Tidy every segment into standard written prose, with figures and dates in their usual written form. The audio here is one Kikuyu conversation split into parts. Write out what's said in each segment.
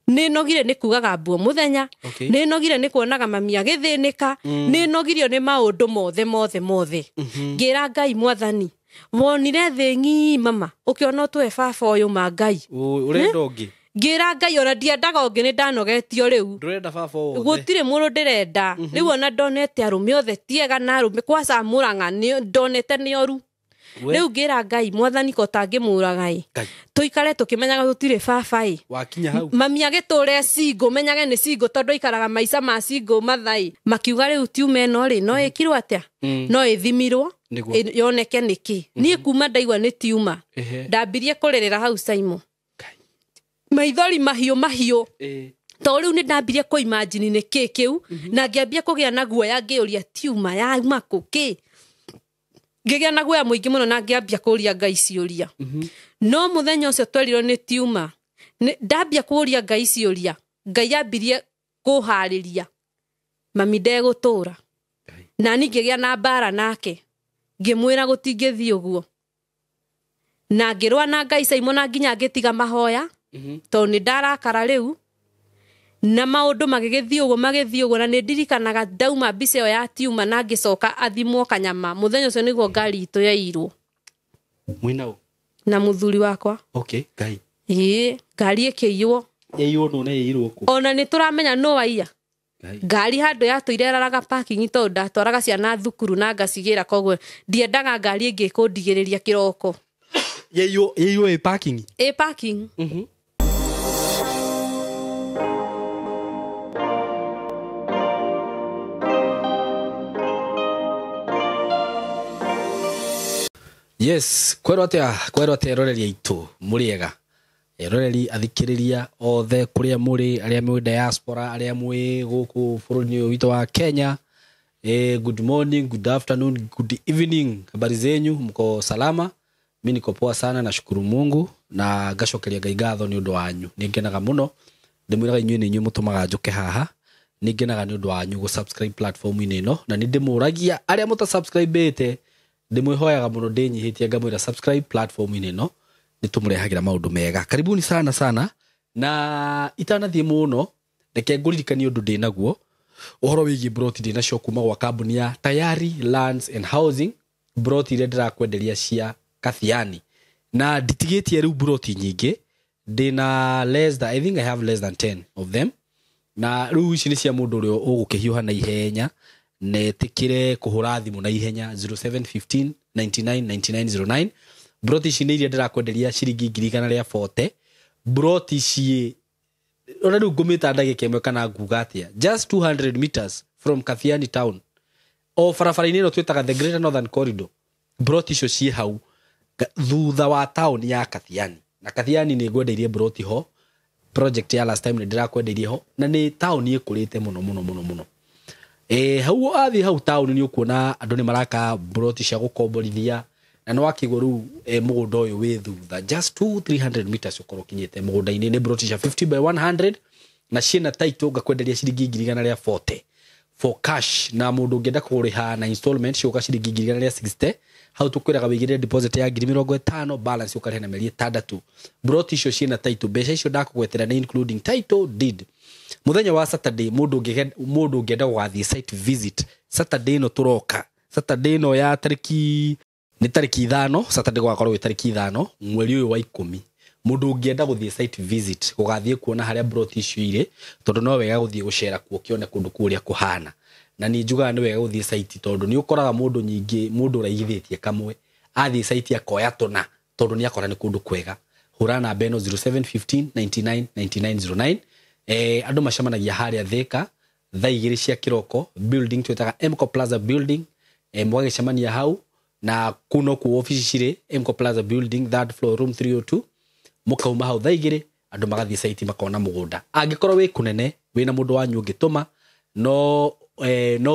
Nĩ nogire nĩ kugaga mbuo mũthenya. Okay. Nĩ nogire nĩ kuonaga mami agĩthĩnĩka. Nĩ nogirio nĩ maũndũ mothe mothe mothe. Ngĩra Ngai, mwathani, wonire thĩ ng'ima ma ũkĩona ũtũhe baba ũyũ ma Ngai. Ũrenda ũngĩ? Ngĩra Ngai ona ndiendaga ũngĩ, nĩ ndanogetio rĩu. Ndũrenda baba wothe. Gũtirĩ mũndũ ndĩrenda rĩu, ona ndonete arũme othe tiega na arũme kwaca mũrang'a ndonete nĩ oru. We. Rĩu ngĩra Ngai, mwathani, ko tangĩmũraga ĩ, Ngai. tũikare tũkĩmenyaga tũtirĩ baba ĩ. Wakinya hau. Mami agĩtũre single, menyage nĩ single tondũ aikaraga maica ma single mathai. Makiuga rĩu tiuma ĩno rĩ no ĩkirwo atĩa, no ĩthimirwo. Nĩguo. Yoneke nĩkĩ. Niĩ kuma ndaigua nĩ tiuma, ndambirie kũrĩrĩra hau, Simon. Ngai. Maithori mahiũ mahiũ. Ĩ. Tondũ rĩu nĩ ndambirie kũimagine nĩ kĩ kĩu, na ngĩambia kũgĩa na guoya, ngĩũria tiuma yauma kũ kĩ. Ngĩgĩa na guoya mũingĩ mũno na ngĩambia kũũria Ngai ciũria. No mũthenya ũcio twerirwo nĩ tiuma, ndambia kũũria Ngai ciũria, Ngai ambirie kũharĩria mami ndegũtũra. Ngai. Na niĩ ngĩgĩa na mbara nake, ngĩmwĩra gũtingĩthiĩ ũguo, na ngĩrũa na Ngai, Simon, na nginya ngĩtiga mahoya tondũ nĩ ndarakara rĩu. Na maũndũ magĩgĩthiĩ ũguo, magĩthiĩ ũguo, na nĩ ndirikanaga ndauma mbica ĩyo ya tiuma na ngĩcoka athimwo kanyama, mũthenya ũcio nĩguo ngari itũ yairwo. Mwĩna ũ? Na mũthuri wakwa. Okay, Ngai. Ĩĩ, ngari ĩkĩiywo. Yaiywo nũ na yaiyirwo kũ? Ona nĩ tũramenya nũ waiya. Ngai. Ngari handũ yatũire ĩraraga parking tondũ ndatwaraga ciana thukuru na ngacigĩra, koguo ndiendaga ngari ĩngĩ kũndigĩrĩria kĩroko. Yaiywo ĩ parking? Ĩ parking. Yes, kwerwo atia, kwerwo atia eroreri aitũ, mũrĩega eroreri, athikĩrĩria othe kũrĩa mũrĩ, arĩa mwĩ diaspora, arĩa mwĩ gũkũ bũrũri-inĩ ũyũ witũ wa Kenya. Good morning, good afternoon, good evening. Habari zenyu, mko salama? Mi niko poa sana, nashukuru Mungu na ngacokeria Ngai ngatho nĩ ũndũ wanyu. Nĩ ngenaga mũno, ndĩmwĩraga inyuĩ nĩ inyuĩ mũtũmaga njũke haha. Nĩ ngenaga nĩ ũndũ wanyu gũ subscribe platform-inĩ ĩno, na nĩ ndĩmũragia arĩa mũta subscribe-ĩte, ndĩmwĩhoyaga mũno, ndĩnyihĩtie ngamwĩra subscribe platform-inĩ ĩno, nĩ tũmũrehagĩra maũndũ mega. Karibuni sana sana, na itanathiĩ mũno, reke ngũririkanie ũndũ ndĩnaguo ũhoro wĩgiĩ broti ndĩnacio kuma gwa kambuni ya Tayari Lands and Housing, broti iria ndĩrakwenderia cia Kathiani, na nditigĩtie rĩu broti nyingĩ, ndĩna less than, I think I have less than 10 of them. Na rĩu ici nĩ cia mũndũ ũrĩa ũgũkĩhiũha na ihenya na etĩkĩre kũhũra thimũ na ihenya 0715 99 99 09. Broti ici nĩ iria ndĩrakwenderia ciringi 140,000. Broti ici ona rĩu ngũmĩta ndagĩka ĩmwe kana nguga atĩa, just 200 meters from Kathiani town, o barabara-inĩ ĩno twĩtaga the Greater Northern Corridor. Broti icio ciĩ hau thutha wa town ya Kathiani, na Kathiani nĩ ngwendeirie broti ho, project ya last time nĩ ndĩrakwendeirie ho, na nĩ taũni ĩkũrĩte mũno mũno mũno mũno. Hau athiĩ hau taũni nĩ ũkuona andũ nĩ maraka broti cia gũkomborithia, na nĩ wakĩgwo rĩu mũgũnda ũyũ wĩ thutha just 2 300 meters ũkorwo ũkinyĩte mũgũnda-inĩ. Nĩ broti cia 50 by 100 na ciĩna title, ngakwenderia ciringi 140,000 for cash, na mũndũ ũngĩenda kũrĩha na installment ciũka ciringi 160,000. Hau tũkwĩraga wĩigĩrĩre deposit ya 50,000, balance ũkarĩha na mĩeri 6. Broti icio ciĩna title, mbeca icio ndakũgwetera nĩ including title deed. Mũthenya wa Saturday, mũndũ ũngĩenda gũgathiĩ site visit Saturday ĩno tũroka, Saturday ĩno ya tarĩki nĩ tarĩki 5, Saturday gũgakorwo gwĩ tarĩki 5 mweri ũyũ wa 10, mũndũ ũngĩenda gũthiĩ site visit gũgathiĩ kuona harĩa broti icio irĩ, tondũ no wega gũthiĩ gũcera kuo ũkĩone kũndũ kũu ũrĩa kũhana. Na nĩ njugaga nĩ wega gũthiĩ site tondũ nĩ ũkoraga mũndũ nyingĩ, mũndũ ũraigithĩtie kamwe athiĩ site akoya tũna tondũ nĩ akora nĩ kũndũ kwega. Hũra namba ĩno 0715 99 99 09. Andũ macemanagia harĩa Thika thaa 2 cia kĩroko, building twĩtaga Mco Plaza building. Mũgagĩcemania hau, na kũu no kuo obici cirĩ, Mco Plaza building, third floor, room 302. Mũkauma hau thaa 2, andũ magathiĩ site makona mũgũnda. Angĩkorwo wĩ kũnene wĩna mũndũ wanyu ũngĩtũma, no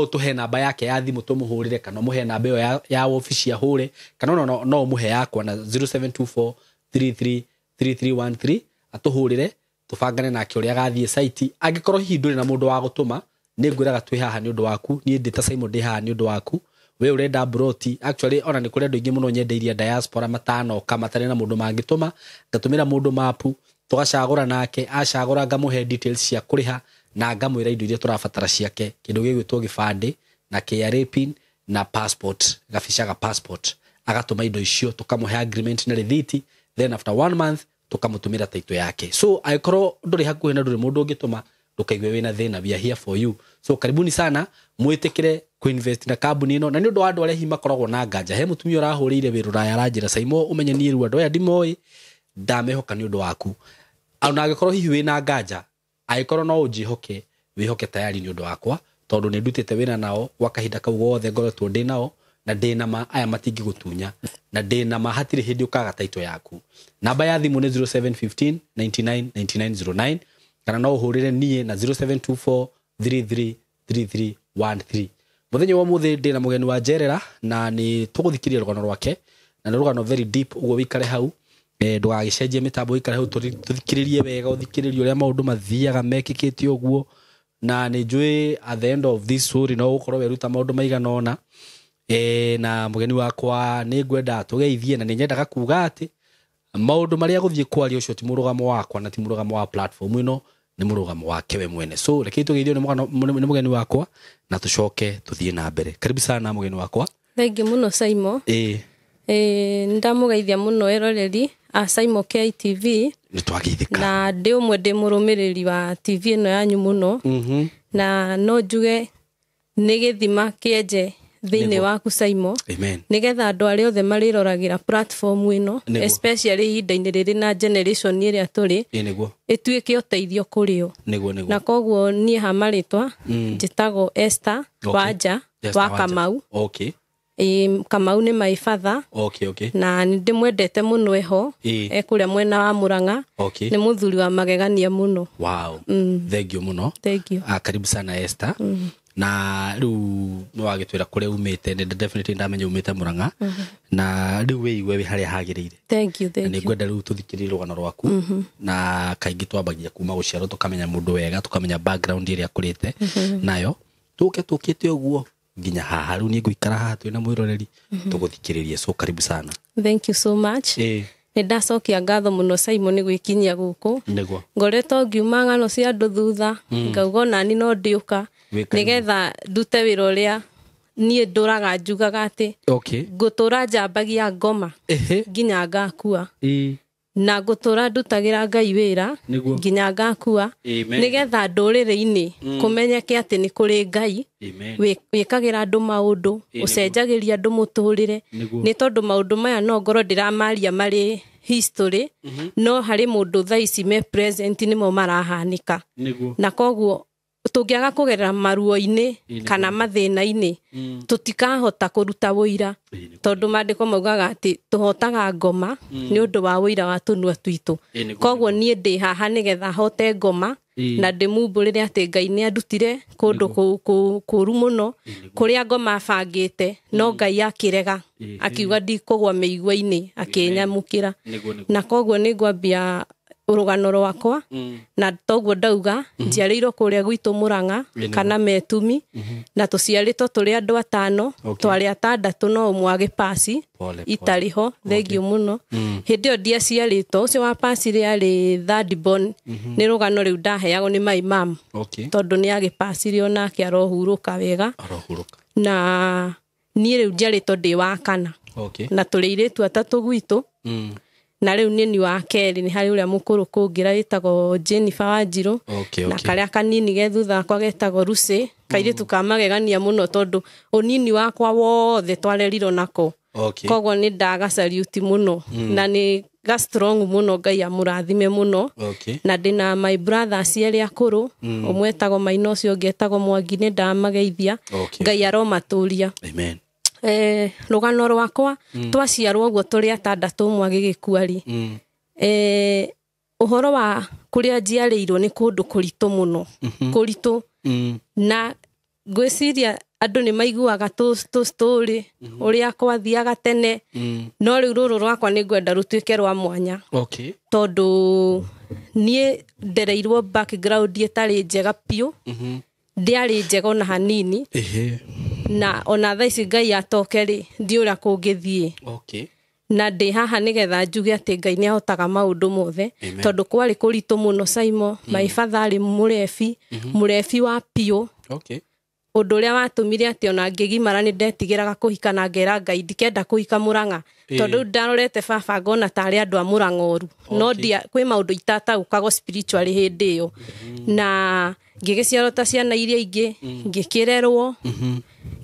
ũtũhe namba yake ya thimũ tũmũhũrĩre, kana ũmũhe namba ĩyo ya obici ahũre, kana ona no ũmũhe yakwa na 0724 33 3313, atũhũrĩre tũbangane nake ũrĩa agathiĩ site. Angĩkorwo hihi ndũrĩ na mũndũ wa gũtũma, nĩ ngwĩraga twĩ haha nĩ ũndũ waku. Niĩ ndĩ ta Simon, ndĩ haha nĩ ũndũ waku we ũrenda broti. Actually ona nĩ kũrĩ andũ aingĩ mũno nyendeirie diaspora matanoka matarĩ na mũndũ mangĩtũma, ngatũmĩra mũndũ mapu, Tũgacagũra nake, acagũra ngamũhe details cia kũrĩha na ngamwĩra indo iria tũrabatara ciake, kĩndũ gĩgwĩtwo gĩbandĩ na KRA pin na passport, gabica ga passport. Agatũma indo icio, tũkamũhe agreement na rĩthiti, then after 1 month tũkamũtũmĩra title yake. So angĩkorwo ndũrĩ hakuhĩ na ndũrĩ mũndũ ũngĩtũma, ndũkaigue wĩna thĩna, we are here for you. So karibuni sana, mwĩtĩkĩre kuinvest na kambuni ĩno. Na nĩ ũndũ wa andũ arĩa hihi makoragwo na nganja, he mũtumia ũrahũrĩire wĩra ũraya aranjĩra, Saimo ũmenye niĩ rĩu andũ aya ndimoĩ, ndamehoka nĩ ũndũ waku. Ona angĩkorwo hihi wĩna nganja, angĩkorwo no ũnjĩhoke, wĩhoke tayari nĩ ũndũ wakwa, tondũ nĩ ndutĩte wĩra nao gwa kahinda kau gothe ngoretwo ndĩ nao, na ndĩ na ma aya matingĩgũtunya, na ndĩ na ma hatirĩ hĩndĩ ũkaga title yaku. Namba ya thimũ nĩ 0715 99 99 09, kana no ũhũrĩre niĩ na 0724 33 33 13. Mũthenya wa ũmũthĩ ndĩ na mũgeni wa njerera, na nĩ tũgũthikĩrĩria rũgano rwake, na nĩ rũgano very deep, ũguo wĩikare hau, ndũgagĩcenjie mĩtambo, wĩikare hau tũthikĩrĩrie wega, ũthikĩrĩrie ũrĩa maũndũ mathiaga mekĩkĩte ũguo. Na nĩ njũĩ at the end of this story no ũgũkorwo weruta maũndũ maigana ũna. Na mũgeni wakwa nĩ ngwenda tũgeithie, na nĩ nyendaga kuga atĩ maũndũ marĩa gũthiĩ kwaria ũcio ti mũrũgamo wakwa na ti mũrũgamo wa platform ĩno, nĩ mũrũgamo wake we mwene. So rekei tũgeithio nĩ mũgeni wakwa na tũcoke tũthiĩ na mbere. Karibu sana mũgeni wakwa. Thengiũ mũno Saimo. Nĩ ndamũgeithia mũno eroreri a Saimo KTV. Nĩ twageithĩka. Na ndĩ ũmwe ndĩ mũrũmĩrĩri wa TV ĩno yanyu mũno. Na no njuge nĩ gĩthima kĩenje thĩinĩ waku Saimo. Amen. Nĩgetha andũ arĩa othe marĩroragĩra platform ĩno, especially ihinda-inĩ rĩrĩ na generation ĩrĩa tũrĩ, ĩtuĩke ũteithio kũrĩ o. Nĩguo. Na koguo niĩ ha marĩtwa njĩtagwo Esther Wanja wa Kamau. Kamau nĩ my father. Na nĩ ndĩmwendete mũno eho, ekũrĩa mwena wa Murang'a. Nĩ mũthuri wa magegania mũno. Wow. Thank you mũno. Thank you. Karibu sana Esther. Na rĩu nĩ wagĩtwĩra kũrĩa umĩte, nĩ definitely ndamenya umĩte Murang'a. Na rĩu wĩigue wĩ harĩa hagĩrĩire. Thank you, thank you. Na nĩ ngwenda rĩu tũthikĩrĩrie rũgano rwaku. Na kaingĩ twambagia kuma gũciarwo tũkamenya mũndũ wega, tũkamenya background ĩrĩa akũrĩte nayo. Tũke tũkĩte ũguo nginya haha rĩu niĩ ngũikara haha twĩna mwĩroreri tũgũthikĩrĩrie. So karibu sana. Thank you so much. Nĩ ndacokia ngatho mũno Saimo nĩ gwĩkinyia gũkũ. Nĩguo. Ngoretwo ngiuma ng'ano cia andũ thutha, ngauga onani no ndĩũka nĩgetha ndute wĩra ũrĩa niĩ ndũraga njugaga atĩ ngũtũra njambagia ngoma nginya ngakua. Na ngũtũra ndutagĩra Ngai wĩra nginya ngakua, nĩgetha ndũrĩrĩ-inĩ kũmenyeke atĩ nĩ kũrĩ Ngai wĩkagĩra andũ maũndũ, ũcenjagĩria andũ mũtũrĩre. Nĩ tondũ maũndũ maya no ngorwo ndĩramaria marĩ history, no harĩ mũndũ thaa ici me present nĩmo marahanĩka. Na koguo tũngĩaga kũgerera maruo-inĩ kana mathĩna-inĩ, tũtikahota kũruta wũira, tondũ maandĩko maugaga atĩ tũhotaga ngoma nĩ ũndũ wa wũira wa tũnua twitũ. Koguo niĩ ndĩ haha nĩgetha hote ngoma na ndĩmumbũrĩre atĩ Ngai nĩ andutire kũndũ kũru mũno kũrĩa ngoma bangĩte, no Ngai akĩrega, akiuga ndikũgwa mĩigua-inĩ, akĩnyamũkĩra. Na koguo nĩ ngwambia rũgano rwakwa, na toguo ndauga njiarĩirwo kũrĩa gwitũ Murang'a kana Metumi, na tũciarĩtwo tũrĩ andũ atano, twarĩ atandatũ no ũmwe agĩpasi itarĩ ho. Thengiũ mũno. Hĩndĩ ĩyo ndiaciarĩtwo, ũcio wa pasi rĩarĩ third born, nĩ rũgano rĩu ndaheagwo nĩ my mum, tondũ nĩ agĩpasire onake arohurũka wega. Na niĩ rĩu njiarĩtwo ndĩ wa kana, na tũrĩ airĩtu atatũ gwitũ. Na rĩu nĩ ni wa kerĩ, nĩ harĩ ũrĩa mũkũrũ kũngĩra wĩtagwo Jennifer Wanjirũ, na karĩa kanini ge thutha wakwa getagwo Lucy, kairĩtu ka magegania mũno tondũ ũnini wakwa wothe twarerirwo nako. Koguo nĩ ndagacariuti mũno, na nĩ ga strong mũno, Ngai amũrathime mũno. Na ndĩna my brothers erĩ akũrũ, ũmwe etagwo Maina, ũcio ũngĩ etagwo Mwangi, nĩ ndamageithia. Ngai aromatũria. Amen. Rũgano rwakwa twaciarwo ũguo tũrĩ atandatũ ũmwe agĩgĩkua rĩ, ũhoro wa kũrĩa njiarĩirwo nĩ kũndũ kũritũ mũno, kũritũ. Na ngwĩciria andũ nĩ maiguaga tũ story ũrĩa kwathiaga tene, no rĩu rũrũ rwakwa nĩ ngwenda rũtuĩke rwa mwanya. Tondũ niĩ ndereirwo background ĩtarĩ njega biũ, ndĩarĩ njega ona hanini. Na ona thaa ici Ngai atoke rĩ, ndiĩ ũrĩa kũngĩthiĩ. Na ndĩ haha nĩgetha njuge atĩ Ngai nĩ ahotaga maũndũ mothe. Amen. Tondũ kwarĩ kũritũ mũno Saimo. My father arĩ mũrebi, mũrebi wa piũ. Okay. Ũndũ ũrĩa watũmire atĩ ona ngĩgimara nĩ ndetigĩraga kũhika na ngera Ngai ndikenda kũhika Mũrang'a. Tondũ rĩu ndarorete baba ngona tarĩ andũ a Mũrang'a ũru. No Okay. ndia kwĩ maũndũ itataũkagwo spiritually hĩndĩ ĩyo. Na ngĩgĩciarwo ta ciana iria ingĩ, ngĩkĩrerwo,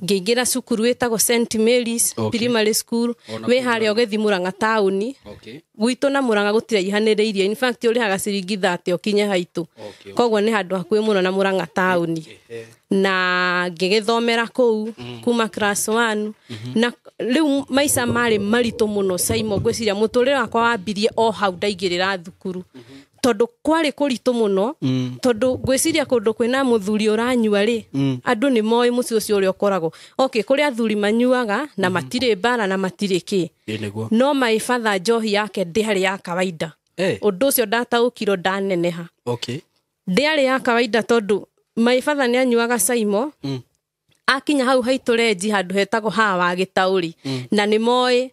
ngĩingĩra cukuru ĩtagwo St Mary's Okay. Primary School, Ona wĩ kũu harĩa ũgĩthiĩ Mũrang'a taũni. Okay. Gwitũ na Mũrang'a gũtiraihanĩrĩirie, in fact ũrĩhaga ciringi 30 ũkinye haitũ. Okay. Koguo nĩ handũ hakuhĩ mũno na Mũrang'a taũni. Na ngĩgĩthomera kũu kuma class 1. Na rĩu maica marĩ maritũ mũno Saimo, ngwĩciria mũtũrĩre wakwa wambirie o hau ndaingĩrĩra thukuru. Tondũ kwarĩ kũritũ mũno, tondũ ngwĩciria kũndũ kwĩna mũthuri ũranyua rĩ, andũ nĩ moĩ mũciĩ ũcio ũrĩa ũkoragwo. Okay, kũrĩ athuri manyuaga na matirĩ mbara na matirĩ kĩ. Ĩ nĩguo. No my father njohi yake ndĩarĩ ya kawaida. Eh. Ũndũ ũcio ndataũkirwo ndaneneha. Okay. Ndĩarĩ ya kawaida tondũ my father nĩ anyuaga Saimo. Akinya hau haitũ renji handũ hetagwo haha wa gĩtaũri. Na nĩ moĩ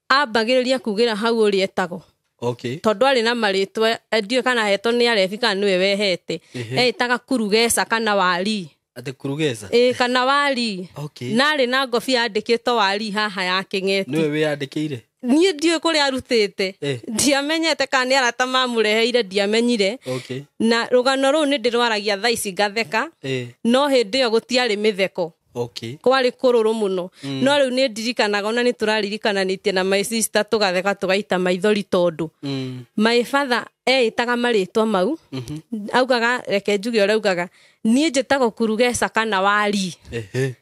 ambagĩrĩria kugĩra hau ũrĩa etagwo. Okay. Tondũ arĩ na marĩtwa, ndiũĩ kana hetwo nĩ arebi kana nĩwe wehete. Eĩtaga Kurugeca kana Wari. Atĩ Kurugeca? Ĩ, kana Wari. Okay. Na arĩ na ngobia yandĩkĩtwo Wari haha ya kĩng'eti. Nĩwe wĩyandĩkĩire? Niĩ ndiũĩ kũrĩa arutĩte. Eh. Ndiamenyete kana nĩ arata mamũreheire, ndiamenyire. Okay. Na rũgano rũu nĩ ndĩrwaragia thaa ici ngatheka. Eh. No hĩndĩ ĩyo gũtiarĩ mĩtheko. Okay. Kwarĩ kũrũrũ mũno. No rĩu nĩ ndirikanaga, ona nĩ tũraririkananĩtie na my sister tũgatheka tũgaita maithori tondũ my father eĩtaga marĩtwa mau. Augaga, reke njuge ũrĩa augaga, niĩ njĩtagwo Kurugeca kana Wari. Ehe.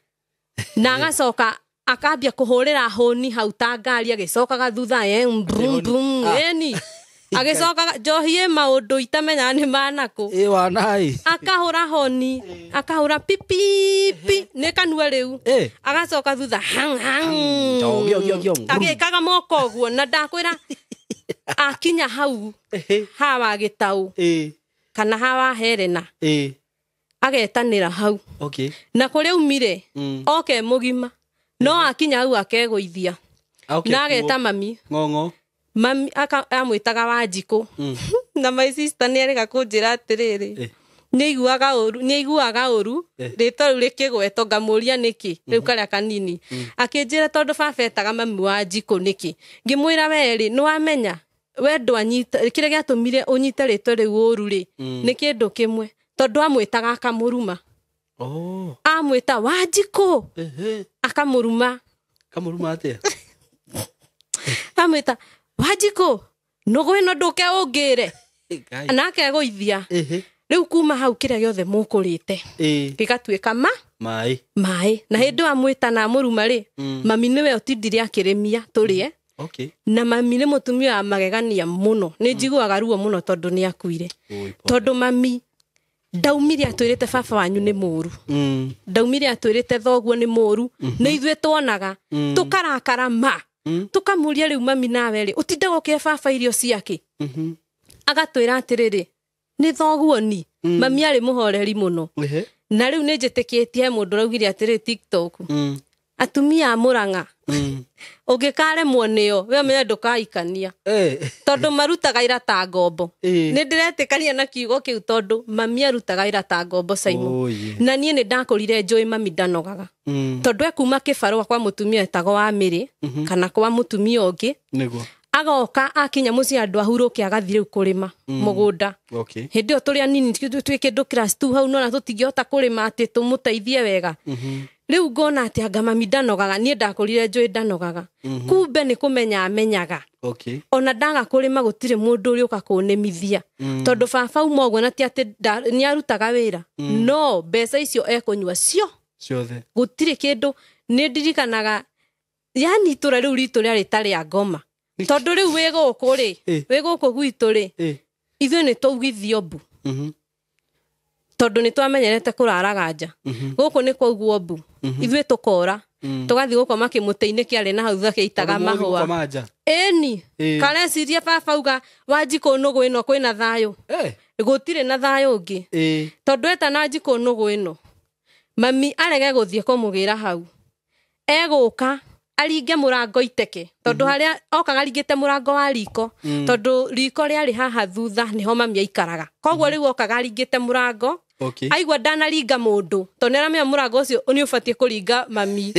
Na agacoka akambia kũhũrĩra hũni hau ta ngari agĩcokaga thutha, brum, brum, ĩni. Agĩcokaga njohi ĩ maũndũ itamenyaga nĩ manakũ. Ĩ wanai. Akahũra honi, akahũra pipipi nĩ kanua rĩu. Eh. Agacoka thutha hang hang. Gio, gio, gio. Agĩkaga moko ũguo na ndakwĩra akinya hau hawa gĩtaũ Ĩ. kana hawa Helena Ĩ. agetanĩra hau. Okay. Na kũrĩa aumire oke mũgima no akinya hau akegũithia. Okay. Na ageta mami. Ng'ong'o. Mami amwĩtaga Wanjikũ. Na my sister nĩ erĩga kũnjĩra atĩrĩrĩ, Eh. nĩ aiguaga ũru, nĩ aiguaga ũru Eh. rĩtwa rĩu rĩkĩgwetwo ngamũria nĩkĩ rĩu karĩa kanini. Akĩnjĩra tondũ baba etaga mami Wanjikũ nĩkĩ. Ngĩmwĩra we rĩ, nĩ wamenya we ndwanyita kĩrĩa gĩatũmire ũnyite rĩtwa rĩu ũru rĩ, nĩ kĩndũ kĩmwe tondũ amwĩtaga akamũruma. Oh. Amwĩta Wanjikũ Ehe. akamũruma. Kamũruma atĩa? Amwĩta Wanjikũ nũgũ ĩno ndũke ũngĩre. Ngai. Na akegũithia. Ehe. Rĩu kuma hau kĩrĩa gĩothe mũkũrĩte Ĩ. gĩgatuĩka ma Maĩ. maĩ. Na hĩndĩ ĩyo amwĩta na amũruma rĩ, mami nĩwe ũtindire akĩrĩmia tũrĩe. Okay. Na mami nĩ mũtumia wa magegania mũno. Nĩ njiguaga ruo mũno tondũ nĩ akuire. Oi, pole. Tondũ mami ndaumire atwĩrĩte baba wanyu nĩ mũru. Ndaumire atwĩrĩte thoguo nĩ mũru. Nĩ ithuĩ tuonaga. Tũkarakara ma. Tũkamũria rĩu mami nawe rĩ, ũtindaga ũkĩhe baba irio ciake. Agatwĩra atĩrĩrĩ, nĩ thoguo ni. Mami arĩ mũhoreri mũno. Ehe. Na rĩu nĩ njĩtĩkĩtie he mũndũ ũraugire atĩrĩ TikTok. Atumia a Mũrang'a. Ũngĩkaremwo nĩo, we ũmenye ndũkaikania. Eh. Tondũ marutaga ira ta ngombo. Ĩ. Nĩ ndĩretĩkania na kiugo kĩu tondũ mami arutaga ira ta ngombo Saimo. Oh, yeah. Na niĩ nĩ ndakũrire njũĩ mami ndanogaga. Tondũ ekuma kĩbarũa kwa mũtumia etagwo wa Mĩrĩ, kana kwa mũtumia ũngĩ. Nĩguo. Agoka akinya mũciĩ andũ ahurũke agathiĩ rĩu kũrĩma mũgũnda. Okay. Hĩndĩ ĩyo tũrĩ anini twĩ kĩndũ class 2 hau nona tũtingĩhota kũrĩma atĩ tũmũteithie wega. Rĩu ngona atĩ anga mami ndanogaga, niĩ ndakũrire njũĩ ndanogaga. Kumbe nĩ kũmenya amenyaga. Okay. Ona ndaga kũrĩma gũtirĩ mũndũ ũrĩũka kũnĩmithia. Tondũ baba uma ũguo na ti atĩ nĩ arutaga wĩra. No mbeca icio ekũnyua cio. Ciothe. Gũtirĩ kĩndũ. Nĩ ndirikanaga yani itũra rĩu ritũ rĩarĩ ta rĩa ngoma. Tondũ rĩu wĩ gũkũ rĩ, wĩ gũkũ gwitũ rĩ, ithuĩ nĩ twaugithio mbu. Tondũ nĩ twamenyerete kũraraga nja. Gũkũ nĩ kwaugwo mbu. Ithuĩ tũkora. Tũgathiĩ gũkoma kĩmũtĩ-inĩ kĩarĩ na hau thutha kĩaitaga Tondũ mũgũthiĩ mahũa. gũkoma nja. Ĩni. Ĩ. Kareciria baba auga Wanjikũ nũgũ ĩno kwĩna thayũ. Eh. Gũtirĩ na thayũ ũngĩ. Ĩ. Tondũ eta na Wanjikũ nũgũ ĩno. Mami arege gũthiĩ kũmũgĩra hau. Egũka Aringe mũrango iteke, tondũ harĩa okaga aringĩte mũrango wa riko, tondũ riko rĩarĩ haha thutha nĩho mami aikaraga. Koguo rĩu okaga aringĩte mũrango. Aigua ndanaringa mũndũ, tondũ nĩaramenya mũrango ũcio nĩ ũbatiĩ kũringa mami,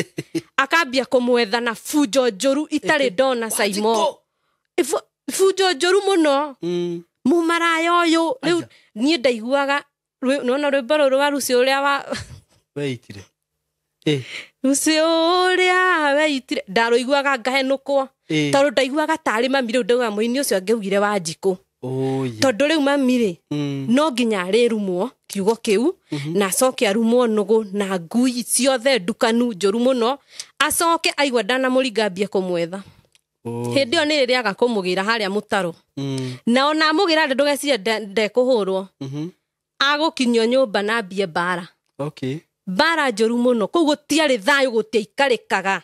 akambia kũmwetha na bunjo njũru itarĩ ndona Saimo. Bunjo njũru mũno. Mũmaraya ũyũ rĩu niĩ ndaiguaga nona rwĩmbo rũrũ rwa Lucy ũrĩa wa Weitire. Lucy ũrĩa weitire, ndarũiguaga ngahenũkwo, tondũ ndaiguaga tarĩ mami. Rĩu ndauga mũini ũcio angĩaugire Wanjikũ, tondũ rĩu mami rĩ, no nginya arĩrumwo kiugo kĩu, na acoke arumwo nũgũ na ngui ciothe ndukanu njũru mũno, acoke aigua ndanamũringa ambie kũmwetha. Hĩndĩ ĩyo nĩ rĩrĩaga kũmũgĩra harĩa mũtaro, na ona amũgĩra ndũgecirie ndekũhũrwo, agũkinyio nyũmba na ambie mbara. Mbara njũru mũno. Kũu gũtiarĩ thayũ, gũtiaikarĩkaga.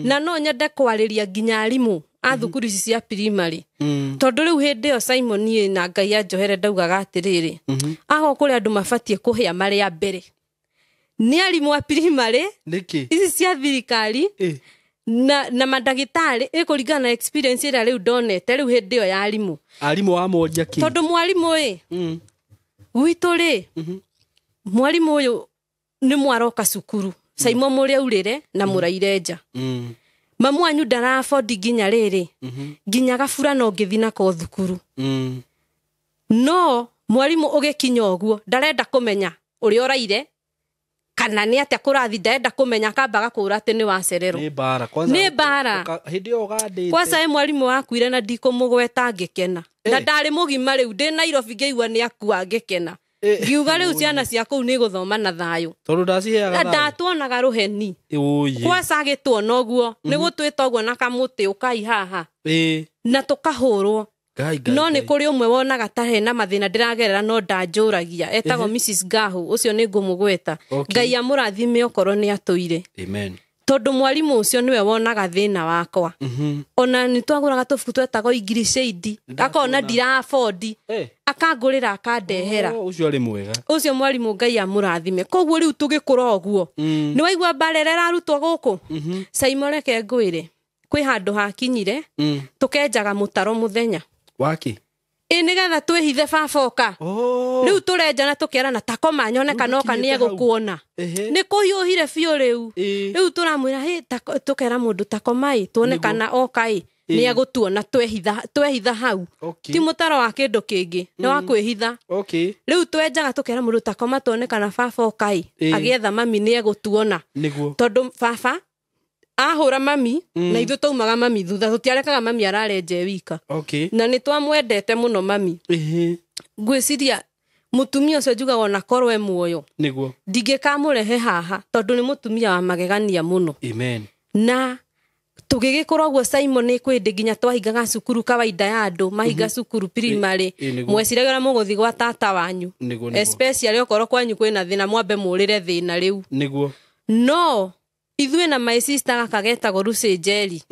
Na no nyende kwarĩria nginya arimũ a thukuru ici cia primary, tondũ rĩu hĩndĩ ĩyo Simon niĩ na Ngai anjohere ndaugaga atĩrĩrĩ, aho kũrĩ andũ mabatiĩ kũhĩa marĩ a mbere nĩ arimũ a primary Nĩkĩ? ici cia thirikari na mandagĩtarĩ, ĩkũringana na experience ĩrĩa rĩu ndonete rĩu hĩndĩ ĩyo ya arimũ. Arimũ wamoria kĩ? Tondũ mwarimũ ĩ, gwitũ rĩ, mwarimũ ũyũ nĩ mwaroka cukuru Saimo mũrĩ aurĩre na mũraire nja, mamu wanyu ndarabondi nginya rĩrĩ, nginya gabura no ngĩthi nako thukuru, no mwarimũ ũgĩkinya ũguo ndarenda kũmenya ũrĩa ũraire kana nĩ atĩa kũrathi, ndarenda kũmenya, akamba agakũra atĩ nĩ wacererwo. Nĩ mbara kwanza. Nĩ mbara. Hĩndĩ ĩyo ũgandĩte. Kwanza ĩ mwarimũ wakuire na ndikũmũgweta ngĩkena, na ndarĩ mũgima rĩu ndĩ Nairobi ngĩigua nĩ akua ngĩkena, ngiuga rĩu ciana cia kũu nĩ gũthoma na thayũ. Tondũ ndaciheaga Na thayũ. ndatuonaga rũheni. Ũyĩ. Kwanza agĩtuona ũguo nĩ gũtwĩta ũguo na kamũtĩ ũkai haha, na tũkahũrwo. Ngai, Ngai, No nĩ Ngai. kũrĩ ũmwe wonaga ta hena mathĩna ndĩragerera no ndanjũragia, etagwo Mrs Gahu, ũcio nĩ ngũmũgweta. Ngai amũrathime okorwo nĩ atũire. Amen. Tondũ mwarimũ ũcio nĩwe wonaga thĩna wakwa. Ona nĩ twagũraga tũbuku twetagwo English Aid, akona ndirabondi, akangũrĩra akandehera. Oh, ũcio arĩ mwega. Ũcio mwarimũ Ngai amũrathime. Koguo rĩu tũgĩkũra ũguo, nĩ waigua mbara ĩrĩa ĩrarutwo gũkũ, Saimo, reke ngwĩre, kwĩ handũ hakinyire tũkenjaga mũtaro mũthenya. Waki? Ĩ nĩgetha twĩhithe baba oka. Rĩu tũrenja na tũkerana takoma nyone kana oka Rĩu nĩ mũkinyĩte hau. egũkuona. Nĩ kũhiũhire biũ rĩu. Rĩu tũramwĩra, "Hĩ, tũkera mũndũ takoma ĩ tuone kana oka ĩ nĩ egũtuona twehitha hau." Ti mũtaro wa kĩndũ kĩngĩ, nĩ wa kwĩhitha. Rĩu twenjaga tũkera mũndũ takoma tuone kana baba oka ĩ agĩetha mami nĩ egũtuona. Tondũ baba ahũra mami, na ithuĩ twaumaga mami thutha, tũtiarekaga mami arare nja e wika. Na nĩ twamwendete mũno mami. Ngwĩciria mũtumia ũcio njugaga ona korwo e muoyo, ndingĩkamũrehe haha, tondũ nĩ mũtumia wa magegania mũno. Amen. Na tũgĩgĩkũra ũguo Simon, nĩ kwĩndĩ nginya twahingaga cukuru kawaida ya andũ mahinga cukuru primary, mweciragia ũrĩa mũgũthiĩ gwa tata wanyu, especially okorwo kwanyu kwĩna thĩna, mwambe mũrĩre thĩna rĩu. No ithuĩ na my sister gaka getagwo Lucy Njeri,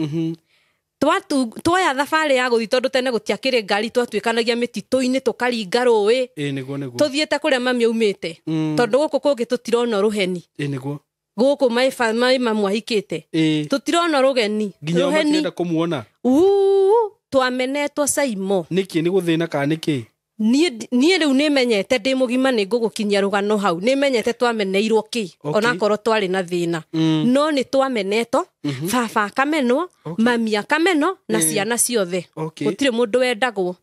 tuoya thabarĩ ya gũthiĩ, tondũ tene gũtiakĩrĩ ngari, twatuĩkanagia mĩtitũ-inĩ, tũkaringa rũĩ, Ĩ nĩguo nĩguo. Tũthiĩte kũrĩa mami aumĩte, tondũ gũkũ kũngĩ tũtirona rũheni. Ĩ nĩguo. Gũkũ mai mamu ahikĩte, tũtirona rũgeni. Nginya o Rũheni. matirenda kũmuona. Uu, twamenetwo Saimo. Nĩkĩ? Nĩ gũthĩna kana nĩkĩ? Niĩ rĩu nĩmenyete ndĩ mũgima, nĩ ngũgũkinyia rũgano hau, nĩmenyete twameneirwo kĩ. Onakorwo twarĩ na thĩna, no nĩ twamenetwo, baba akamenwo, mami akamenwo na ciana ciothe. Gũtirĩ mũndũ wendagwo.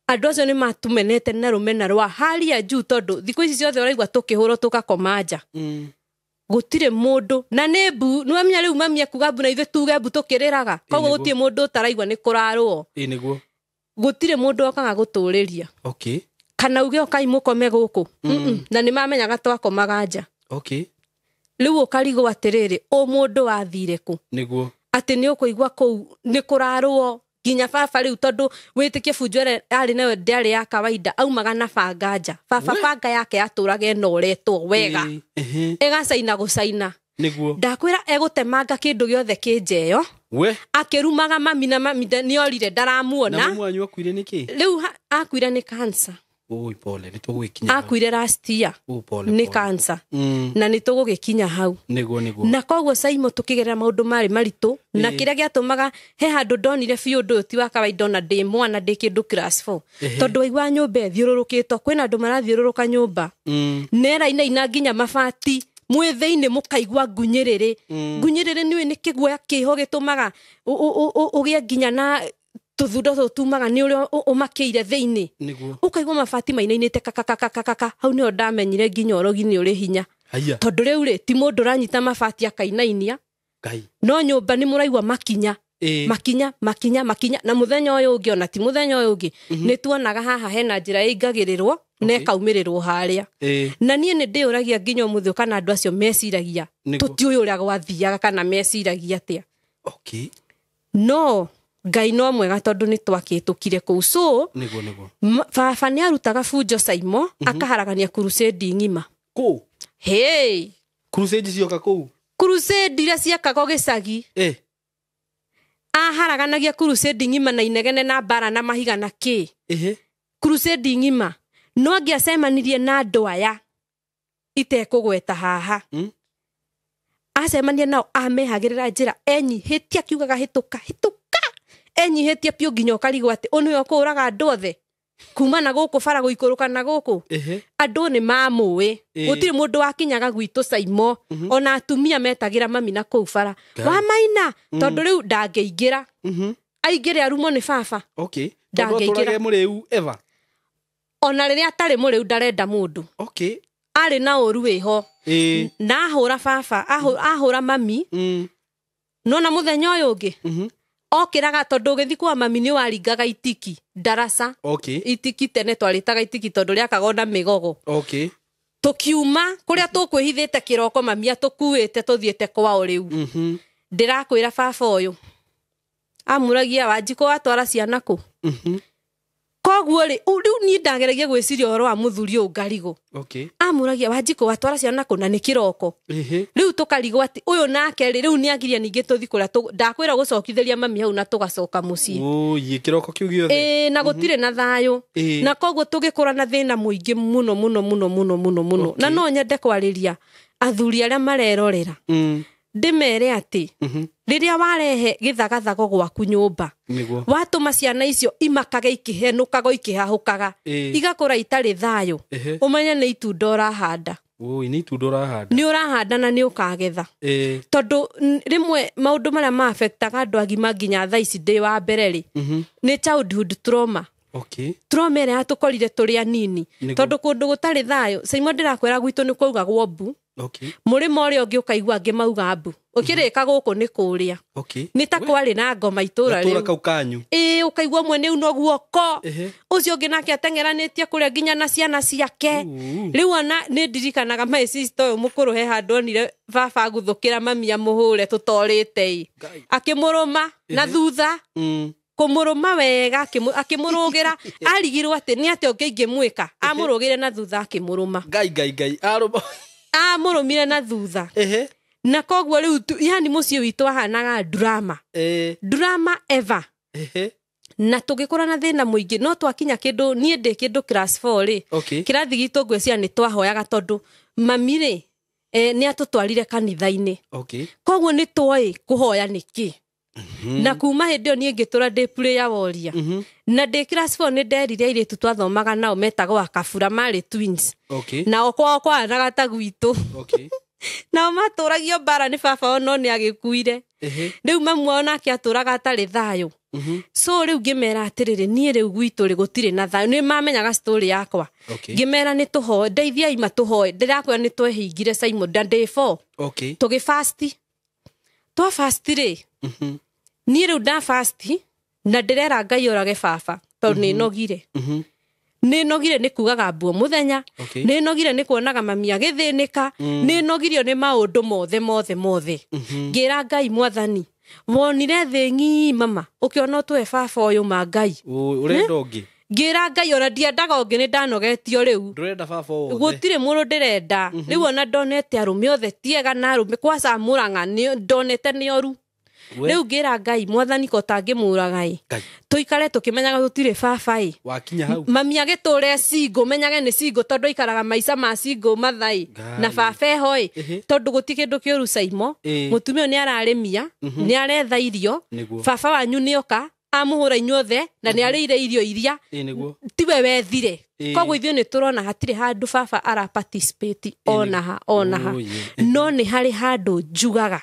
Andũ acio nĩ matumenete na rũmena rwa haria juu, tondũ thikũ ici ciothe ũraigua tũkĩhũrwo tũgakoma nja, gũtirĩ mũndũ na nĩ mbu nĩwamenya rĩu mami akuga mbu na ithuĩ tuge mbu tũkĩrĩraga, koguo gũtirĩ mũndũ ũtaraigua nĩ kũrarũo. Ĩ nĩguo. Gũtirĩ mũndũ okaga gũtũrĩria kana uge ũkai mũkome gũkũ. Na nĩ mamenyaga twakomaga nja. Rĩu ũkarigwo atĩrĩrĩ, ũ mũndũ wathire kũ? Atĩ nĩ ũkũigua kũu nĩ kũrarũo nginya baba rĩu, tondũ wĩtĩkie bunjo ĩrĩa arĩ nayo ndĩarĩ ya kawaida, aumaga na banga nja baba, banga yake yatũraga ĩnoretwo wega, ĩgacaina gũcaina. Ndakwĩra egũtemanga kĩndũ gĩothe kĩ nja ĩyo, akĩrumaga mami, na mami nĩorire, Na ndaramuona. mamu wanyu akuire nĩkĩ? Rĩu akuire nĩ cancer. Oi, pole nĩ tũgũgĩkinya hau. Akuire last year. Oh, pole, nĩ pole. cancer. Mm. Na nĩ tũgũgĩkinya hau. Nĩguo nĩguo. Na koguo Saimo tũkĩgerera maũndũ marĩ maritũ na Ĩĩ. kĩrĩa gĩatũmaga he handũ ndonire biũ ũndũ ũyũ ti wa kawaida ona ndĩ mwana ndĩ kĩndũ class 4. Ehe. Tondũ waigua nyũmba ĩthiũrũrũkĩtwo, kwĩna andũ marathiũrũrũka nyũmba nerainaina nginya mabati, mwĩ thĩinĩ mũkaigua ngunyĩrĩrĩ. Ngunyĩrĩrĩ nĩũĩ nĩ kĩguoya kĩho gĩtũmaga ũgĩe nginya na tũthundo tũtũ tumaga nĩ ũrĩa ũmakĩire thĩinĩ. Nĩguo. Ũkaigua mabati mainainĩte kakakakakaka. Hau nĩho ndamenyire nginya ũrogi nĩ ũrĩ hinya. Haiya. Tondũ rĩu rĩ, ti mũndũ ũranyita mabati akainainia, Ngai. no nyũmba nĩ mũraigua makinya, Ĩĩ. makinya makinya makinya. Na mũthenya ũyũ ũngĩ, ona ti mũthenya ũyũ ũngĩ, nĩ tuonaga haha hena njĩra ĩingagĩrĩrwo na ĩkaumĩrĩrwo harĩa. Ĩĩ. Na niĩ nĩ ndĩyũragia nginya ũmũthĩ kana andũ acio meciragia, Nĩguo. tũtiũĩ ũrĩa gwathiaga kana meciragia atĩa. Okay. No Ngai no mwega tondũ nĩ twakĩtũkire kũu. So Nĩguo nĩguo. Baba nĩ arutaga bunjo Saimo, akaharagania crusade ng'ima. Kũ? Hey. Crusade cioka kũu? Crusade iria ciakagwo gĩcagi. Eh. Aharaganagia crusade ng'ima na inegene na mbara na mahiga na kĩ. Ehe. Crusade ng'ima. No angĩacemanirie na andũ aya itekũgweta haha, acemania nao amehagĩrĩra njĩra enyihĩtie akiugaga hĩtũka hĩtũka, enyihĩtie piũ nginya ũkarigwo atĩ ũyũ nĩwe ũkũraga andũ othe kuma na gũkũ bara gũikũrũka na gũkũ. Ehe. Andũ nĩ mamũĩ. Ĩĩ. Gũtirĩ mũndũ wakinyaga gwitũ Saimo. Ona atumia metagĩra mami na kũu bara, Ngai. wa maina, tondũ rĩu ndangĩingĩra. Aingĩre arumwo nĩ baba. Okay. Tondũ Ndangĩingĩra. atũrage mũrĩu ever. Ona rĩrĩa atarĩ mũrĩu ndarenda mũndũ. Okay. Arĩ na ũru wĩho. Ĩĩ. Na ahũra baba, ahũra mami. Nona mũthenya ũyũ ũngĩ okĩraga, tondũ ũgĩthiĩ kwa mami nĩ waringaga itiki ndaraca. Okay. Itiki tene twarĩtaga itiki tondũ rĩakagwo na mĩgogo. Okay. Tũkiuma kũrĩa tũkwĩhithĩte kĩroko, mami atũkuĩte tũthiĩte kwao rĩu. Ndĩrakwĩra baba ũyũ amũragia, Wanjikũ watwara ciana kũ? Koguo rĩ, rĩu niĩ ndageragia gwĩciria ũhoro wa mũthuri ũyũ ngarigũ. Okay. Amũragia, Wanjikũ watwara ciana kũ? Na nĩ kĩroko. Ehe. Rĩu tũkarigwo atĩ ũyũ nake rĩ, rĩu nĩ agiria ningĩ tũthi kũrĩa ndakwĩra gũcokithĩria mami hau na tũgacoka mũciĩ. Ũi, kĩroko kĩu gĩothe. Ĩĩ, na gũtirĩ na thayũ. Ĩĩ. Na koguo tũgĩkũra na thĩna mũingĩ mũno mũno mũno mũno mũno mũno. Okay. Na no nyende kwarĩria athuri arĩa marerorera, ndĩmere atĩ rĩrĩa warehe gĩthagathago gwaku nyũmba, Nĩguo. watũma ciana icio imakage ikĩhenũkaga ikĩhahũkaga, Ĩĩ. igakũra itarĩ thayũ, Ehe. ũmenye nĩ itunda ũrahanda. Ũi, nĩ itunda ũrahanda. Nĩ ũrahanda na nĩ ũkagetha. Ĩĩ. Tondũ rĩmwe maũndũ marĩa maafektaga andũ agima nginya thaa ici ndĩ wa mbere rĩ, nĩ childhood trauma. Okay. Trauma ĩrĩa yatũkorire tũrĩ anini. Nĩguo. Tondũ kũndũ gũtarĩ thayũ, Saimo, ndĩrakwĩra gwitũ nĩ kwaugagwo mbu. Okay. Mũrĩmo ũrĩa ũngĩ ũkaigua angĩ mauga mbu, ũkĩrĩka gũkũ nĩ kũrĩa. Okay. Nĩ ta kwarĩ na ngoma itũra Gatũra rĩu. kau kanyu. Ĩĩ, ũkaigua ũmwe nĩ uno guoko, Ehe. ũcio ũngĩ nake ateng'eranĩtie kũrĩa nginya na ciana ciake. Uu. Rĩu ona nĩ ndirikanaga my sister ũyũ mũkũrũ, he handũ onire baba aguthũkĩra mami amũhũre tũtorĩte ĩ. Ngai. Akĩmũrũma na thutha, kũmũrũma wega, akĩmũrũgĩra, arigirwo atĩ nĩ atĩa ũngĩ ingĩmwĩka, amũrũgĩre na thutha akĩmũrũma. Ngai ngai ngai. Arũma. Amũrũmire na thutha. Ehe. Na koguo rĩu yani mũciĩ witũ ahanaga drama. Ĩĩ. Drama ever. Ehe. Na tũgĩkũra na thĩna mũingĩ, no twakinya kĩndũ niĩ ndĩ kĩndũ class 4 rĩ, Okay. kĩrathi gitũ ngwĩciria nĩ twahoyaga tondũ mami rĩ, nĩ atũtwarire kanitha-inĩ. Okay. Koguo nĩ twoĩ kũhoya nĩ kĩ. Na kuma hĩndĩ ĩyo niĩ ngĩtũra ndĩ prayer warrior. Na ndĩ class 4 nĩ nderire airĩtu twathomaga nao metagwo akabura, marĩ twins. Okay. Nao kwao kwahanaga ta gwitũ. Okay. Nao matũragio mbara nĩ baba wao no nĩ agĩkuire. Ehe. Rĩu mamu wao nake atũraga atarĩ thayũ. So rĩu ngĩmera atĩrĩrĩ, niĩ rĩu gwitũ rĩ gũtirĩ na thayũ. Nĩ mamenyaga story yakwa. Okay. Ngĩmera nĩ tũhoe, ndeithiai matũhoe. Ndĩrakwĩra nĩ twehingire Simon na ndĩ 4. Okay. Tũgĩ fast. Twa fast rĩ, niĩ rĩu nda fast na ndĩrera Ngai orage baba tondũ nĩ nogire. Nĩ nogire nĩ kugaga mbuo mũthenya. Okay. Nĩ nogire nĩ kuonaga mami agĩthĩnĩka. Nĩ nogirio nĩ maũndũ mothe mothe mothe. Ngĩra Ngai, mwathani, wonire thĩ ng'ima ma ũkĩona ũtũhe baba ũyũ ma Ngai. Ũi, ũrenda ũngĩ. Ngĩra Ngai ona ndiendaga ũngĩ, nĩ ndanogetio rĩu. Ndũrenda baba wothe. Gũtirĩ mũndũ ndĩrenda rĩu, ona ndonete arũme othe tiega na arũme kwaca Mũrang'a nĩ ndonete nĩ oru. Rĩu ngĩra Ngai, mwathani ko tangĩmũraga ĩ, Ngai. tũikare tũkĩmenyaga tũtirĩ baba ĩ. Wakinya hau. Mami agĩtũre single, menyage nĩ single tondũ aikaraga maica ma single mathai Ngai. na baba eho ĩ, Ehe. tondũ gũti kĩndũ kĩũru Saimo. Ĩ. Mũtumia ũyũ nĩ ararĩmia, nĩ aretha irio. Nĩguo. Baba wanyu nĩoka amũhũra inyuothe na nĩ arĩire irio iria Ĩ nĩguo. tiwe wethire. Ĩ. Koguo ithuĩ nĩ tũrona hatirĩ handũ baba ara participate onaha onaha. Oh, yeah. No nĩ harĩ handũ njugaga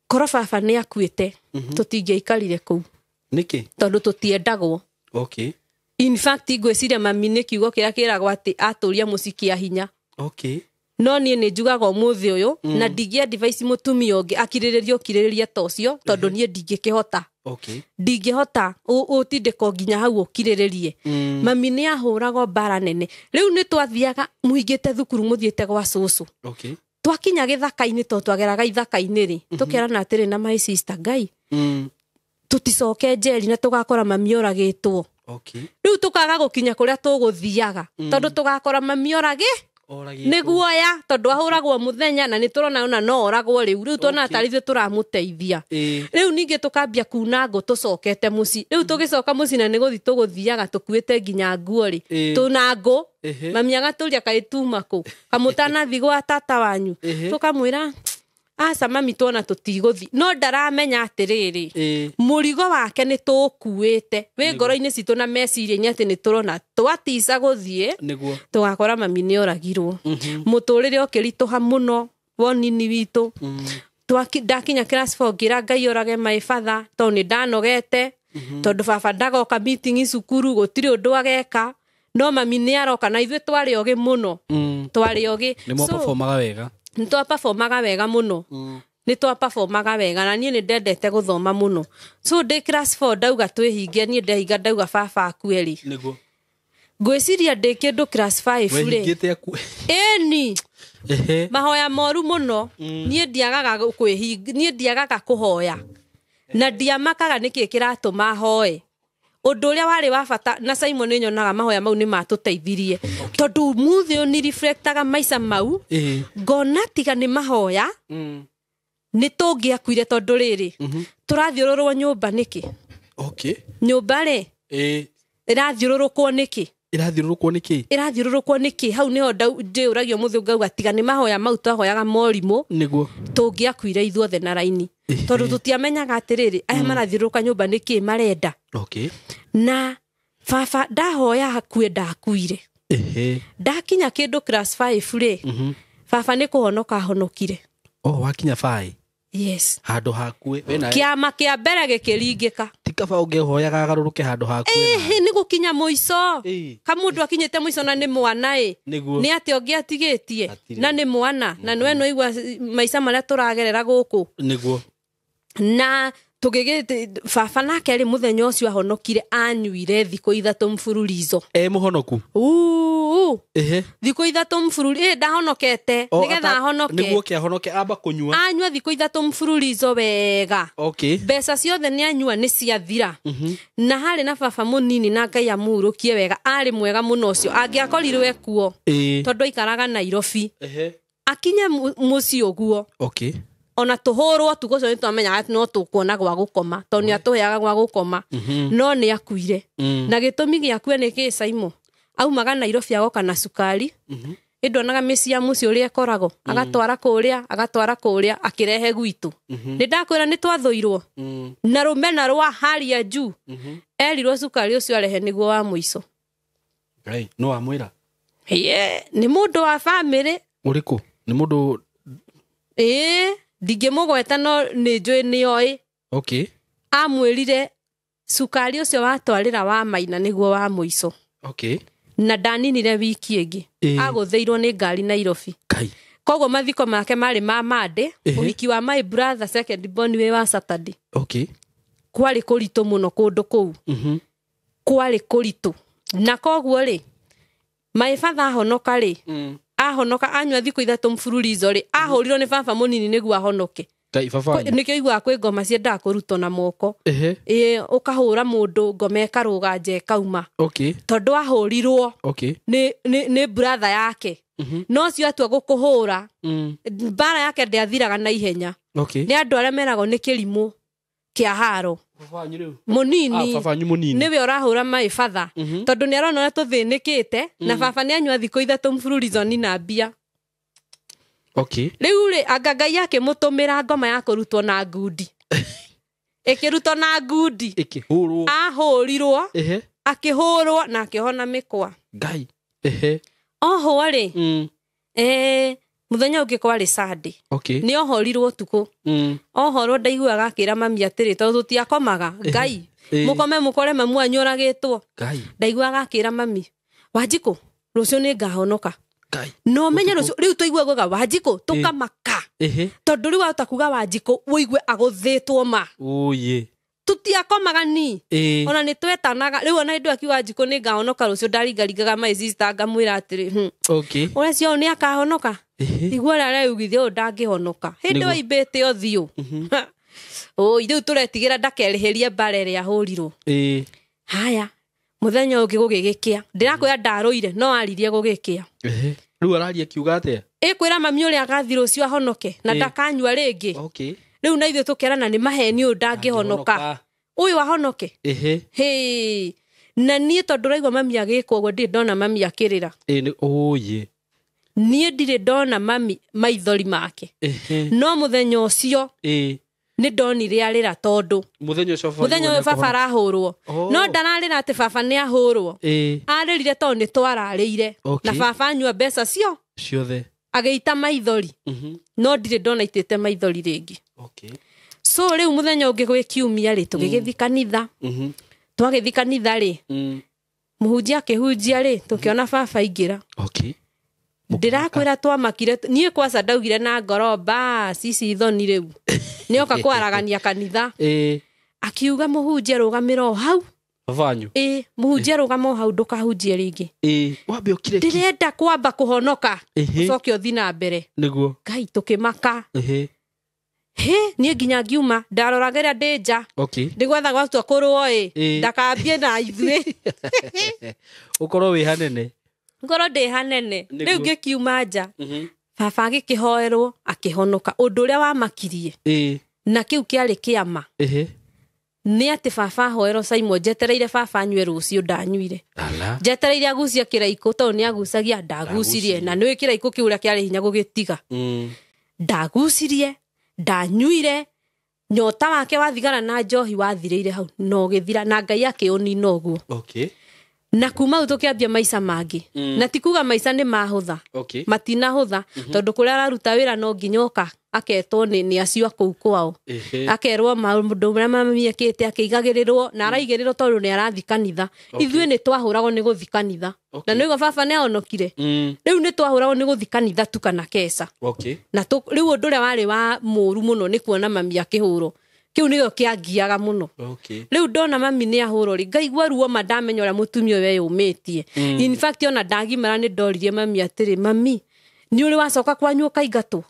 korwo baba nĩ akuĩte, tũtingĩaikarire kũu. Nĩkĩ? Tondũ tũtiendagwo. Okay. In fact, ngwĩciria mami nĩ kiugo kĩrĩa kĩragwo atĩ atũria mũciĩ kĩa hinya. Okay. No niĩ nĩ njugaga ũmũthĩ ũyũ na ndingĩ advice mũtumia ũngĩ akirĩrĩrie ũkirĩrĩria ta ũcio, tondũ niĩ ndingĩkĩhota. Okay. Ndingĩhota ũtindĩko nginya hau ũkirĩrĩrie. Mami nĩ ahũragwo mbara nene. Rĩu nĩ twathiaga mũhingĩte thukuru mũthiĩte gwa cũcũ. Okay. Twakinya gĩthaka-inĩ, tondũ twageraga ithaka-inĩ rĩ, tũkerana atĩrĩ na my sister, Ngai, tũticoke njeri na tũgakora mami oragĩtwo. Okay. Rĩu tũkaga gũkinya kũrĩa tũgũthiaga tondũ tũgakora mami oragĩ Oragĩtwo. nĩ guoya, tondũ ahũragwo mũthenya na nĩ tũrona ona no oragwo. Rĩu tuona Okay. tarĩ ithuĩ tũramũteithia. Ĩ. Rĩu ningĩ tũkambia kuna ngũ tũcokete mũciĩ. Rĩu tũgĩcoka mũciĩ na nĩ gũthi tũgũthiaga tũkuĩte nginya nguo rĩ, Ĩ. tũna ngũ. Ehe. Mami agatũria, kaĩ tuma kũ kamũtanathi gwa tata wanyu? Ehe. Tũkamwĩra, aca mami, tuona tũtigũthi. No ndaramenya atĩrĩrĩ, Ĩ. mũrigo wake nĩ tũũkuĩte wĩ ngoro-inĩ citũ na meciria-inĩ atĩ nĩ tũrona twatica gũthiĩ Nĩguo. tũgakora mami nĩ oragirwo. Mũtũrĩre ũkĩritũha mũno wonini witũ. Ndakinya class 4 ngĩra Ngai orage my father, tondũ nĩ ndanogete, tondũ baba ndagoka meeting cukuru, gũtirĩ ũndũ ageka, no mami nĩ aroka na ithuĩ twarĩ ogĩ mũno. Twarĩ ogĩ. Nĩ mwaperformaga wega. Nĩ twaperformaga wega mũno, nĩ twaperformaga wega, na niĩ nĩ ndendete gũthoma mũno. So ndĩ class 4 ndauga twĩhinge, niĩ ndehinga ndauga baba akue rĩ. Nĩguo. Ngwĩciria ndĩ kĩndũ class 5 rĩ. Wehingĩte aku. Ĩni. Ehe. Mahoya moru mũno. Niĩ ndiagaga kwĩhinga, niĩ ndiagaga kũhoya na ndiamakaga nĩkĩ kĩratũma hoe. Ũndũ ũrĩa warĩ wa bata na Simon, nĩ nyonaga mahoya mau nĩ matũteithirie, tondũ mũthĩ ũyũ nĩ reflectaga maica mau. Ĩ. Ngona tiga nĩ mahoya nĩ tũngĩakuire, tondũ rĩrĩ, tũrathiũrũrwo nyũmba nĩkĩ? Okay. Nyũmba rĩ, Ĩ. ĩrathiũrũrũkwo nĩkĩ? Ĩrathiũrũrũkwo nĩkĩ? Ĩrathiũrũrũkwo nĩkĩ? Hau nĩho ndĩũragio mũthĩ, ngauga tiga nĩ mahoya mau twahoyaga morimũ, Nĩguo. tũngĩakuire ithuothe na raini, tondũ tũtiamenyaga atĩrĩrĩ, aya marathiũrũrũka nyũmba nĩkĩ marenda. Okay. Na baba ndahoya hakue, ndakuire. Ehe. Ndakinya kĩndũ class 5 rĩ, baba nĩ kũhonoka ahonokire. Oh, wakinya bai. Yes. Handũ hakue wena. Kĩama kĩa mbere gĩkĩringĩka. Ti kaba ũngĩhoyaga agarũrũke handũ hakue na- Ĩhĩ, nĩ gũkinya mũico. Ĩ. Kamũndũ akinyĩte mũico na nĩ mwana ĩ. Nĩguo. Nĩ atĩ ũngĩ atigĩtie? Hatirĩ. Na nĩ mwana na nĩwe nĩwaigua maica marĩa tũragerera gũkũ. Nĩguo. Na tũgĩgĩ baba nake rĩ, mũthenya ũcio ahonokire anyuire thikũ 3 mfululizo. E mũhonoku. Uu. Ehe. Thikũ 3 mfululizo ĩ ndahonokete. O, Nĩgetha ahonoke. Nĩguo kĩahonoke amba kũnyua. Anyua thikũ 3 mfululizo wega. Okay. Mbeca ciothe nĩ anyua nĩ ciathira. Na harĩ na baba mũnini, na Ngai amũhurũkie wega, arĩ mwega mũno ũcio, angĩakorirwo ekuo, Ĩ. tondũ aikaraga Nairobi, Ehe. akinye mũciĩ ũguo, Okay. ona tũhũrwo tukũ ũcio nĩ twamenyaga atĩ no tũkuona gwa gũkoma, tondũ nĩ atũheaga gwa gũkoma. No nĩ akuire. Na gĩtũmi gĩakue nĩ kĩ, Saimo? Aumaga Nairobi agoka na cukari, ĩndonaga mĩciĩ ya mũciĩ ũrĩa ĩkoragwo, agatwara kũrĩa, agatwara kũrĩa, akĩrehe gwitũ. Nĩ ndakwĩra nĩ twathũirwo na rũmena rwa haria juu. Erirwo cukari ũcio arehe nĩguo wa mũico. Ngai, no wamwĩra? Ye, nĩ mũndũ wa bamĩrĩ. Ũrĩkũ? Nĩ mũndũ? Ĩĩ, ndingĩmũgweta, no nĩ njũĩ nĩoĩ. Okay. Amwĩrire cukari ũcio watwarĩra wa maina nĩguo wa mũico. Okay. Na ndaninire wiki ĩngĩ, Ĩĩ. agũthĩirwo nĩ ngari Nairobi. Kai. Koguo mathiko make marĩ ma Monday, Ehe. ũhiki wa my brother second born wĩ wa Saturday. Okay. Kwarĩ kũritũ mũno kũndũ kũu. Kwarĩ kũritũ, na koguo rĩ, my father ahonoka rĩ, ahonoka anyua thikũ 3 mfululizo rĩ, ahũrirwo nĩ baba mũnini nĩguo ahonoke. Ngai, baba wanyu. Nĩkĩo iguaga kwĩ ngoma ciendaga kũrutwo na moko. Ehe. Ĩĩ, ũkahũra mũndũ ngoma ĩkarũga nja ĩkauma. Okay. Tondũ ahũrirwo Okay. nĩ brother yake. No ũcio atua gũkũhũra, Mm. mbara yake ndĩathiraga na ihenya. Okay. Nĩ andũ arĩa meragwo nĩ kĩrimũ kĩa haro. Baba wanyu rĩu? Mũnini. Ah, baba wanyu mũnini. Nĩwe ũrahũra maĩ batha, tondũ nĩ arona ũrĩa tũthĩnĩkĩte, na baba nĩ anyua thikũ 3 mfululizo na mbia. Okay. Rĩu rĩ, anga Ngai akĩmũtũmĩra ngoma ya kũrutwo na ngundi, ĩkĩrutwo na ngundi. Ĩkĩhũrwo. Ahũrirwo. Ehe. Akĩhũrwo na akĩhona mĩkwa. Ngai. Ehe. Ohwo rĩ, Mm. mũthenya ũngĩ kwarĩ Sunday. Okay. Nĩ ohorirwo ũtukũ. Ohorwo ndaiguaga akĩra mami atĩrĩ, tondũ tũtiakomaga, Ngai, mũkome mũkore mamu wanyu oragĩtwo. Ngai. Ndaiguaga akĩra mami, Wanjikũ, rũciũ nĩ ngahonoka. Ngai. No menye rũciũ rĩu tũiguaga Wanjikũ tũkamaka. Ehe. Tondũ rĩu wahota kuga Wanjikũ ũigue agũthĩtwo ma. Oye. Tũtiakomaga ni. Ona nĩ twetanaga rĩu, ona hĩndĩ ĩyo akiuga Wanjikũ nĩ ngahonoka rũciũ, ndaringaringaga my sister ngamwĩra atĩrĩ, Okay. ũreciria ũyũ nĩ akahonoka? Ehe. Igua ũrĩa areugithia ũyũ ndangĩhonoka hĩndĩ Nĩguo. waimbĩte ũthiũ. Ũi, rĩu tũretigĩra ndakerĩhĩrie mbara ĩrĩa ahũrirwo. Haya, mũthenya ũngĩ gũgĩgĩkĩa, ndĩrakwĩra ndarũire no aririe gũgĩkĩa. Ehe. Rĩu araria akiuga atĩa? Ĩkwĩra mami ũrĩa agathi rũciũ ahonoke na ndakanyua rĩngĩ. Okay. Rĩu na ithuĩ tũkerana nĩ maheni, ũyũ ndangĩhonoka, ũyũ ahonoke. Ehe. Hĩ, na niĩ tondũ ũraigua mami agĩkwo ũguo, ndirĩ ndona mami akĩrĩra. Ĩ oye. Niĩ ndirĩ ndona mami maithori make. Ehe. No mũthenya ũcio nĩ ndonire arĩra, tondũ Mũthenya ũcio baba mũthenya ũyũ baba arahũrwo. Oh. No ndararĩra atĩ baba nĩ ahũrwo. Arĩrire tondũ nĩ twararĩire. Okay. Na baba anyua mbeca cio Ciothe. agĩita maithori. No ndirĩ ndona aitĩte maithori rĩngĩ. Okay. So rĩu mũthenya ũngĩ gwĩ kiumia rĩ, tũgĩgĩthiĩ kanitha. Twagĩthiĩ kanitha rĩ, mũhunjia akĩhunjia rĩ, tũkĩona baba aingĩra. Okay. Ndĩrakwĩra twamakire niĩ kwaca ndaugire na ngoro, bas, ici thoni rĩu nĩoka kwaragania kanitha. Akiuga mũhunjia rũgamĩra o hau. Baba wanyu. Ĩ, mũhunjia rũgama o hau, ndũkahunjie rĩngĩ. Wambe ũkire ki. Ndĩrenda kwamba kũhonoka, ũcoke ũthi na mbere. Nĩguo. Ngai, tũkĩmaka. Ehe. Hĩ, niĩ nginya ngiuma ndaroragĩra ndĩ nja. Okay. Ndĩgwetha gwatua kũrũo ĩ, ndakambie na ithuĩ. Ũkorwo wĩ hanene. Ngorwo ndĩ hanene. Nĩguo. Rĩu ngĩkiuma nja, baba agĩkĩhoerwo akĩhonoka. Ũndũ ũrĩa wamakirie na kĩu kĩarĩ kĩama Ehe. nĩ atĩ baba ahoerwo, Simon, njetereire baba anyue rũciũ, ndanyuire. Ala. Njetereire agucie kĩraikũ, tondũ nĩ agucagia, ndagucirie. Na nĩũĩ kĩraikũ kĩu ũrĩa kĩarĩ hinya gũgĩtiga. Ndagucirie, ndanyuire, nyota wake wa thigara na njohi wathirĩire hau na ũgĩthira, na Ngai akĩũnina ũguo. Okay. Na kuma hau tũkĩambia maica mangĩ. Na ti kuga maica nĩ mahũtha. Okay. Matinahũtha, tondũ kũrĩa araruta wĩra no nginya oka aketwo nĩ acio a kũu kwao. Ehe. Akerwo maũndũ marĩa mami ekĩte, akĩigagĩrĩrwo na araigĩrĩrwo tondũ nĩ arathi kanitha. Okay. Ithuĩ nĩ twahũragwo nĩ gũthi kanitha. Okay. Na nĩguo baba nĩ ahonokire. Rĩu nĩ twahũragwo nĩ gũthi kanitha tu kana keca. Okay. Na rĩu ũndũ ũrĩa warĩ wa mũũru mũno nĩ kuona mami akĩhũrwo. Kĩu nĩkĩo kĩangiaga mũno. Okay. Rĩu ndona mami nĩ ahũrwo rĩ, ngaigua ruo ma, ndamenya ũrĩa mũtumia ũyũ eyũmĩtie. In fact, ona ndagimara nĩ ndoririe mami atĩrĩ, mami, nĩ ũrĩ wacoka kwanyu ũkaingatwo?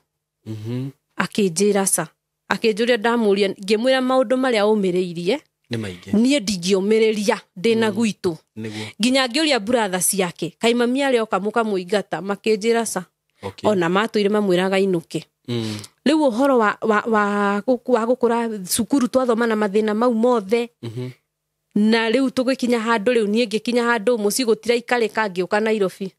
Akĩnjĩra ca. Akĩnjũria, ndamũria, ngĩmwĩra maũndũ marĩa ũmĩrĩirie, Nĩ maingĩ. niĩ ndingĩũmĩrĩria ndĩna gwitũ. Nĩguo. Nginya ngĩũria buratha ciake, kaĩ mami arĩa oka mũkamũingata? Makĩnjĩra ca. Okay. Ona matũire mamwĩraga inũke. Rĩu ũhoro wa gũkũra cukuru, twathoma na mathĩna mau mothe. Na rĩu tũgĩkinya handũ, rĩu niĩ ngĩkinya handũ mũciĩ gũtiraikarĩka, ngĩũka Nairobi.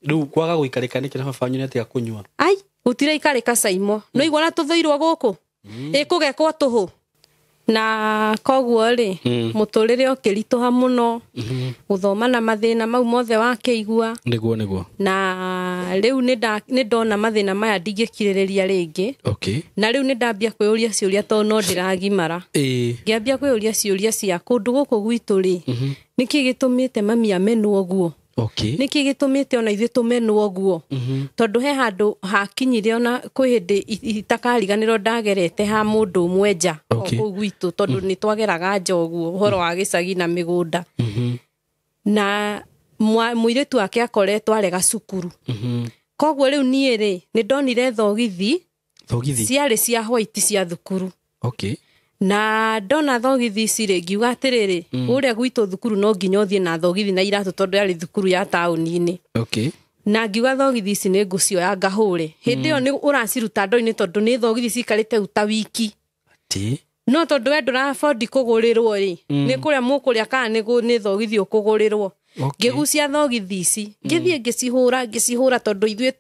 Rĩu kwaga gũikarĩka nĩkĩ na baba wanyu nĩ atiga kũnyua? Ai, gũtiraikarĩka Saimo, no igua na tũthũirwo gũkũ ĩkũgekwo tũhũ, na koguo rĩ, mũtũrĩre ũkĩritũha mũno, gũthoma na mathĩna mau mothe wakĩigua. Nĩguo, nĩguo. Na rĩu nĩ ndona mathĩna maya ndingĩkirĩrĩria rĩngĩ. Okay. Na rĩu nĩ ndambia kwĩyũria ciũria, tondũ no ndĩragimara. Ngĩambia kwĩyũria ciũria cia kũndũ gũkũ gwitũ rĩ, nĩkĩ gĩtũmĩte mami amenwo ũguo? Okay. Nĩkĩ gĩtũmĩte ona ithuĩ tũmenwo ũguo? Tondũ he handũ hakinyire, ona kwĩ hĩndĩ itakariganĩrwo ndagerete ha mũndũ ũmwe nja o Okay. kũu gwitũ, tondũ nĩ twageraga nja ũguo ũhoro wa gĩcagi na mĩgũnda. Na mũirĩtu wake akoretwo arega cukuru. Koguo rĩu niĩ rĩ, nĩ ndonire thogithi. Thogithi. Ciarĩ cia white cia thukuru. Okay. Na ndona thogithi ici rĩ, ngiuga atĩrĩrĩ, kũrĩa gwitũ thukuru no nginya ũthiĩ na thogithi na iratũ, tondũ yarĩ thukuru ya taũni-inĩ. Okay. Na ngiuga thogithi ici nĩ ngũcioya ngahũre. Hĩndĩ ĩyo nĩ ũraciruta ndoo-inĩ tondũ nĩ thogithi cikarĩte u ta wiki. Ti. No tondũ we ndũrabondi kũgũrĩrwo rĩ, nĩ kũrĩa mũkũrĩa kana nĩ thogithi ũkũgũrĩrwo. Okay. Ngĩgucia thogithi ici, ngĩthiĩ ngĩcihũra tondũ ithuĩ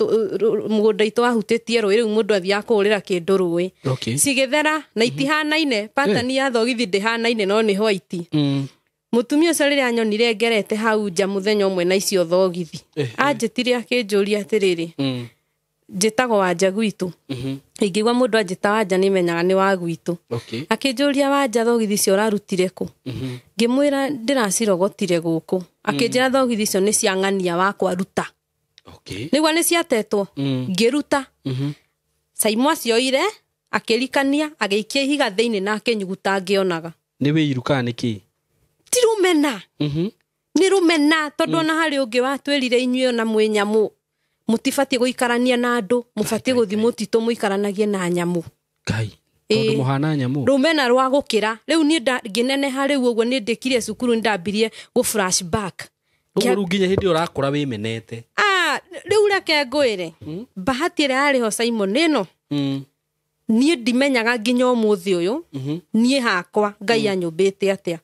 mũgũnda witũ wahutĩtie rũĩ, rĩu mũndũ athiaga kũhũrĩra kĩndũ rũĩ. Okay. Cigĩthera na itihanaine, pattern ya thogithi ndĩhanaine no nĩ white. Mũtumia ũcio rĩrĩa anyonire ngerete hau nja mũthenya ũmwe na icio thogithi, anjĩtire akĩnjũria atĩrĩrĩ, njĩtagwo Wanja gwitũ. Ingĩigua mũndũ anjĩta Wanja nĩmenyaga nĩ wa gwitũ. Okay. Akĩnjũria Wanja thogithi icio ũrarutire kũ? Ngĩmwĩra ndĩracirogotire gũkũ. Akĩnjĩra thogithi icio nĩ cia ng'ania wakwa ruta. Okay. Nĩguo nĩ ciatetwo. Ngĩruta. Saimu acioire, akĩrikania, agĩikia ihiga thĩinĩ na akĩnyuguta ngĩonaga. Nĩ wĩiru kana nĩ kĩ? Ti rũmena. Nĩ rũmena tondũ ona harĩ ũngĩ watwĩrire inyuĩ ona mwĩ nyamũ. Mũtibatiĩ gũikarania na andũ, mũbatiĩ gũthiĩ mũtitũ mũikaranagie na nyamũ. Ngai. Tondũ mũhana nyamũ. Rũmena rwa gũkĩra. Rĩu niĩ ngĩneneha rĩu ũguo nĩ ndĩkirie cukuru nĩ ndambirie gũ flashback. Ũguo rĩu nginya hĩndĩ ĩyo ũrakũra wĩmenete. Rĩu reke ngwĩre. Bahati ĩrĩa yarĩ ho Simon ĩno. Niĩ ndimenyaga nginya ũmũthĩ ũyũ. Niĩ hakwa Ngai anyũmbĩte atĩa.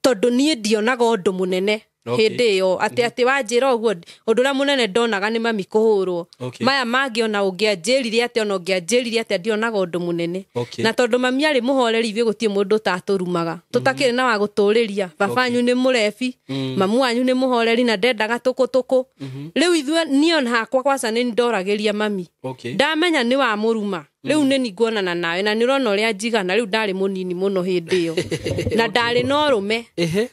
Tondũ niĩ ndionaga ũndũ mũnene. Okay. Hĩndĩ ĩyo atĩ wanjĩra ũguo ũndũ ũrĩa mũnene ndonaga nĩ mami kũhũrwo. Okay. Maya mangĩ ona ũngĩanjĩrire atĩa ona ũngĩanjĩrire atĩa ndionaga ũndũ mũnene. Okay. Na tondũ mami arĩ mũhoreri ithuĩ gũtirĩ mũndũ ũtatũrumaga. Tũtakĩrĩ na wa gũtũrĩria. Baba wanyu nĩ mũrebi, mamu wanyu nĩ mũhoreri na ndendaga tũkũtũkũ. Rĩu ithuĩ niĩ ona hakwa kwaca nĩ ndoragĩria mami. Okay. Ndamenya nĩ wamũruma. Rĩu nĩ ninguonana nawe na nĩ ũrona ũrĩa njigana rĩu ndarĩ mũnini mũno hĩndĩ ĩyo. Na ndarĩ na ũrũme.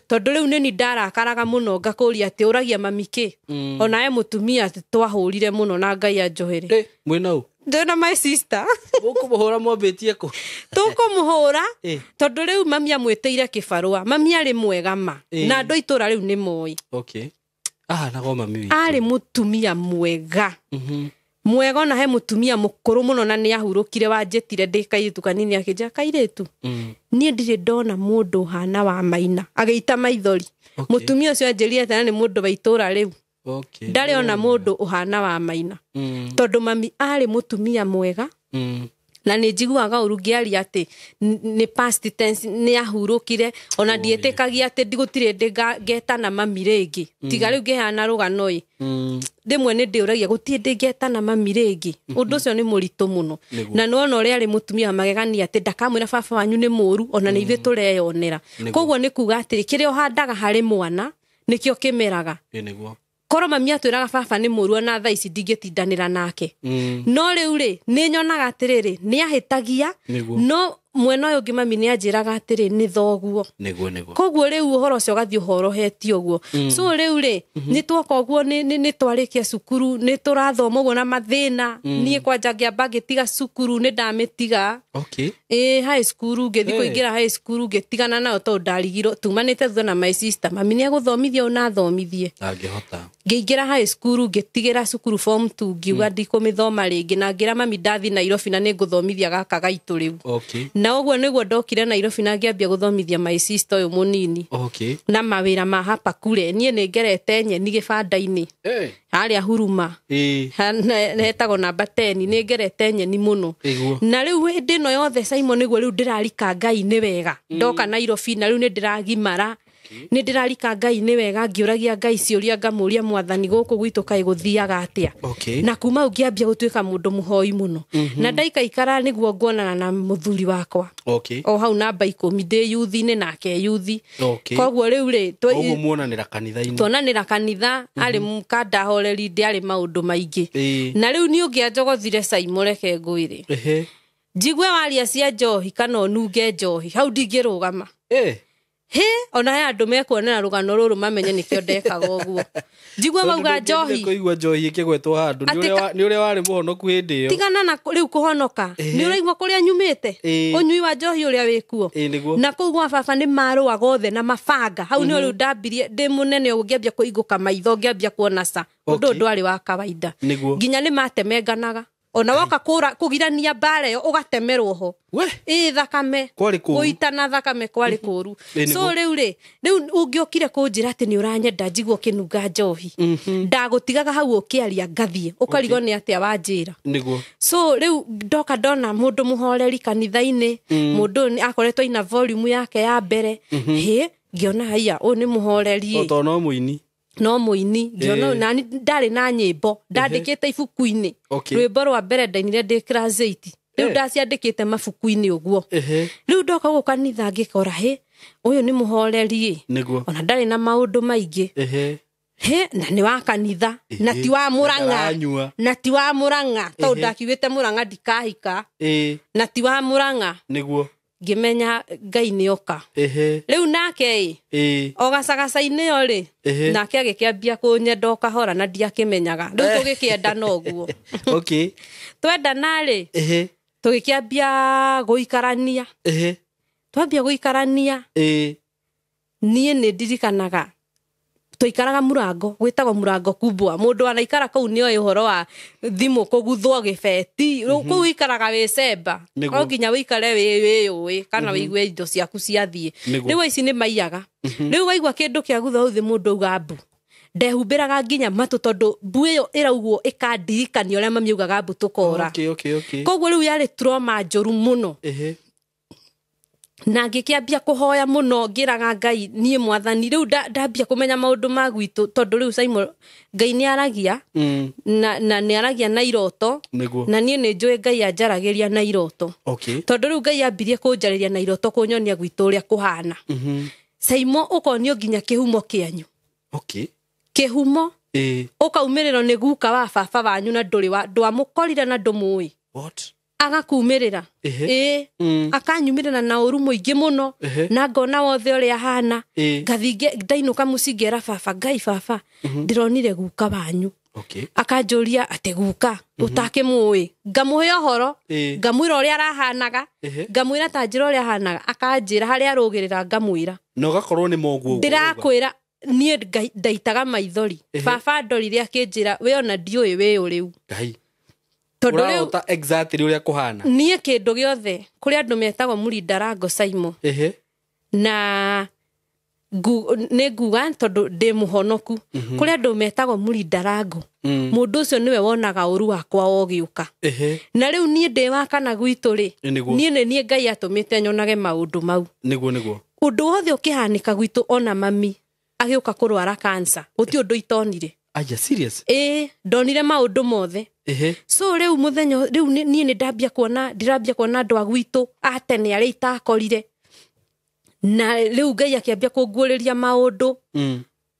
Tondũ rĩu nĩ ni ndarakaraga mũno ngakũria atĩ ũragia mami kĩ. Onawe mũtumia twahũrire mũno na Ngai anjohere. Mwĩna ũ? Ndĩna my sister. Mũkũmũhũra mwambĩtie kũ? Tũkũmũhũra tondũ rĩu mami amwĩtĩire kĩbarũa. Mami arĩ mwega ma. Na andũ a itũũra rĩu nĩ moĩ. Okay. Ahanaga o mami witũ. Arĩ mũtumia mwega. Mwega ona he mũtumia mũkũrũ mũno na nĩ ahurũkire wanjĩtire ndĩ kairĩtu kanini akĩnjĩra kairĩtu. Niĩ ndirĩ ndona mũndũ ũhana wa Maina. Agĩita maithori. Okay. Mũtumia ũcio anjĩrire atĩ nĩ mũndũ wa itũũra rĩu. Okay. Ndarĩ ona mũndũ ũhana wa Maina. Tondũ mami arĩ mũtumia mwega. Na nĩ njiguaga ũru ngĩaria atĩ nĩ past tense nĩ ahurũkire ona ndiĩtĩkagia atĩ gũtirĩ ndĩ ngetana mami rĩngĩ. Tiga rĩu ngĩheana rũgano ĩ. Rĩmwe nĩ ndĩũragia gũtirĩ ndĩ ngetana mami rĩngĩ. Ũndũ ũcio nĩ mũritũ mũno. Na nĩwona ũrĩa arĩ mũtumia wa magegania atĩ ndakamwĩra baba wanyu nĩ mũũru ona nĩ ithuĩ tũreyonera. Koguo nĩ kuga atĩrĩ kĩrĩa ũhandaga harĩ mwana nĩkĩo kĩmeraga. Nĩguo. Korwo mami atwĩraga baba nĩ mũũru ona thaa ici ndingĩtindanĩra nake. No rĩu rĩ nĩ nyonaga atĩrĩrĩ nĩ ahĩtagia no mwena ũyũ ũngĩ mami nĩ anjĩraga atĩrĩ nĩ thoguo. Nĩguo. Koguo rĩu ũhoro ũcio ũgathiĩ ũhorohetie ũguo. So rĩu rĩ nĩ twoka ũguo nĩ twarĩkia cukuru nĩ tũrathoma ũguo na mathĩna. Niĩ kwanja ngĩamba ngĩtiga cukuru nĩ ndamĩtiga. Okay. High school ngĩthiĩ kũingĩra high school ngĩtigana nayo tondũ ndarigirwo tumanĩte thutha na my sister mami nĩ egũthomithia ona athomithie. Ndangĩhota. Ngĩingĩra high school ngĩtigĩra cukuru form 2 ngiuga ndikũmĩthoma rĩngĩ na ngĩra mami ndathi Nairobi na nĩngũthomithia gaka gaitũ rĩu. Okay. Na ũguo nĩguo ndokire Nairobi na ngĩambia gũthomithia my sister ũyũ mũnini. Okay. Na mawĩra ma hapa kure niĩ nĩ ngerete nyeni gĩbanda-inĩ. Harĩa Huruma. Hetagwo namba 10 nĩ ngerete nyeni mũno. Na rĩu hĩndĩ ĩno yothe Simon nĩguo rĩu ndĩrarika Ngai nĩ wega. Ndoka Nairobi na rĩu nĩ ndĩragimara. Nĩ ndĩrarika Ngai nĩ wega ngĩũragia Ngai ciũria ngamũria mwathani gũkũ gwitũ kaĩ gũthiaga atĩa. Okay. Na kuma ũngĩambia gũtuĩka mũndũ mũhoi mũno. Na ndaikaikara nĩguo nguonana na mũthuri wakwa. Okay. O hau namba 10 ndĩ yuthi-inĩ nake yuthi. Okay. Koguo rĩu rĩ ũguo muonanĩra kanitha-inĩ. Tuonanĩra kanitha arĩ kandahoreri ndĩ arĩ maũndũ maingĩ. Na rĩu niĩ ũngĩanjogothire Simon reke ngwĩre. Njigue waria cia njohi kana ũnunge njohi hau ndingĩrũgama. He ona he andũ mekuonera rũgano rũrũ mamenye nĩkĩo ndekaga ũguo. Njigue mauga njohi. Kũigua njohi ĩkĩgwetwo handũ nĩ ũrĩa warĩ mũhonoku hĩndĩ ĩyo. Tigana na rĩu kũhonoka. Nĩ ũraigua kũrĩa nyumĩte. Ũnyui wa njohi ũrĩa wĩkuo. Na kũu gwa baba nĩ marũaga othe na mabanga. Hau nĩ rĩu ndambirie ndĩ mũnene ũguo ngĩambia kũhingũka maitho ngĩambia kuona ca. Ũndũ ndwarĩ wa kawaida. Nginya nĩ matemenganaga. Ona woka kũgirania mbara ĩyo ũgatemerwo ho. We. Ĩ thakame. Kwarĩ kũũru. Gũitana thakame kwarĩ kũũru. Ĩ, So nĩguo. rĩu rĩ, rĩu ũngĩokire kũnjĩra atĩ nĩ ũranyenda njigua ũkĩnunga njohi, ndagũtigaga hau ũkĩaria ngathiĩ ũkarigwo nĩ atĩa wanjĩra. Nĩguo. So rĩu ndoka ndona mũndũ mũhoreri kanitha-inĩ, mũndũ ũyũ akoretwo aina volume yake ya mbere, hĩ ngĩona haiya ũyũ nĩ mũhoreri O ĩ. tondũ no mũini. No mũini ngĩona Ĩ. nani ndarĩ na nyĩmbo ndandĩkĩte ibuku-inĩ. Okay. Rwĩmbo rwa mbere ndainire ndĩ class 8, rĩu Eh. ndaciandĩkĩte mabuku-inĩ ũguo. Ehe. Rĩu ndoka gũkũ kanitha ngĩkora hĩ ũyũ nĩ mũhoreri ĩ, Nĩguo. ona ndarĩ na maũndũ maingĩ. Ehe. Hĩ na nĩ wa kanitha na ti wa Mũrang'a, Ndaranyua. na ti wa Mũrang'a tondũ Ehe. ndakiugĩte Mũrang'a ndikahika, Ĩ. na ti wa Mũrang'a. Nĩguo. Ngĩmenya Ngai nĩ oka. Ehe. Rĩu nake ĩ, Ĩ. o gacagaca-inĩ ĩyo rĩ, Ehe. nake agĩkĩambia kũnyenda o kahora na ndiakĩmenyaga. Rĩu tũgĩkĩendana ũguo. Okay. Twendana rĩ, Ehe. tũgĩkĩambia gũikarania. Ehe. Twambia gũikarania, Ĩ. niĩ nĩ ndirikanaga twaikaraga mũrango gwĩtagwo mũrango kubwa. Mũndũ anaikara kũu nĩoĩ ũhoro wa thimũ kũguthwo gĩbeti. Rĩu kũu ũikaraga wĩ cemba, Nĩguo. no nginya wĩikare wĩyũĩ kana wĩigue indo ciaku ciathiĩ. Nĩguo. Rĩu aici nĩ maiyaga. Rĩu waigua kĩndũ kĩa gutha hau thĩ mũndũ auga mbu, ndehumbĩraga nginya matũ tondũ mbu ĩyo ĩraugwo ĩkandirikania ũrĩa mami augaga mbu tũkora. Okay, okay, okay. Koguo rĩu yarĩ trauma njũru mũno. Ehe. Na ngĩkĩambia kũhoya mũno ngĩraga Ngai niĩ mwathani rĩu ndambia kũmenya maũndũ ma gwitũ tondũ rĩu Simon Ngai nĩ aragia, na nĩ aragia na iroto. Nĩguo. Na niĩ nĩ njũĩ Ngai anjaragĩria na iroto. Okay. Tondũ rĩu Ngai ambirie kũnjarĩria na iroto kũnyonia gwitũ ũrĩa kũhana. Simon ũkonio nginya kĩhumo kĩanyu. Okay. Kĩhumo Ĩ. ũkaumĩrĩrwo nĩ guka wa baba wanyu na ndũrĩ wa ndwamũkorire na ndũmũĩ. What? Agakumĩrĩra. Ehe. Ĩ, akanyumĩrĩra na ũru mũingĩ mũno. Ehe. Na ngona wothe ũrĩa ahana. Ĩ. Ngathiĩ ndainũka mũciĩ ngera baba, Ngai baba, ndĩronire guka wanyu. Okay. Akanjũria atĩ guka ũtakĩmũĩ, ngamũhe ũhoro, Ĩ. ngamwĩra ũrĩa arahanaga, Ehe. ngamwĩra ta njĩra ũrĩa ahanaga, akanjĩra harĩa arũgĩrĩra ngamwĩra. Na ũgakorwo nĩ moguo ũguo. Ndĩrakwĩra niĩ ndaitaga maithori. Baba ndorire akĩnjĩra we ona ndiũĩ wĩ ũ rĩu. Ngai. Tondũ rĩu Ũrarota exactly ũrĩa kũhana. niĩ kĩndũ gĩothe kũrĩ andũ metagwo mũrindarango Simon. Ehe. Na nĩ nguga tondũ ndĩ mũhonoku. Kũrĩ andũ metagwo mũrindarango, mũndũ ũcio nĩwe wonaga ũru wakwa wogĩũka. Ehe. Na rĩu niĩ ndĩ wa kana gwitũ rĩ, Ĩ, nĩguo. niĩ nĩ niĩ Ngai atũmĩte nyonage maũndũ mau. Nĩguo, nĩguo. Ũndũ wothe ũkĩhanĩka gwitũ, ona mami agĩũka kũrwara cancer, gũtirĩ ũndũ itonire. Aya, serious? Ĩ, ndonire maũndũ mothe. Ehe. So rĩu mũthenya rĩu niĩ nĩ ndambia kuona, ndĩrambia kuona andũ a gwitũ a tene arĩa itakorire. Na rĩu Ngai akĩambia kũnguũrĩria maũndũ.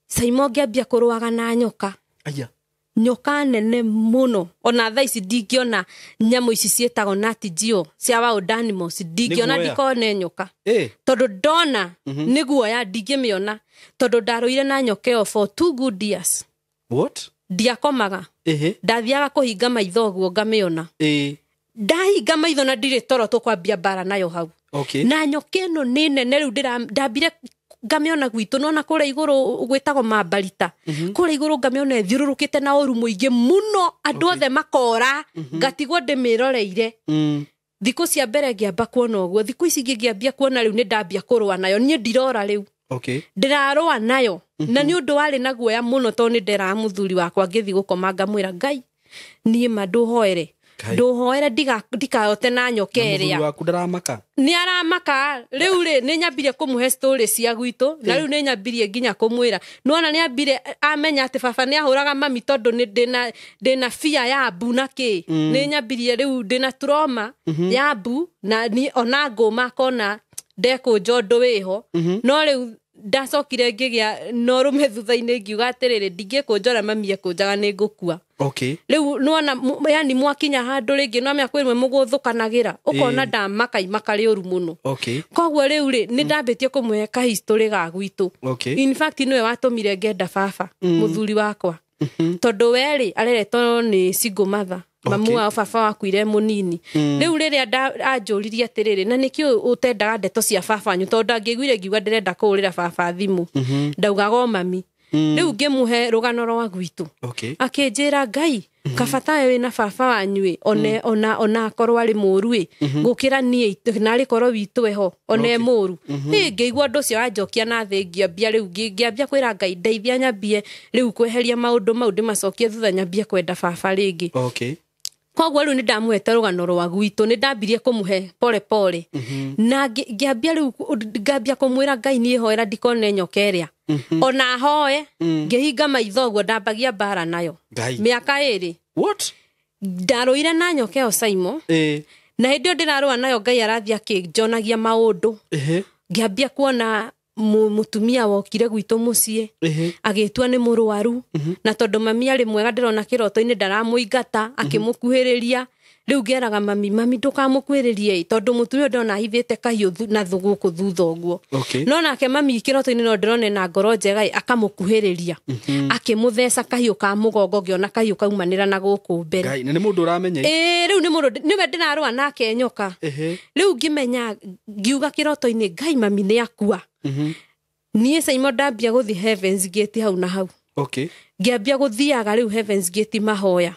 Simon ngĩambia kũrũaga na nyoka. Aya. Nyoka nene mũno. Ona thaa ici ndingĩona nyamũ ici ciĩtagwo Nat Geo cia wild animals, ndingĩona Nĩ guoya. ndikone nyoka. Ĩ. Tondũ ndona nĩ guoya ndingĩmĩona tondũ ndarũire na nyoka ĩyo for 2 good years. What? Ndiakomaga. Ehe. Ndathiaga kũhinga maitho ũguo ngamĩona. Ĩ. Ndahinga maitho na ndirĩ toro tũkwambia mbara nayo hau. Okay. Na nyoka ĩno nĩ nene rĩu ndambire ngamĩona gwitũ nona kũrĩa igũrũ gwĩtagwo mambarita. Kũrĩa igũrũ ngamĩona ĩthiũrũrũkĩte na ũru mũingĩ mũno, andũ othe makora, ngatigwo ndĩmĩroreire. Thikũ cia mbere ngĩamba kuona ũguo, thikũ ici ingĩ ngĩambia kuona rĩu nĩ ndambia kũrũa nayo, niĩ ndirora rĩu. Okay. Ndĩrarũa nayo. Na nĩ ũndũ warĩ na guoya mũno tondũ nĩ nderaga mũthuri wakwa ngĩthiĩ gũkoma ngamwĩra Ngai niĩ ma ndũhoere. Ngai. Ndũhoere ndikahote na nyoka Na mũthuri ĩrĩa. waku ndaramaka? Nĩ aramaka. Rĩu rĩ, nĩ nyambirie kũmũhe story cia gwitũ, na rĩu nĩ nyambirie nginya kũmwĩra. Nĩwona nĩ ambire amenya atĩ baba nĩ ahũraga mami tondũ nĩ ndĩna fear ya mbu na kĩ. Nĩ nyambirie rĩu ndĩna trauma ya mbu, na niĩ ona ngũma akona ndekũnja ũndũ wĩho. No rĩu ndacokire ngĩgĩa na ũrũme thutha-inĩ ngiuga atĩrĩrĩ, ndingĩkũnja ũrĩa mami ekũnjaga nĩ ngũkua. Okay. Rĩu nĩwona yani mwakinya handũ rĩngĩ no mĩa kwĩ rĩmwe mũgũthũkanagĩra, ũkona ndamaka imaka rĩũru mũno. Okay. Koguo rĩu rĩ, nĩ ndambĩtie kũmũhe kahistorĩ ga gwitũ. Okay. In fact nĩwe watũmire ngenda baba, mũthuri wakwa. Tondũ we rĩ, areretwo nĩ single mother. Mamu wao baba wakuire mũnini. Rĩu rĩrĩa anjũririe atĩrĩrĩ, na nĩkĩ ũtendaga ndeto cia baba wanyu, tondũ ndangĩiguire ngiuga ndĩrenda kũhũrĩra baba thimũ. Ndaugaga o mami. Rĩu ngĩmũhe rũgano rwa gwitũ. Okay. Akĩnjĩra Ngai, Kabata we wĩna baba wanyu ĩ, one ona akorwo arĩ mũru ĩ, gũkĩra niĩ na arĩ korwo witũ eho one Okay. mũru. Ĩ ngĩigua ũndũ ũcio wanjokia na thĩ, ngĩambia rĩu ngĩambia kwĩra Ngai ndeithia nyambie rĩu kweheria maũndũ mau ndĩmacokie thutha, nyambie kwenda baba rĩngĩ. Okay. Koguo rĩu nĩ ndamũhete rũgano rwa gwitũ, nĩ ndambirie kũmũhe pole pole, na ngĩambia rĩu ngambia kũmwĩra Ngai niĩ hoera ndikone nyoka ĩrĩa, ona hoe ngĩhinga maitho ũguo ndambagia mbara nayo. Ngai. Mĩaka 2 What? Ndarũire na nyoka ĩyo Saimo, na hĩndĩ ĩyo ndĩrarũa nayo Ngai arathiĩ akĩnjonagia maũndũ. Ngĩambia kuona mũtumia wokire gwitũ mũciĩ, agĩtua nĩ mũrwaru, na tondũ mami arĩ mwega ndĩrona kĩroto-inĩ ndaramũingata, akĩmũkuhĩrĩria. Rĩu ngeraga mami, mami ndũkamũkuhĩrĩrie ĩ, tondũ mũtumia ũyũ ndĩrona ahithĩte kahiũ na gũkũ thutha ũguo. Okay. No nake mami kĩroto-inĩ no ndĩrona na ngoro njega ĩ, akamũkuhĩrĩria, akĩmũtheca kahiũ ka mũgongo, ngĩona kahiũ kaumanĩra na gũkũ mbere. Ngai, na nĩ mũndũ ũramenya. Ĩ rĩu nĩ mũndũ nĩwe ndĩrarũa nake nyoka. Rĩu ngĩmenya, ngiuga kĩroto-inĩ Ngai mami nĩ akua. Niĩ Saimo ndambia gũthiĩ Heavens Gate hau na hau. Okay. Ngĩambia gũthiaga rĩu Heavens Gate mahoya.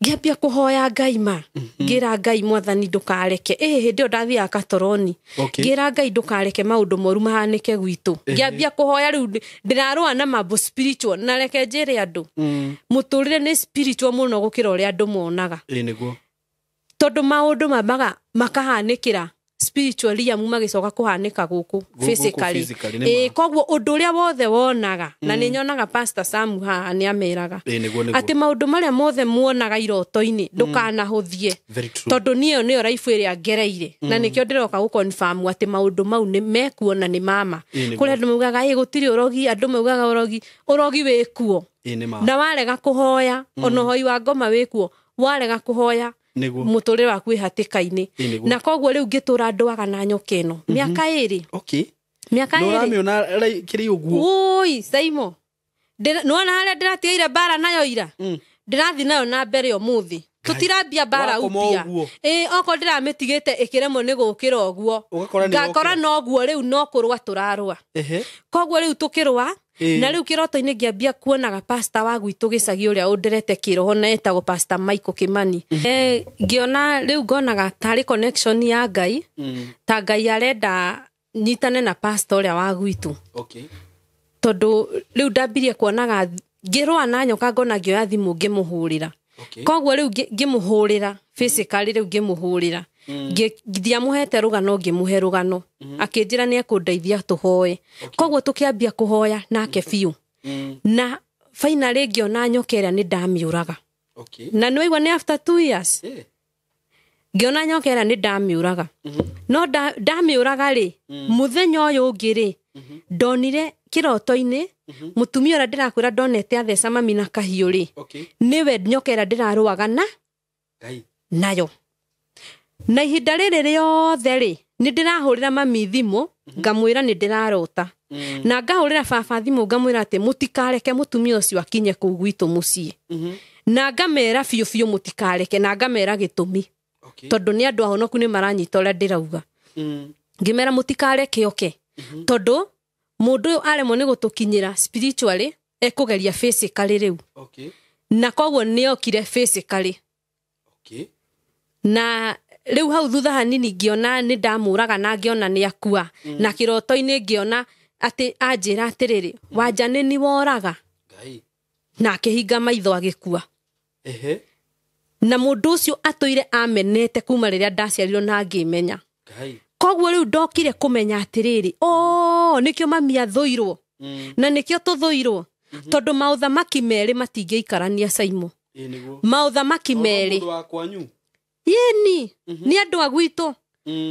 Ngĩambia kũhoya Ngai ma, ngĩra Ngai mwathani ndũkareke, ĩ hĩndĩ ĩyo ndathiaga katoroni. Okay. Ngĩra Ngai ndũkareke maũndũ moru mahanĩke gwitũ. Ngĩambia kũhoya rĩu ndĩrarũa na mambo spiritual, na reke njĩre andũ, mũtũrĩre nĩ spiritual mũno gũkĩra ũrĩa andũ monaga. Ĩ nĩguo. Tondũ maũndũ mambaga makahanĩkĩra spiritually amu magĩcoka kũhanĩka gũkũ physically. Physically, nĩ Ĩ ma. koguo ũndũ ũrĩa wothe wonaga, na nĩ nyonaga Pastor Sam haha nĩ ameraga Ĩ nĩguo nĩguo. atĩ maũndũ marĩa mothe muonaga iroto-inĩ ndũkanahũthie. Very true. Tondũ niĩ ĩyo nĩyo raibu ĩrĩa ngereire, na nĩkĩo ndĩroka gũconfirm atĩ maũndũ mau nĩ mekuo na nĩ mama. Ĩ nĩguo. Kũrĩ andũ maugaga ĩ gũtirĩ ũrogi, andũ maugaga ũrogi, ũrogi wĩkuo. Ĩ nĩ ma. Na warega kũhoya, ona ũhoi wa ngoma wĩkuo, warega kũhoya Nĩguo. mũtũrĩre waku wĩ hatĩka-inĩ. Ĩ nĩguo. Na koguo rĩu ngĩtũra ndwaga na nyoka ĩno mĩaka 2. Okay. Mĩaka Na 2. ũramĩona kĩrĩ ũguo. Ũi Saimo, nĩwona harĩa ndĩratigaire mbara nayo ira, ndĩrathiĩ nayo na mbere ũmũthĩ. Tũtirambia mbara Wakoma upya. ũguo. Ĩ okorwo ndĩramĩtigĩte ĩkĩremwo nĩ gũkĩra ũguo, Ũgakora nĩ ngakora yokĩra. noguo rĩu no kũrũa tũrarũa. Koguo rĩu tũkĩrũa, na rĩu kĩroto-inĩ ngĩambia kuonaga pastor wa gwitũ gĩcagi ũrĩa ũnderete kĩroho na etagwo Pastor Michael Kimani. Ngĩona rĩu ngonaga tarĩ connection ya Ngai, ta Ngai arenda nyitane na pastor ũrĩa wa gwitũ. Okay. Tondũ rĩu ndambirie kuonaga ngĩrũa na nyoka ngona ngĩoya thimũ ngĩmũhũrĩra. Okay. Koguo rĩu ngĩmũhũrĩra physically, rĩu ngĩmũhũrĩra, ndiamũhete rũgano, ngĩmũhe rũgano, akĩnjĩra nĩ ekũndeithia tũhoe. Koguo tũkĩambia kũhoya nake biũ, na finally ngĩona nyoka ĩrĩa nĩ ndamĩũraga. Okay. Na nĩ waigua nĩ after 2 years ngĩona nyoka ĩrĩa nĩ ndamĩũraga. No ndamĩũraga rĩ, mũthenya ũyũ ũngĩ rĩ, ndonire kĩroto-inĩ mũtumia ũrĩa ndĩrakwĩra ndonete atheca mami na kahiũ rĩ, Okay. nĩwe nyoka ĩrĩa ndĩrarũaga na Ngai. nayo. Na ihinda rĩrĩ rĩothe rĩ, nĩ ndĩrahũrĩra mami thimũ ngamwĩra nĩ ndĩrarota, na ngahũrĩra baba thimũ ngamwĩra atĩ mũtikareke mũtumia ũcio akinye kũu gwitũ mũciĩ, na ngamera biũ biũ mũtikareke, na ngamera gĩtũmi. Okay. Tondũ nĩ andũ ahonoku nĩ maranyita ũrĩa ndĩrauga. Ngĩmera mũtikareke oke, tondũ mũndũ ũyũ aremwo nĩ gũtũkinyĩra spiritually, ekũgeria physically rĩu. Okay. Na koguo nĩ okire physically. Okay. Na rĩu hau thutha hanini ngĩona nĩ ndamũraga na ngĩona nĩ akua. Na kĩroto-inĩ ngĩona atĩ anjĩra atĩrĩrĩ, wanja nĩ ni woraga. Ngai. Na akĩhinga maitho agĩkua. Ehe. Na mũndũ ũcio atũire amenete kuma rĩrĩa ndaciarirwo na ngĩmenya. Ngai. Koguo rĩu ndokire kũmenya atĩrĩrĩ, o nĩkĩo mami athũirwo, na nĩkĩo tũthũirwo, tondũ maũthamaki merĩ matingĩikarania Saimo. Ĩ nĩguo. Maũthamaki merĩ. Mũndũ wa kwanyu. Yĩni, nĩ andũ a gwitũ.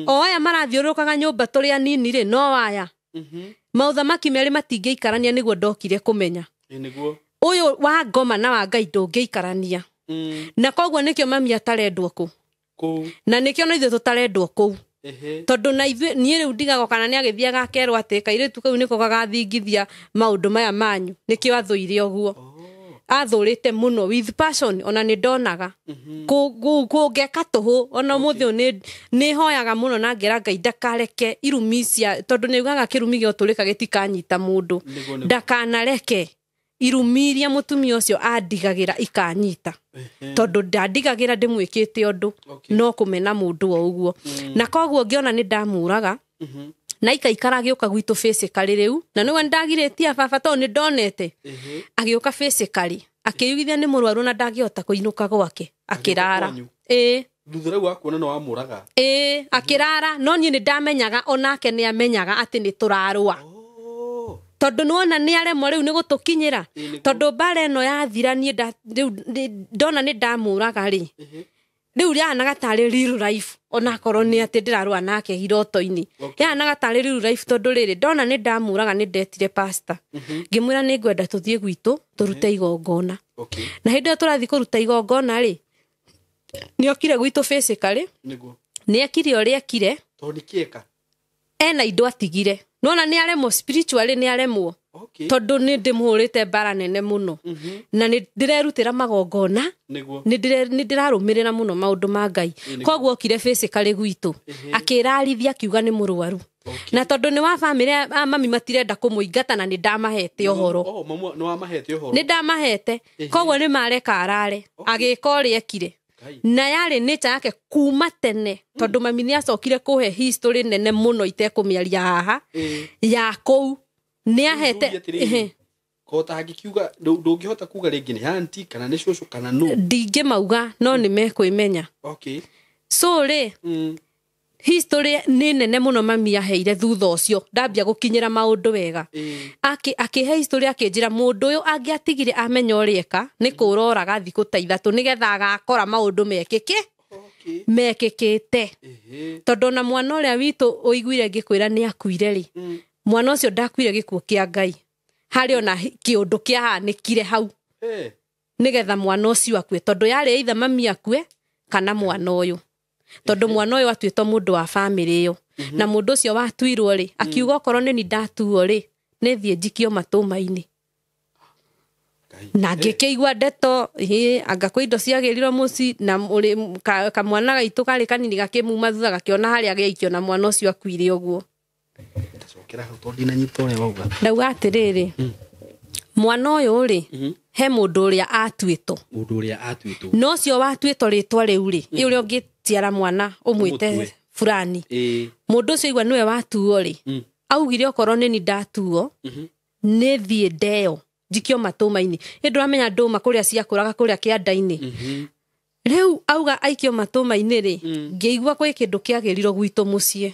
O aya marathiũrũrũkaga nyũmba tũrĩ anini rĩ, no aya. Maũthamaki merĩ matingĩikarania, nĩguo ndokire kũmenya. Ĩ nĩguo. Ũyũ wa ngoma na wa Ngai ndũngĩikarania. Na koguo nĩkĩo mami atarendwo kũu. Kũu. Na nĩkĩo na ithuĩ tũtarendwo kũu. Tondũ na ithuĩ niĩ rĩu ndigago kana nĩ agĩthiaga akerwo atĩ kairĩtu kau nĩko gagathingithia maũndũ maya manyu, nĩkĩo athũire ũguo. Athũrĩte mũno with passion, ona nĩ ndonaga kũngeka tũhũ, ona ũmũthĩ ũyũ nĩ hoyaga mũno na ngera Ngai ndakareke irumi cia, tondũ nĩ ugaga kĩrumi gĩotũrĩka gĩtikanyita mũndũ, Nĩguo, nĩguo. ndakanareke Irumi iria mũtumia ũcio andigagĩra ikanyita. Tondũ ndandigagĩra ndĩmwĩkĩte ũndũ no kũmena mũndũ o ũguo. Na koguo ngĩona nĩ ndamũraga na ikaikara agĩũka gwitũ physically rĩu na nĩwe ndagirĩtie baba tondũ nĩ ndonete. Agĩũka physically akĩyugithia nĩ mũrwaru na ndangĩhota kũinũka gwake akĩrara. Ĩĩ. Thutha rĩu wa kuona nĩ wamũraga. Ĩĩ, akĩrara no niĩ nĩ ndamenyaga onake nĩ amenyaga atĩ nĩ tũrarũa. Tondũ nĩwona nĩ aremwo rĩu nĩ gũtũkinyĩra. Tondũ mbara ĩno yathira niĩ rĩu ndona nĩ ndamũraga rĩ. Rĩu rĩahanaga tarĩ real life onakorwo nĩ atĩ ndĩrarũa nake iroto-inĩ. Rĩahanaga tarĩ real life tondũ rĩrĩ ndona nĩ ndamũraga nĩ ndetire pastor. Ngĩmwĩra nĩ ngwenda tũthiĩ gwitũ tũrute igongona. Na hĩndĩ ĩyo tũrathiĩ kũruta igongona rĩ nĩ okire gwitũ physically. Nĩ ekire ũrĩa ekire. Tondũ nĩ kĩeka. Ena indo atigire. Nona nĩ aremwo spiritually nĩ aremwo. Tondũ nĩ ndĩmũhũrĩte mbara nene mũno. Na nĩ ndĩrerutĩra magongona. Nĩ ndĩrarũmĩrĩra mũno maũndũ ma Ngai. Koguo okire physically gwitũ. Akĩrarithia akiuga nĩ mũrwaru. Na tondũ nĩ wa famĩlĩ a mami matirenda kũmũingata na nĩ ndamahete ũhoro. Nĩ ndamahete. Koguo nĩ mareka arare. Agĩka ũrĩa ekire. Na yarĩ nature yake kuma tene tondũ mami nĩ acokire kũhe history nene mũno itekũmĩaria haha ya kũu nĩ ahete ko tangĩkiuga ndũngĩhota kuga rĩngĩ nĩ auntie kana nĩ cũcũ kana no ndingĩmauga no nĩ mekwĩmenya. So rĩ history nĩ nene mũno mami aheire thutha ũcio ndambia gũkinyĩra maũndũ wega. Akĩhe history akĩnjĩra mũndũ ũyũ angĩatigire amenya ũrĩa eka nĩ kũroraga thikũ ta ithatũ nĩgetha agakora maũndũ mekĩke mekĩkĩte. Tondũ ona mwana ũrĩa witũ ũiguire ngĩkwĩra nĩ akuire rĩ mwana ũcio ndakuire gĩkuũ kĩa Ngai harĩ ona kĩũndũ kĩahanĩkire hau nĩgetha mwana ũcio akue tondũ yarĩ either mami akue kana mwana ũyũ. Tondũ mwana ũyũ atuĩtwo mũndũ wa famĩlĩ ĩyo. Na mũndũ ũcio watuirwo rĩ akiuga okorwo nĩ ni ndatuo rĩ nĩ thiĩ njikio matũma-inĩ. Na ngĩkĩigua ndeto anga kwĩ indo ciagĩrirwo mũciĩ na kamwana gaitũ karĩ kanini gakĩmuma thutha gakĩona harĩa gĩaikio na mwana ũcio akuire ũguo. Ndauga atĩrĩrĩ mwana ũyũ rĩ he mũndũ ũrĩa atuĩtwo. No ũcio watuĩtwo rĩtwa rĩu rĩ ũrĩa ũngĩtiara mwana ũmwĩte fulani. Mũndũ ũcio igua nĩwe watuo rĩ augire okorwo nĩ ni ndatuo nĩ thiĩ ndeo njikio matũma-inĩ. Ĩ ndũramenya ndũma kũrĩa ciakũraga kũrĩa kĩanda-inĩ. Rĩu auga aikio matũma-inĩ rĩ ngĩigua kwĩ kĩndũ kĩagĩrirwo gwitũ mũciĩ.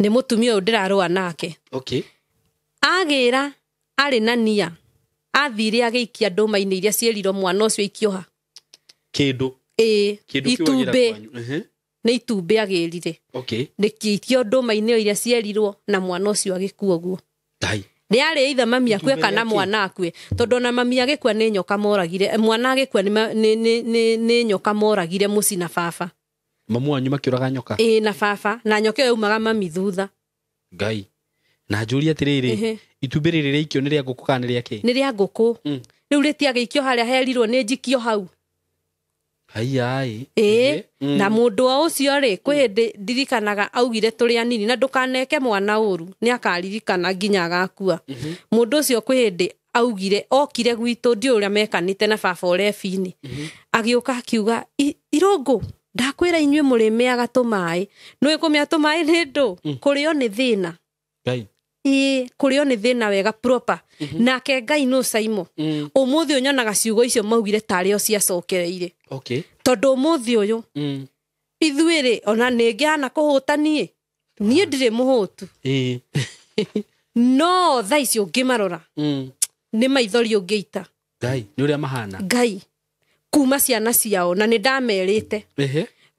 Nĩ mũtumia ũyũ ndĩrarũa nake. Agĩra arĩ na nia athire agĩikia ndũma-inĩ iria ciĩrirwo mwana ũcio aikio ha. Kĩndũ. Ĩĩ itumbĩ. Nĩ itumbĩ agĩrire. Rĩkĩikio ndũma-inĩ iria cierirwo na mwana ũcio agĩkua ũguo. Rĩarĩ either mami akue kana mwana akue. Tondũ ona mami agĩkua nĩ nyoka moragire mwana agĩkua nĩ nyoka moragire mũciĩ na baba. Mamu wanyu makĩũraga nyoka? Ĩĩ na baba na nyoka ĩyo yaumaga mami thutha. Ngai. Na njũrie atĩrĩrĩ itumbĩ rĩrĩ rĩaikio nĩ rĩa ngũkũ kana nĩ rĩa kĩ? Nĩ rĩa ngũkũ. Rĩu rĩtiagĩikio harĩa herirwo nĩ njikio hau. Haiai. Ĩĩ na mũndũ o ũcio rĩ kwĩ hĩndĩ ndirikanaga augire tũrĩ anini na ndũkaneke mwana ũru nĩ akaririkana nginya agakua. Mũndũ ũcio kwĩ hĩndĩ augire okire gwitũ ndiũĩ ũrĩa mekanĩte na baba ũrebinĩ. Agĩũka akiuga Irũngũ ndakwĩra inyuĩ mũrĩmĩaga tũmaĩ. Nĩũĩ kũmĩa tũmaĩ nĩ ndũ kũrĩo nĩ thĩna. Ngai. Ĩĩ kũrĩo nĩ thĩna wega proper. Nake Ngai no Saimo. Ũmũthĩ ũyũ nyonaga ciugo icio maugire tarĩ o ciacokereire. Tondũ ũmũthĩ ũyũ ithuĩ rĩ ona nĩ ngĩhana kũhũta niĩ. Niĩ ndirĩ mũhũtu. No thaa ici ũngĩmarora nĩ maithori ũngĩita. Ngai nĩ ũrĩa mahana. Ngai kuma ciana ciao na nĩ ndamerĩte.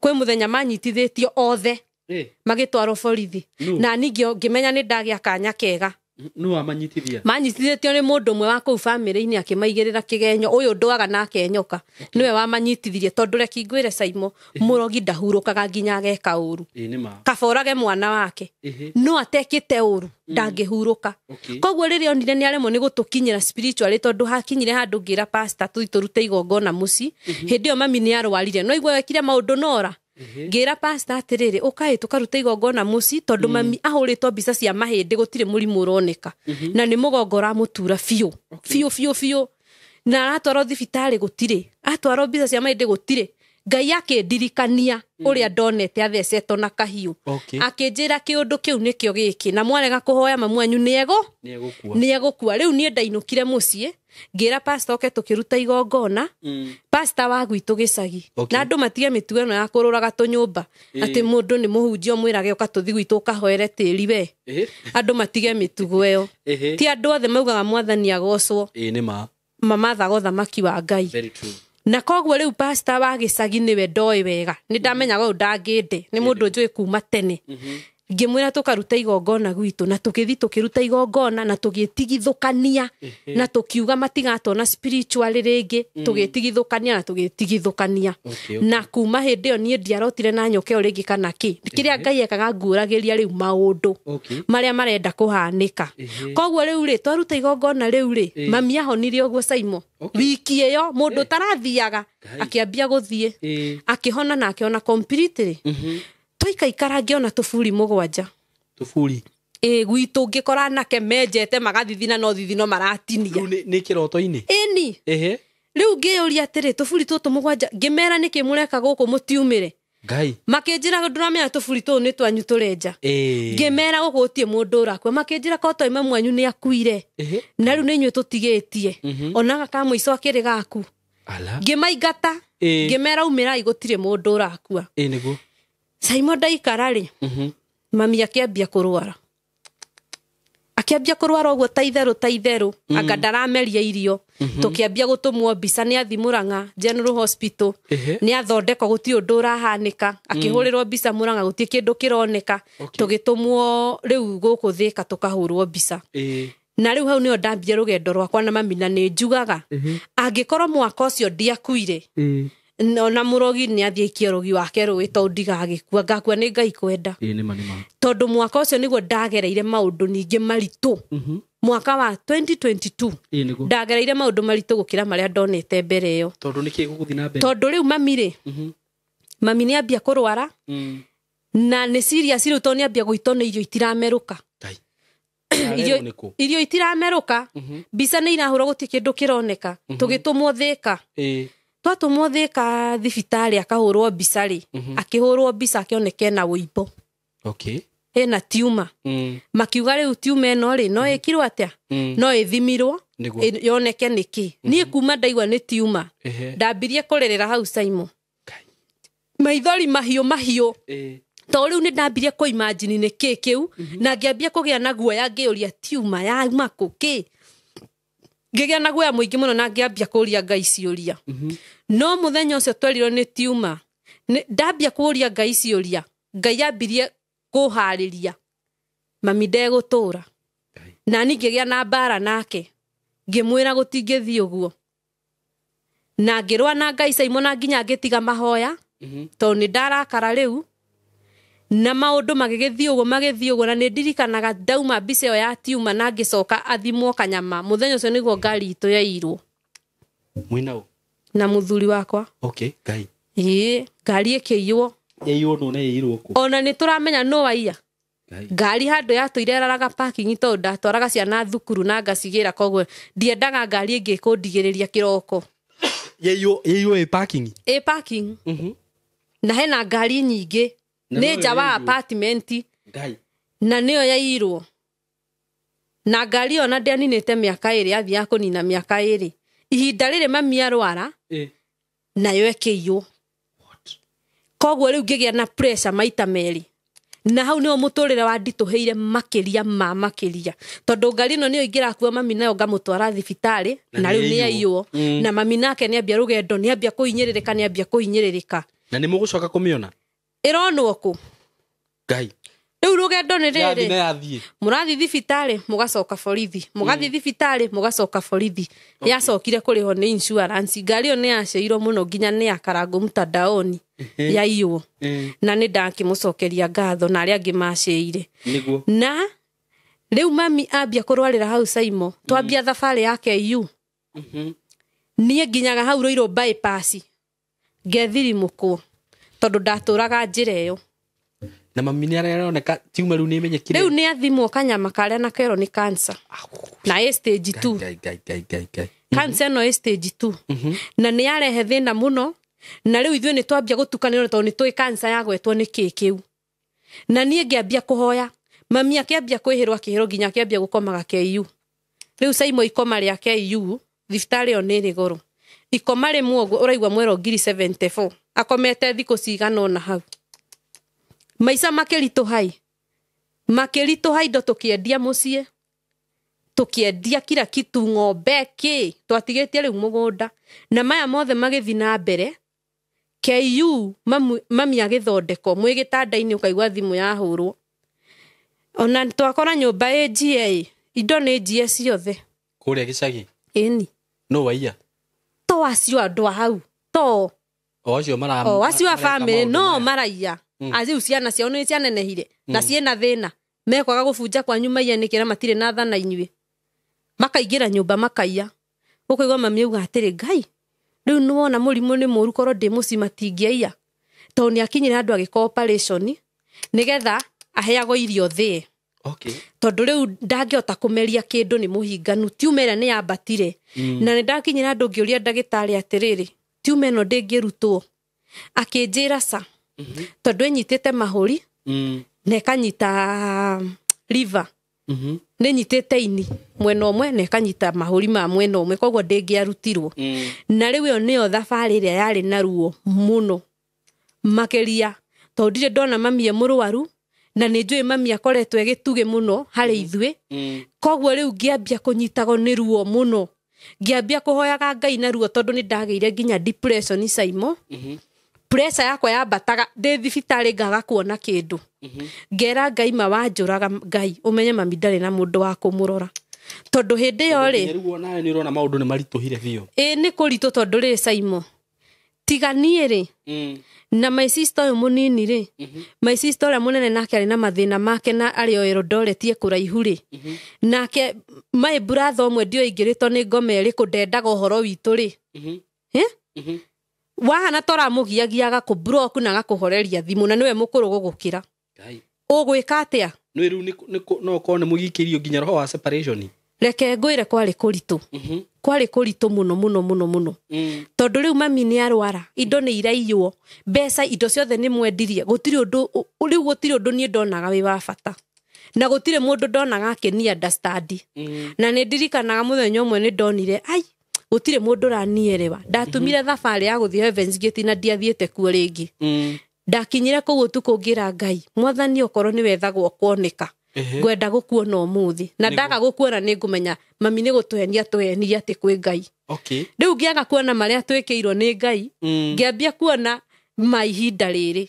Kwĩ mũthenya manyitithĩtio othe magĩtwarwo borithi. Na ningĩ ngĩmenya nĩ ndagĩa kanya kega. Nũ wamanyitithia? Manyitithĩtio nĩ mũndũ ũmwe wa kũu famĩlĩ-inĩ akĩmaigĩrĩra kĩgenyo ũyũ ndũaga nake nyoka. Nĩwe wamanyitithirie tondũ reke ngwĩre Saimo mũrogi ndahurũkaga nginya ageka ũru. Kaba orage mwana wake. No atekĩte ũru ndangĩhurũka. Koguo rĩrĩa onire nĩ aremwo nĩ gũtũkinyĩra spiritually tondũ hakinyire handũ ngĩra pastor tũthiĩ tũrute igongona mũciĩ. Hĩndĩ ĩyo mami nĩ arwarire. No igua wekire maũndũ nora. Ngĩra pastor atĩrĩrĩ, ũkaĩ tũkaruta igongona mũciĩ tondũ mami ahũrĩtwo mbica cia mahĩndĩ gũtirĩ mũrimũ ũroneka na nĩ mũgongo ũramũtura biũ biũ biũ biũ, na aratwarwo thibitarĩ gũtirĩ, atwarwo mbica cia mahĩndĩ gũtirĩ. Ngai akĩndirikania ũrĩa ndonete athecetwo na kahiũ. Akĩnjĩra kĩũndũ kĩu nĩkĩo gĩkĩ, na mwarega kũhoya mamu wanyu nĩegũkua. Rĩu niĩ ndainũkire mũciĩ ngĩra pastor oke tũkĩruta igongona. Pastor wa gwitũ gĩcagi. Na andũ matige mĩtugo ĩno ya kũrũraga tũnyũmba atĩ mũndũ nĩ mũhunjia ũmwĩrage ũka tũthi gwitũ ũkahoere tĩri we. Andũ matige mĩtugo ĩyo. Ti andũ othe maugaga mwathani agocwo. Mamathaga ũthamaki wa Ngai. Very true. Na koguo rĩu pastor wa gĩcagi nĩwe ndoĩ wega, nĩ ndamenyaga ũyũ ndangĩnde, nĩ mũndũ njũĩ kuma tene. Ngĩmwĩra tũkaruta igongona gwitũ, na tũgĩthiĩ tũkĩruta igongona na tũgĩtigithũkania na tũkiuga matigatona spiritual rĩngĩ, tũgĩtigithũkania na tũgĩtigithũkania. Na kuma hĩndĩ ĩyo niĩ ndiarotire na nyoka ĩyo rĩngĩ kana kĩ. Kĩrĩa Ngai ekaga nguũragĩria rĩu maũndũ marĩa marenda kũhanĩka. Koguo rĩu rĩ, twaruta igongona rĩu rĩ, mami ahonire ũguo Saimo. Wiki ĩyo mũndũ ũtarathiaga akĩambia gũthiĩ, akĩhona na akĩhona completely. Twaikaikara ngĩona tũburi 7. Tũburi? Ĩ, gwitũ ngĩkora anake menjete magathithina no thithino maratinia. Rĩu nĩ kĩroto-inĩ? Ĩni. Rĩu ngĩyũria atĩrĩ, tũburi tũtũ 7, ngĩmera nĩkĩ mũreka gũkũ mũtiumĩre? Ngai. Makĩnjĩra ndũramenya tũburi tũũ nĩ twanyu tũrenja. Ngĩmera gũkũ gũtirĩ mũndũ ũrakua. Makĩnjĩra ko toi mamu wanyu nĩ akuire. Na rĩu nĩ inyuĩ tũtigĩtie. Ona gaka ka mũico akĩrĩ gaku. Ngĩmaingata. Ngĩmera umĩrai gũtirĩ mũndũ ũrakua. Nĩguo. Saimo ndaikara rĩ, mami akĩambia kũrwara. Akĩambia kũrwara ũguo ta itherũ ta itherũ, anga ndarameria irio. Tũkĩambia gũtũmwo mbica nĩ athi Murang'a General Hospital. Nĩ athondekwo gũtirĩ ũndũ ũrahanĩka. Akĩhũrĩrwo mbica Murang'a gũtirĩ kĩndũ kĩroneka. Tũgĩtũmwo rĩu gũkũ Thĩka tũkahũrwo mbica. Na rĩu hau nĩho ndambia rũgendo rwakwa na mami, na nĩ njugaga angĩkorwo mwaka ũcio ndiakuire, na mũrogi nĩ athiĩ aikie ũrogi wake rũĩ tondũ ndigagĩkua, ngakua nĩ Ngai kwenda. Tondũ mwaka ũcio nĩguo ndagereire maũndũ ningĩ maritũ. Mwaka wa 2022 ndagereire maũndũ maritũ gũkĩra marĩa ndonete mbere ĩyo. Tondũ nĩkĩ gũgũthiĩ na mbere? Tondũ rĩu mami rĩ, mami nĩ ambia kũrwara, na nĩ serious rĩu tondũ nĩ ambia gũitwo nĩ irio itiramerũka. Irio itiramerũka, mbica nĩ irahũrwo gũtirĩ kĩndũ kĩroneka. Tũgĩtũmwo Thĩka. Twatũmwo Thĩka thibitarĩ akahũrwo mbica rĩ, akĩhũrwo mbica akĩoneka ena wũimbo. Ena tiuma. Makiuga rĩu tiuma ĩno rĩ, no ĩkirwo atĩa? No ĩthimirwo, yoneke nĩkĩ. Niĩ kuma ndaigua nĩ tiuma, ndambirie kũrĩrĩra hau Saimo. Maithori mahiũ mahiũ. Tondũ rĩu nĩ ndambirie kũ-imagine nĩ kĩ kĩu, na ngĩambia kũgĩa na guoya ngĩũria tiuma yauma kũ kĩ. Ngĩgĩa na guoya mũingĩ mũno na ngĩambia kũũria Ngai ciũria. No mũthenya ũcio twerirwo nĩ tiuma, ndambia kũũria Ngai ciũria, Ngai ambirie kũharĩria mami ndegũtũra. Na niĩ ngĩgĩa na mbara nake, ngĩmwĩra gũtingĩthiĩ ũguo. Na ngĩrũa na Ngai Saimo na nginya ngĩtiga mahoya, tondũ nĩ ndarakara rĩu. Na maũndũ magĩgĩthiĩ ũguo magĩthiĩ ũguo, na nĩ ndirikanaga ndauma mbica ĩyo ya tiuma na ngĩcoka athimwo kanyama. Mũthenya ũcio nĩguo ngari itũ yairwo. Mwĩna ũ? Na mũthuri wakwa. Ngai. Ĩĩ, ngari ĩkĩiywo. Yaiywo nũ na yaiyirwo kũ? Ona nĩ tũramenya nũ waiya. Ngari handũ yatũire ĩraraga parking tondũ ndatwaraga ciana thukuru na ngacigĩra, koguo ndiendaga ngari ĩngĩ kũndigĩrĩria kĩroko. Yaiywo ĩ parking? Ĩ parking. Na hena ngari nyingĩ. Nĩ nja wa apartment. Ngai. Na nĩyo yaiyirwo. Na ngari ĩyo na ndianinĩte mĩaka 2, yathiaga kũnina mĩaka 2. Ihinda rĩrĩ mami arwara, nayo ĩkĩiywo. Koguo rĩu ngĩgĩa na pressure maita merĩ. Na hau nĩho mũtũrĩre wanditũhĩire makĩria ma makĩria. Tondũ ngari ĩno nĩyo ingĩrakua mami nayo ngamũtwara thibitarĩ, na rĩu nĩ yaiywo. Na mami nake nĩambia rũgendo, nĩambia kũhinyĩrĩrĩka, nĩambia kũhinyĩrĩrĩka. Na nĩ mũgũcoka kũmĩona? Ĩronwo kũ? Ngai. Rĩu rũgendo nĩ rĩrĩ. Yathiĩ na yathiĩ. Mũrathiĩ thibitarĩ, mũgacoka borithi. Mũgathiĩ thibitarĩ, mũgacoka borithi. Yacokire kũrĩhwo nĩ insurance. Ngari ĩyo nĩ yaceirwo mũno nginya nĩ yakarangwo mtandaoni. Yaiywo. Na nĩ ndakĩmũcokeria ngatho na arĩa angĩ maceire. Na rĩu mami ambia kũrwarĩra hau Saimo, twambia thabarĩ ya KU. Niĩ nginyaga hau Ruiru bypass. Ngethirimũkwo. Tondũ ndatũraga njĩra ĩyo. Na mami nĩ aroneka tiuma rĩu nĩ ĩmenyekire. Rĩu nĩ athimwo kanyama karĩa na kerwo nĩ cancer. Na ĩ stage 2. Ngai, ngai, ngai, ngai, ngai. Cancer ĩno ĩ stage 2. Na nĩ yarehe thĩna mũno. Na rĩu ithuĩ nĩ twambia gũtukanĩrwo tondũ nĩ tũĩ cancer yagwetwo nĩ kĩ kĩu. Na niĩ ngĩambia kũhoya. Mami akĩambia kwĩhĩrwo akĩhĩrwo nginya akĩambia gũkomaga KU. Rĩu Saimo ikoma rĩa KU thibitarĩ ĩyo nĩ ĩrĩ goro. Ikoma rĩmwe ũguo ũraigua mwero 74. Akomete thikũ cigana ũna hau. Maica makĩritũha. Makĩritũha indo tũkĩendia mũciĩ. Tũkĩendia kila kitu, ng'ombe kĩ, twatigĩtie rĩu mũgũnda. Na maya mothe magĩthiĩ na mbere. KU mami agĩthondekwo mwĩ gĩtanda-inĩ ũkaigua thimũ yahũrwo. Ona twakora nyũmba ĩ njie ĩ, indo nĩ njie ciothe. Kũrĩa gĩcagi? Ĩni. No waiya? To acio andũ a hau. To. O acio mara. O acio a family no maya. Maraiya. Aciu ciana ciao nĩ cianenehire na ciĩna thĩna. Mekwaga gũbunja kwanyu maiya nĩkĩ na matirĩ na tha na inyuĩ. Makaingĩra nyũmba makaiya. Ũkaigua mami auga atĩrĩ, Ngai, rĩu nĩwona mũrimũ nĩ mũũru korwo ndĩ mũciĩ matingĩaiya. Tondũ nĩ akinyire handũ agĩka operation nĩgetha aheagwo irio thĩe. Okay. Tondũ rĩu ndangĩhota kũmeria kĩndũ nĩ mũhinganu. Tiuma ĩrĩa nĩ yambatire. Na nĩ ndakinyire handũ ngĩũria ndagĩtarĩ atĩrĩrĩ, tiuma ĩno ndĩngĩrutwo. Akĩnjĩra ca. Tondũ ĩnyitĩte mahũri na ĩkanyita liver. Nĩ nyitĩte ini mwena ũmwe na ĩkanyita mahũri ma mwena ũmwe, koguo ndĩngĩarutirwo. Na rĩu ĩyo nĩyo thabarĩ ĩrĩa yarĩ na ruo mũno makĩria, tondũ ndirĩ ndona mami e mũrwaru na nĩ njũĩ mami akoretwo e gĩtugĩ mũno harĩ ithuĩ. Koguo rĩu ngĩambia kũnyitagwo nĩ ruo mũno, ngĩambia kũhoyaga Ngai na ruo tondũ nĩ ndagĩire nginya depression Saimo. Pressure yakwa yambataga ndĩ thibitarĩ ngaga kuona kĩndũ. Ngera Ngai ma wanjũraga Ngai ũmenye mami ndarĩ na mũndũ wa kũmũrora. Tondũ hĩndĩ ĩyo rĩ, Rĩu onawe nĩ ũrona maũndũ nĩ maritũhire biũ. Ĩ nĩ kũritũ tondũ rĩ Saimo, tiga niĩ rĩ, na my sister ũyũ mũnini rĩ, my sister ũrĩa mũnene nake arĩ na mathĩna make na arĩ o Eldoret e kũraihu rĩ, nake my brother ũmwe ndioĩ ingĩrĩtwo nĩ ngoma ĩrĩkũ ndendaga ũhoro witũ rĩ. Wahana ta ũramũgiagia agakũ-block na agakũhoreria thimũ na nĩwe mũkũrũ gũgũkĩra. Ũgwĩka atĩa? Nĩ rĩu no ũkorwo nĩ mũgikĩrio nginya roho wa separation. Reke ngwĩre kwarĩ kũritũ. Kwarĩ kũritũ mũno mũno mũno mũno. Tondũ rĩu mami nĩ arwara, indo nĩ iraiywo, mbeca indo ciothe nĩ mwendirie, gũtirĩ ũndũ rĩu gũtirĩ ũndũ niĩ ndonaga wĩ wa bata. Na gũtirĩ mũndũ ndonaga akĩni understand. Na nĩ ndirikanaga mũthenya ũmwe nĩ ndonire, ai, gũtirĩ mũndũ ũranielewa. Ndatumire thabarĩ ya gũthiĩ Heavens Gate na ndiathiĩte kuo rĩngĩ. Ndakinyire kũu ũtukũ ngĩra Ngai, Mwathani okorwo nĩ wethagwo kuoneka, ngwenda gũkuona ũmũthĩ. Na ndaga gũkuona nĩ ngũmenya mami nĩ gũtũhenia tũhenirie atĩ kwĩ Ngai. Rĩu ngĩaga kuona marĩa twĩkĩirwo nĩ Ngai, ngĩambia kuona ma ihinda rĩrĩ.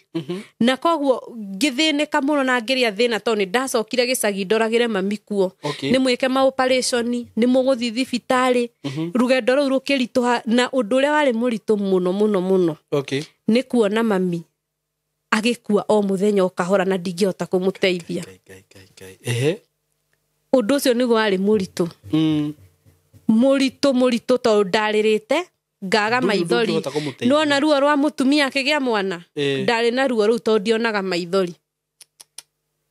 Na koguo ngĩthĩnĩka mũno na ngĩrĩa thĩna tondũ nĩ ndacokire gĩcagi ndoragĩre mami kuo. Nĩ mwĩke ma operation, nĩ mũgũthiĩ thibitarĩ. Rũgendo rũu rũkĩritũha na ũndũ ũrĩa warĩ mũritũ mũno mũno mũno. Nĩ kuona mami agĩkua o mũthenya o kahora na ndingĩhota kũmũteithia. Ũndũ ũcio nĩguo warĩ mũritũ. Mũritũ mũritũ tondũ ndarĩrĩte ngaga maithori. Nĩwona ruo rwa mũtumia akĩgĩa mwana? Ndarĩ na ruo rũu tondũ ndionaga maithori.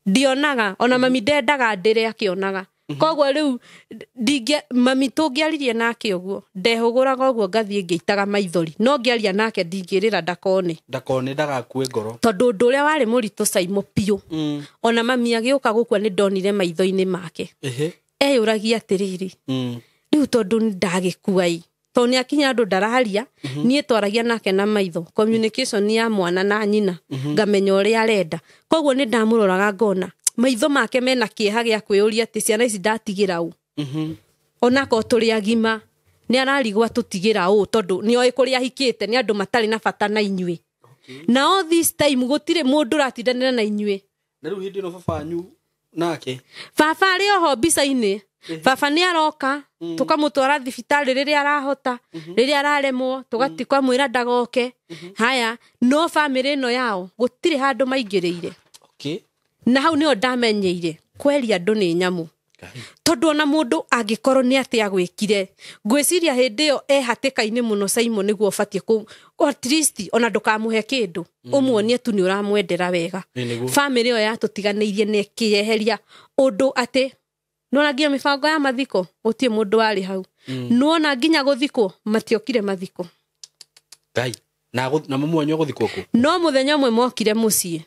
Ndionaga ona mami ndendaga ndĩre akĩonaga. Koguo rĩu mami tũngĩaririe nake ũguo ndehũgũraga ũguo ngathiĩ ngĩitaga maithori, no ngĩaria nake ndingĩrĩra ndakone. Ndakone ndagakue ngoro. Tondũ ũndũ ũrĩa warĩ mũritũ Saimo biũ. Ona mami agĩũka gũkua nĩ ndonire maitho-inĩ make. Eyũragia atĩrĩrĩ, rĩu tondũ ndagĩkua ĩ, tondũ nĩ akinya andũ ndararia, niĩ twaragia nake na maitho, communication ya mwana na nyina, ngamenya ũrĩa arenda. Koguo nĩ ndamũroraga ngona maitho make mena kĩeha gĩa kwĩyũria atĩ ciana ici ndatigĩra ũ. Onakorwo tũrĩ agima nĩ ararigwo atũtigĩra ũ tondũ nĩ oĩ kũrĩa ahikĩte nĩ andũ matarĩ na bata na inyuĩ. Na all this time gũtirĩ mũndũ ũratindanĩra na inyuĩ. Na rĩu hĩndĩ ĩno baba wanyu nake? Baba arĩ oho mbica-inĩ. Baba nĩ aroka, tũkamũtwara thibitarĩ rĩrĩa arahota, rĩrĩa araremwo, tũkamwĩra ndagoke. Haya, no bamĩrĩ ĩno yao gũtirĩ handũ maingĩrĩire. Na hau nĩho ndamenyeire kweri andũ nĩ nyamũ. Tondu ona mundu angikorwo ni atia gwikire ngwiciria hindi iyo e hatikaini muno Simon niguo ubatie ku at least ona ndukamuhe kindu umuonie tu ni uramwendera wega. Family iyo yatutiganeirie na ikiyeheria undu ati nona nginya mibango ya mathiko gutie mundu wari hau. Nona nginya guthikwo matiokire mathiko. Ngai na mumu wanyu guthikwo ku no muthenya umwe mokire mucii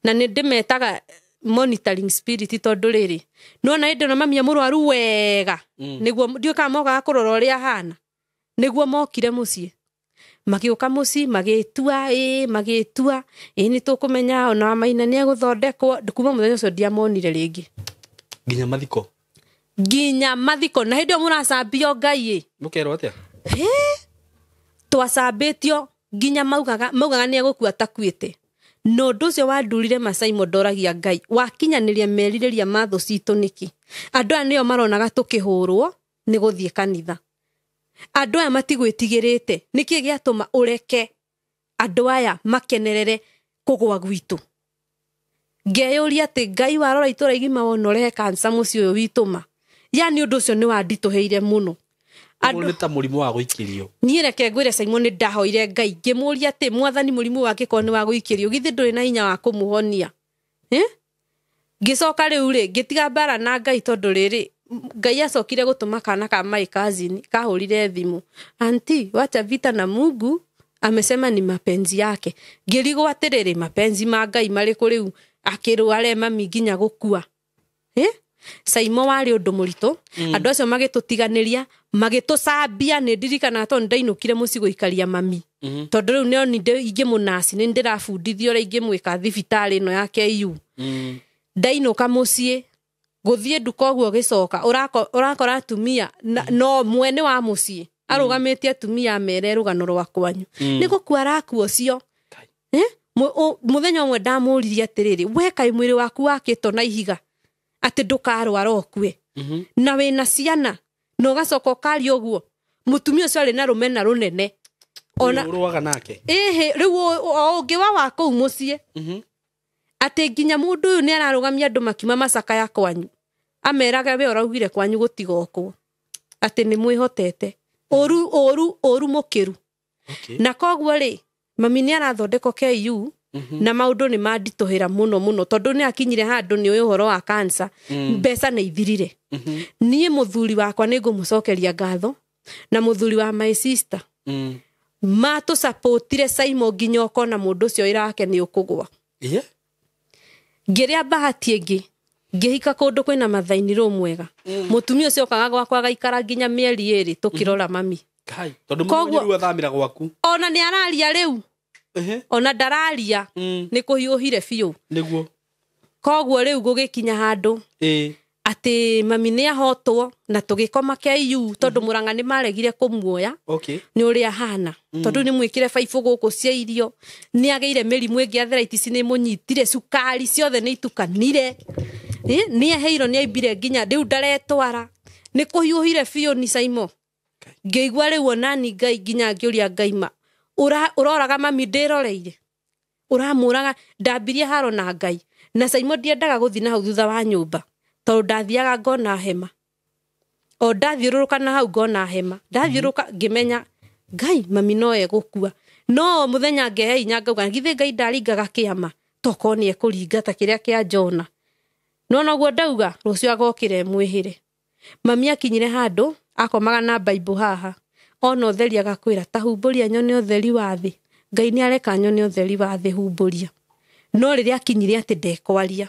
na ni ndimetaga monitoring spirit tondu riri nona hindi na mami murwaru wega niguo ndio ka mokaga kurora uria hana niguo mokire mucii magiuka mucii magitua magitua ni tukumenya ona maina ni eguthondekwo kuma muthenya ucio ndiamonire ringi nginya mathiko na hindi muracambio ngai mukerwo atia twacambitio nginya maugaga ni egukua takuite no ndu ucio wandurire Masaimo ndoragia ngai wakinyaniria meririria ma thu citu niki andu aya nio maronaga tukihurwo ni guthie kanitha andu aya matigwitigirite niki giatuma ureke andu aya makenerere kugwa gwitu ngeyuria ati ngai warora itura igima wona urehe kansa mucii uyu wituma yani undu ucio ni wandituheire muno. Andu ta murimu wa guikirio nie reke ngwire Simon ni ndahoire ngai ngimuria ati mwathani murimu wake ko ni wa guikirio githi nduri na hinya wa kumuhonia ngicoka riu ri ngitiga mbara na ngai tondu riri ngai acokire gutuma kana ka my cousin kahurire thimu anti wacha vita na Mungu amesema ni mapenzi yake ngirigwo atiriri mapenzi ma ngai mariku riu akirware mami nginya gukua Saimo wari undu muritu andu acio magitutiganiria magitucambia ni ndirikana tondu ndainukire mucii guikaria mami tondu riu nio ingimunaci ni ndirabundithio uria ingimwika thibitari ino ya KU ndainuka mucii guthie nduka uguo gicoka urakora atumia no mwene wa mucii arugamitie atumia mere rugano rwa kwanyu ni gukua arakua ucio muthenya umwe ndamuririe atiriri we kai mwiri waku wakitwo na ihiga ati ndukarwara ukue na wina ciana na ugacoka ukaria uguo mutumia ucio ari na rumena runene ona uruaga nake ehe riu o ungi wa kuu mucii ati nginya mundu uyu ni ararugamia andu makiuma macaka ya kwanyu ameraga we uraugire kwanyu gutigokwo ati ni mwihotete uru uru uru mukiru. Na koguo ri mami ni arathondekwo KU na maundu ni mandituhira muno muno tondu ni akinyire handu ni uhoro wa cancer mbeca ni ithirire. Nie muthuri wakwa ni ngumucokeria ngatho na muthuri wa my sister matu supportire Simon nginya ukona mundu ucio irake ni ukugwa. Ngiria bahati ingi ngihika kundu kwina mathaini ro mwega mutumia ucio okaga gwakwa agaikara nginya mieri iri tukirora mami tondu mundu athamira gwaku ona ni araria riu ona ndararia ni kuhiuhire biu niguo koguo riu gugikinya handu ati mami ni ahotwo na tugikoma KU tondu Murang'a ni maregire kumuoya ni uria hana tondu ni mwikire baibu guku cia irio ni ageire mirimu ingi arthritis ni munyitire cukari ciothe ni itukanire ni aheirwo ni aimbire nginya riu ndaretwara ni kuhiuhire biu ni Saimo ngeigua riu onani ngai nginya ngiuria ngai ma uroraga mami ndiroreire uramuraga ndambirie haro na ngai na Saimo ndiendaga guthi na hau thutha wa nyumba tondu ndathiaga ngona hema o ndathiururuka na hau ngona hema ndathiururuka ngimenya ngai mami no egukua no muthenya ngehe inya ngauga githe ngai ndaringaga kiama toko ni ekuringa ta kiria kia Jona no noguo ndauga rucio agokire mwihire mami akinyire handu akomaga na Bible haha ona utheri agakwira ta humbũria nyone utheri wa thi ngai ni areka nyone utheri wa thi humbũria no riria akinyire ati ndekwaria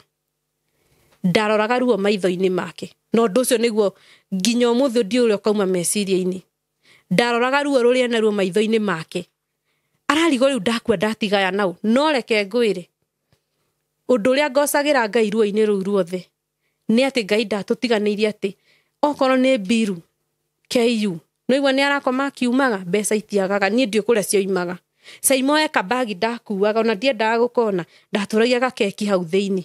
ndaroraga ruo maitho-inĩ make no ũndũ ũcio nĩguo nginya ũmũthĩ ndiũ ũrĩa ũkauma meciria-inĩ ndaroraga ruo rũrĩa naruo maitho-inĩ make ararigwo rĩu ndakua ndatigaya nau no reke ngwĩre ũndũ ũrĩa ngocagĩra ngai ruo-inĩ rũu ruothe nĩ atĩ ngai ndatũtiganĩirie atĩ okorwo nĩ mbiru KU no igua nĩ arakoma akiumaga mbeca itiagaga niĩ ndiũ kũrĩa cioimaga Saimo eka bagi ndakuaga ona ndiendaga gũkona ndatũragia gakeki hau thĩinĩ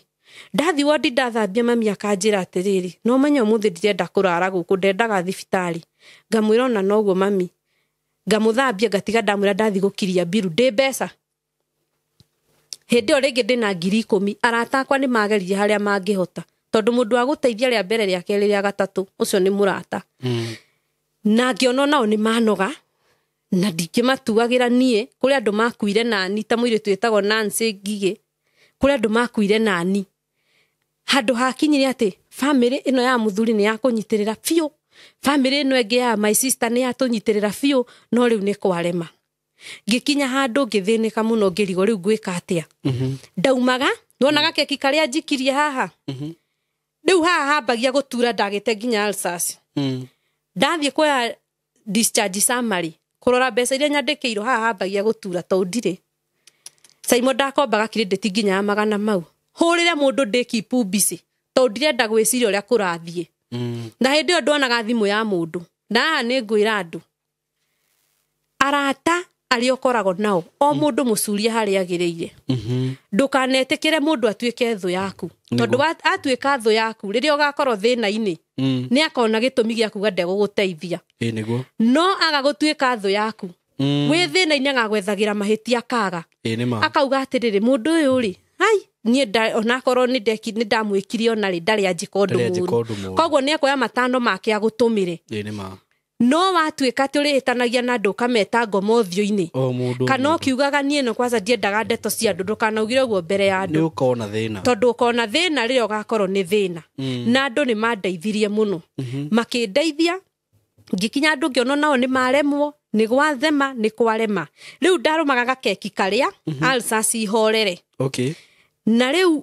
ndathi wodi ndathambia mami akanjĩra atĩrĩrĩ no menya ũmũthĩ ndirenda kũrara gũkũ ndendaga thibitarĩ ngamwĩra ona noguo mami ngamũthambia ngatiga ndamwĩra ndathi gũkiria mbiru ndĩ mbeca hĩndĩ ĩyo rĩngĩ ndĩna 10,000 arata akwa nĩ mageririe harĩa mangĩhota Tondũ mũndũ wa gũteithia rĩa mbere rĩa kerĩ rĩa gatatũ ũcio nĩ mũrata. Na ngĩona nao nĩ manoga na ndingĩmatuagĩra niĩ. Kũrĩ andũ makuire nani ta mũirĩtu wĩtagwo Nancy Ngigĩ, kũrĩ andũ makuire nani. Handũ hakinyire atĩ famĩlĩ ĩno ya mũthuri nĩ yakũnyitĩrĩra biũ, famĩlĩ ĩno ĩngĩ ya my sister nĩ yatũnyitĩrĩra biũ, no rĩu nĩ kwarema. Ngĩkinya handũ ngĩthĩnĩka mũno ngĩrigwo rĩu ngwĩka atĩa. Ndaumaga ndonaga keki karĩa njikirie haha. Rĩu haha hambagia gũtura ndagĩte nginya ulcers. Ndathiĩ kuoya discharge summary kũrora mbeca iria nyandĩkĩirwo haha hambagia gũtura tondũ ndirĩ. Saimo ndakombaga credit nginya ya magana mau. Hũrĩre mũndũ ndĩ keep busy tondũ ndirenda gwĩciria ũrĩa kũrathiĩ. Na hĩndĩ ĩyo ndonaga thimũ ya mũndũ. Na haha nĩ ngwĩra andũ, arata arĩa ũkoragwo nao o mũndũ mũcurie harĩa agĩrĩire. Ndũkanetĩkĩre mũndũ atuĩke thũ yaku, tondũ atuĩka thũ yaku rĩrĩa ũgakorwo thĩna-inĩ nĩ akona gĩtũmi gĩa kuga ndegũgũteithia. No aga gũtuĩka thũ yaku wĩ thĩna-inĩ agagwethagĩra mahĩtia kaga. Akauga atĩrĩrĩ, mũndũ ũyũ rĩ, ai niĩ onakorwo nĩ ndamwĩkire ona rĩ ndarĩ anjĩka ũndũ mũũru, koguo nĩ ekuoya matano make agũtũmĩre. No watuĩka atĩ ũrĩhĩtanagia na andũ ũkameta ngoma ũthiũ-inĩ, kana ũkiugaga niĩ no kwanza ndiendaga ndeto cia andũ, ndũkanaugire ũguo mbere ya andũ, tondũ ũkona thĩna rĩrĩa ũgakorwo nĩ thĩna. Na andũ nĩ mandeithirie mũno, makĩndeithia ngĩkinya andũ ngĩona nao nĩ maremwo, nĩ gwathema nĩ kwarema. Rĩu ndarũmaga gakeki karĩa ulcers ihorere. Na rĩu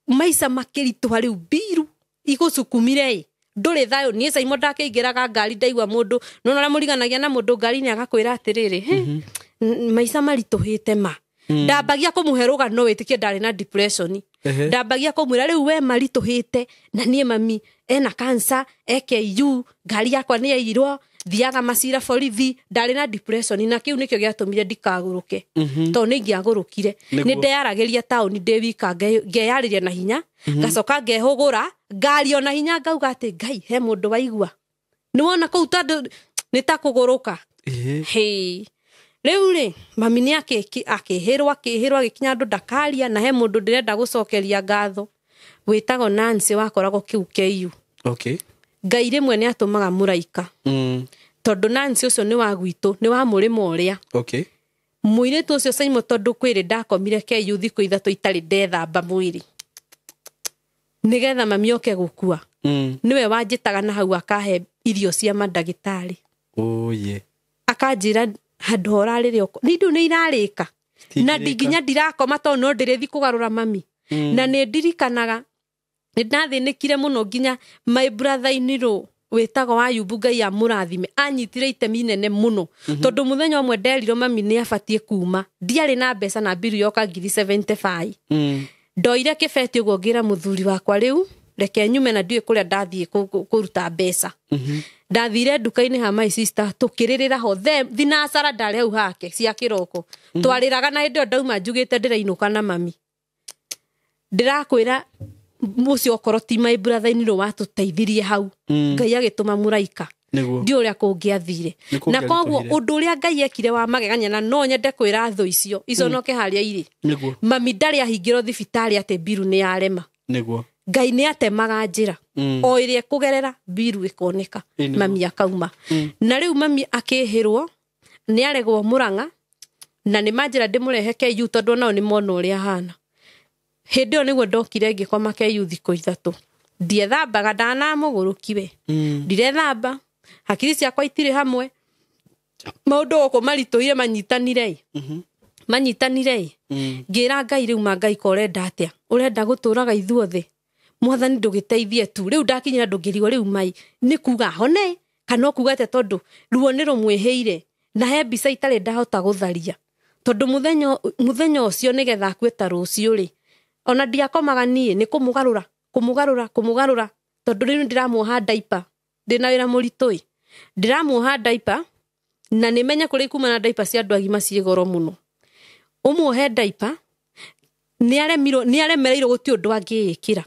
maica makĩritũha, rĩu mbiru igũcukumire ndũrĩ thayũ. Niĩ Saimo ndakĩingĩraga ngari ndaigua mũndũ nona ũrĩa mũriganagia na mũndũ ngari-inĩ agakwĩra atĩrĩrĩ, maica maritũhĩte ma. Ndambagia kũmũhe rũgano wĩtĩkie ndarĩ na depression. Ndambagia kũmwĩra rĩu we maritũhĩte na niĩ mami ena cancer AKU, ngari yakwa nĩ yairwo, thiaga macira borithi, ndarĩ na depression na kĩu nĩkĩo gĩatũmire ndikagũrũke. Tondũ nĩ ingĩagũrũkire nĩ ndeyaragĩria taũni ndĩ wika, ngeyarĩria na hinya, ngacoka ngehũgũra ngari ona hinya ngauga atĩ Ngai he mũndũ waigua. Nĩ wona kũu tondũ nĩ ta kũgũrũka. Rĩu rĩ mami nĩ akĩhĩrwo agĩkinya andũ ndakaria, na he mũndũ ndĩrenda gũcokeria ngatho wĩtagwo Nancy wakoragwo kĩu KU. Ngai rĩmwe nĩ atũmaga mũraika. Tondũ Nancy ũcio nĩ wa gwitũ, nĩ wa mũrĩmo ũrĩa. Mũirĩtu ũcio Saimo tondũ kwĩrĩ ndakomire KU thikũ ithatũ itarĩ ndethamba mwĩrĩ nĩgetha mami oke gũkua. Nĩwe wanjĩtaga na hau akahe irio cia mandagĩtarĩ. Akanjĩra handũ horarĩrĩ oko nĩ ndũ nĩ irarĩka na nginya ndirakoma tondũ no ndĩrĩthi kũgarũra mami. Na nĩ ndirikanaga nĩ ndathĩnĩkire mũno nginya my brother in law wĩtagwo Ayubu Ngai amũrathime anyitire itemi inene mũno, tondũ mũthenya ũmwe nderirwo mami nĩ abatiĩ kuma, ndiarĩ na mbeca na mbiru yoka 75,000. Ndoire kĩbeti ũguo ngĩra mũthuri wakwa rĩu reke nyume na ndiũĩ kũrĩa ndathiĩ kũruta mbeca. Ndathire nduka-inĩ ha my sister tũkĩrĩrĩra ho thinacara ndarĩ hau hake cia kĩroko. Twarĩraga na hĩndĩ ĩyo ndauma njugĩte ndĩrainũka na mami. Ndĩrakwĩra mũcio okorwo ti my brother in law watũteithirie hau, Ngai agĩtũma mũraika. Ndiũĩ ũrĩa kũngĩathire. Na koguo ũndũ ũrĩa Ngai ekire wa magegania, na no nyende kwĩra thũ icio iconoke harĩa irĩ. Mami ndarĩ ahingĩrwo thibitarĩ atĩ mbiru nĩ yarema. Ngai nĩ atemaga njĩra o ĩrĩa ĩkũgerera mbiru ĩkoneka, mami akauma. Na rĩu mami akĩhĩrwo nĩ aregwo Mũrang'a, na nĩ manjĩra ndĩmũrehe KU tondũ nao nĩ mona ũrĩa ahana. Hĩndĩ ĩyo nĩguo ndokire ngĩkoma KU thikũ ithatũ. Ndiethambaga, ndanamũgũrũkiwe. Ndirethamba, hakiri ciakwa itirĩ hamwe, maũndũ gũkũ maritũhire manyitanire. Manyitanire. Ngĩra Ngai rĩu ma Ngai ko ũrenda atĩa? Ũrenda gũtũraga ithuothe? Mwathani ndũgĩteithie tu. Rĩu ndakinyĩra ndũngĩrigwo rĩu mai nĩ kuga hone kana kuga atĩa, tondũ ruo nĩ rũmwĩhĩire na he mbica itarĩ ndahota gũtharia, tondũ mũthenya ũcio nĩgetha akue ta rũciũ rĩ, ona ndiakomaga niĩ nĩ kũmũgarũra kũmũgarũra, tondũ rĩu ndĩramuoha diaper, ndĩna wĩra mũritũ ĩ, ndĩramuoha diaper na nĩ menye kũrĩa kuma na diaper cia andũ agima ciĩ goro mũno. Ũmuohe diaper nĩ aremereirwo gũtirĩ ũndũ angĩĩkĩra,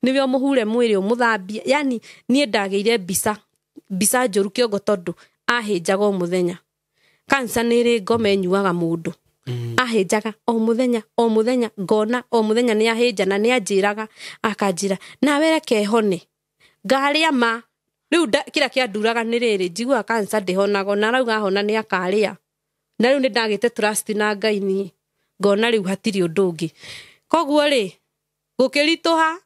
nĩwe ũmũhure mwĩrĩ ũmũthambie. Yani niĩ ndagĩire mbica njũru kĩongo tondũ ahĩnjaga o mũthenya. Cancer nĩ ĩrĩ ngoma ĩnyuaga mũndũ. ahĩnjaga o mũthenya o mũthenya, ngona o mũthenya nĩ ahĩnja na nĩ anjĩraga akanjĩra nawe reke hone ngarĩa ma rĩu kĩrĩa kĩanduraga nĩ rĩrĩ njiguaga cancer ndĩhonaga na arauga ahona nĩ akarĩa na rĩu nĩ ndagĩte trust na Ngai niĩ ngona rĩu hatirĩ ũndũ ũngĩ. Koguo rĩ gũkĩritũha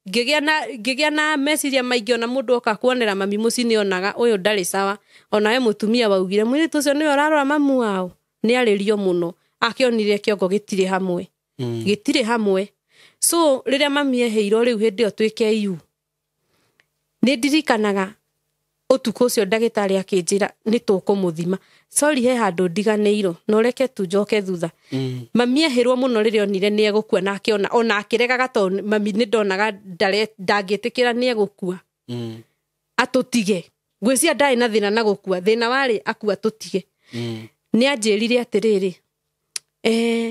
ngĩgĩa na meciria maingĩ ona mũndũ oka kuonera mami mũciĩ nĩ onaga ũyũ ndarĩ sawa. Ona we mũtumia waugire mũirĩtu ũcio nĩwe ũrarora mamu wao nĩ arĩrio mũno akĩonire kĩongo gĩtirĩ hamwe. Gĩtirĩ hamwe. So rĩrĩa mami eheirwo rĩu hĩndĩ ĩyo twĩ KU nĩ ndirikanaga ũtukũ ũcio ndagĩtarĩ akĩnjĩra nĩ tũkũmũthima. Sorry he handũ ndiganĩirwo no reke tu njoke thutha. Mami ehĩrwo mũno rĩrĩa onire nĩ egũkua na akĩona ona akĩregaga tondũ mami nĩ ndonaga ndangĩtĩkĩra nĩ egũkua. Atũtige. Ngwĩciria ndarĩ na thĩna na gũkua, thĩna warĩ akua tũtige. Nĩ anjĩrire atĩrĩrĩ,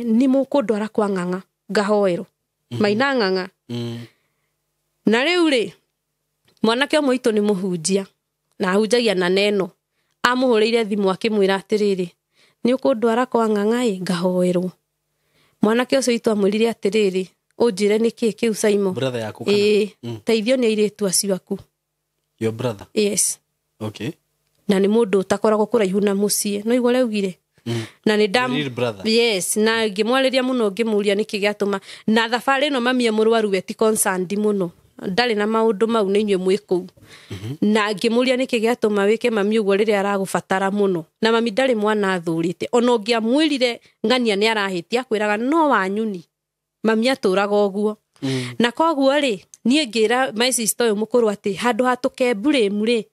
nĩ mũkũndwara kwa ng'ang'a ngahoerwo. Maina ng'ang'a. Na rĩu rĩ mwanake ũmwe witũ nĩ mũhunjia na ahunjagia na neno amũhũrĩire thimũ akĩmwĩra atĩrĩrĩ nĩ ũkũndwara kwa ng'ang'a ĩ ngahoerwo. Mwanake ũcio witũ amwĩrire atĩrĩrĩ ũnjĩre nĩkĩ kĩu Saimo. Brother yaku kana? Ĩĩ, teithio nĩ airĩtu acio aku. Your brother? Yes. Okay. Na nĩ mũndũ ũtakoragwo kũraihu na mũciĩ no igua ũrĩa na nĩ Real brother. Yes, na ngĩmwarĩria mũno ngĩmũria nĩkĩ gĩatũma na thabarĩ ĩno mami e mũrwaru we ti concerned mũno ndarĩ na maũndũ mau nĩ inyuĩ mwĩ kũu. Na ngĩmũria nĩkĩ gĩatũma wĩke mami ũguo rĩrĩa aragũbatara mũno na mami ndarĩ mwana athũrĩte ona ũngĩamwĩrire ng'ania nĩ arahĩtia akwĩraga no wanyuni mami atũraga ũguo. Na koguo rĩ niĩ ngĩra my sister ũyũ mũkũrũ atĩ handũ ha tũkemburĩmu rĩ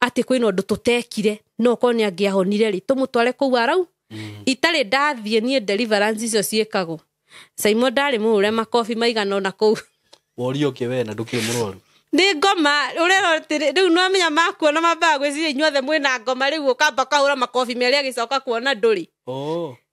atĩ kwĩna ũndũ tũtekire no okorwo nĩ angĩahonire rĩ tũmũtware kũu arau. Itarĩ ndathiĩ niĩ deliverance icio ciĩkagwo Saimo ndarĩ mũhũre makobi maigana ona kũu. Worio kĩ we na ndũkĩrĩ mũrwaru? Nĩ ngoma ũrerwo atĩrĩ rĩu nĩwamenya makuona mambaga gwĩciria inyuothe mwĩna ngoma rĩu ũkamba ũkahũra makobi merĩ agĩcoka kuona ndũrĩ.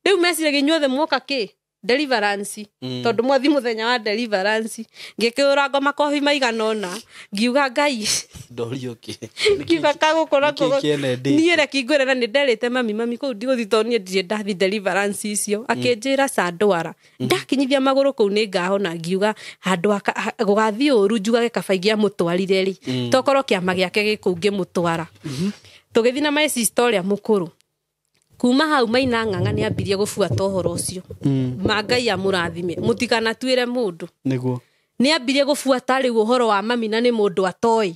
Rĩu meciragia inyuothe mwoka kĩ deliverance tondũ mwathi mũthenya wa deliverance ngĩkĩhũra ngoma kobi maigana ũna ngiuga Ngai ndorio kĩ ngiuga kagũkora Nĩkĩ kĩene ndĩ? niĩ reke ngwĩre na nĩ nderĩte mami mami kũu ndigũthiĩ tondũ niĩ ndirĩ ndathi deliverance icio akĩnjĩra ca ndwara ndakinyithia magũrũ kũu nĩ ngahona ngiuga handũ gũgathiĩ ũru njugage kaba ingĩamũtwarire rĩ tokorwo kĩama gĩake gĩ kũu ngĩmũtwara. Tũgĩthiĩ na my sister ũrĩa mũkũrũ kuma hau Maina Ng'ang'a nĩ ambirie gũbuata ũhoro ũcio. Ma Ngai amũrathime mũtikanatuĩre mũndũ. Nĩguo nĩ ambirie gũbuata rĩu ũhoro wa mami na nĩ mũndũ atoĩ.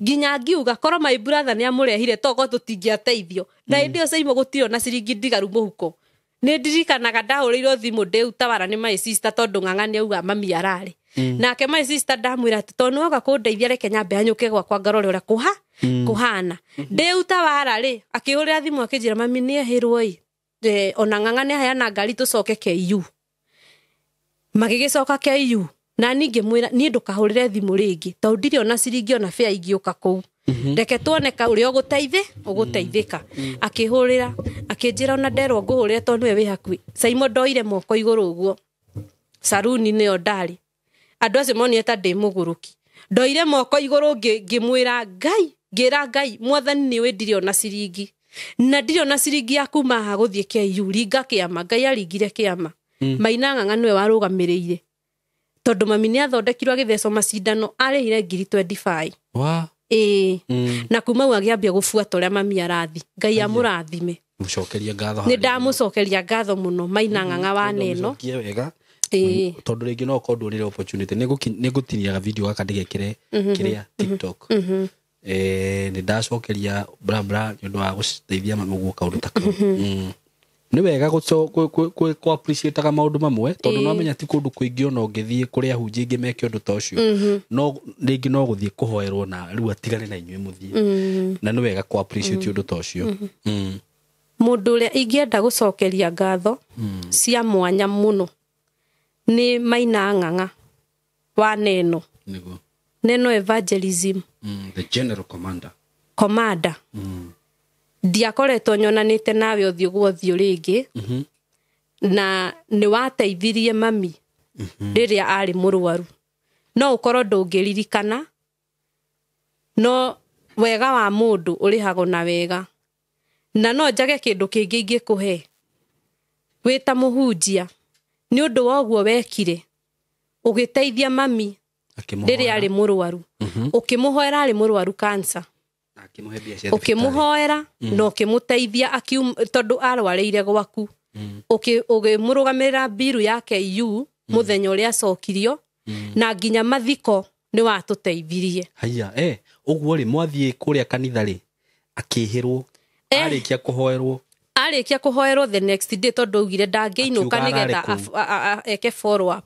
Nginya ngiuga korwo my brother nĩ amũrehire tokorwo tũtingĩateithio na hĩndĩ ĩyo Saimo gũtirĩ ona ciringi ndigaru mũhuko. Nĩ ndirikanaga ndahũrĩirwo thimũ ndĩ Utawara nĩ my sister tondũ Ng'ang'a nĩ auga mami ararĩ. Nake my sister ndamwĩra atĩ tondũ nĩwoka kũndeithia reke nyambe hanyũke gwakwa ngarore ũrĩa kũhana. Ndĩ Utawara rĩ akĩhũrĩra thimũ akĩnjĩra mami nĩ ehĩrwo ĩ ona Ng'ang'a nĩ aheana ngari tũcoke KU. Magĩgĩcoka KU na niĩ ngĩmwĩra niĩ ndũkahũrĩre thimũ rĩngĩ tondũ ndirĩ ona ciringi ona bĩa ingĩũka kũu. Reke tuone ka ũrĩa ũgũteithĩka. Akĩhũrĩra akĩnjĩra ona nderwo ngũhũrĩre tondũ nĩwe wĩ hakuhĩ. Saimo ndoire moko igũrũ ũguo saruni nĩyo ndarĩ andũ acio monire ta ndĩ mũgũrũki. Ndoire moko igũrũ ngĩmwĩra Ngai ngĩra Ngai mwathani nĩũĩ ndirĩ ona ciringi na ndirĩ ona ciringi ya kuma haha gũthiĩ KU ringa kĩama. Ngai aringire kĩama. Maina Ng'ang'a nĩwe warũgamĩrĩire tondũ mami nĩ athondekirwo agĩthecwo macindano arĩhire 25,000. Wa Ĩĩ. Na kuma hau agĩambia gũbuata ũrĩa mami arathi. Ngai amũrathime. Mũcokerie ngatho. Nĩ ndamũcokeria ngatho mũno Maina Ng'ang'a wa neno. Mũcokie wega. Ĩĩ. Tondũ rĩngĩ no ũkorwo ndwonire opportunity. Nĩ ngũtinia video gaka ndĩgekĩre kĩrĩa TikTok. Nĩ ndacokeria bra bra nĩ ũndũ wa gũteithia mami ũguo kaũndũ ta kau. Nĩ wega kũ appreciate-aga maũndũ mamwe tondũ no menya ti kũndũ kũingĩ ona ũngĩthiĩ kũrĩa ahunjia aingĩ meke ũndũ ta ũcio. No rĩngĩ no gũthiĩ kũhoerwo na rĩu atigane na inyuĩ mũthiĩ. Na nĩ wega kũ appreciate ũndũ ta ũcio. Mũndũ ũrĩa ingĩenda gũcokeria ngatho cia mwanya mũno nĩ Maina Ng'ang'a wa Neno. Nĩguo. Neno Evangelism. The General Commander. Commander. Ndiakoretwo nyonanĩte nawe ũthiũ gwa ũthiũ rĩngĩ. Na nĩ wateithirie mami rĩrĩa arĩ mũrwaru. No ũkorwo ndũngĩririkana no wega wa mũndũ ũrĩhagwo na wega. Na no njage kĩndũ kĩngĩ ingĩkũhe. Wĩ ta mũhunjia nĩ ũndũ wa ũguo wekire ũgĩteithia mami rĩrĩa arĩ mũrwaru, ũkĩmũhoera arĩ mũrwaru cancer, ũkĩmũhoera na ũkĩmũteithia tondũ arwarĩire gwaku, ũkĩmũrũgamĩrĩra mbiru ya KU mũthenya ũrĩa acokirio, na nginya mathiko nĩ watũteithirie. Haya, ũguo rĩ mwathiĩ kũrĩa kanitha rĩ akĩhĩrwo, arĩkia kũhoerwo, arĩkia kũhoerwo the next day tondũ augire ndangĩinũka nĩgetha eke follow up.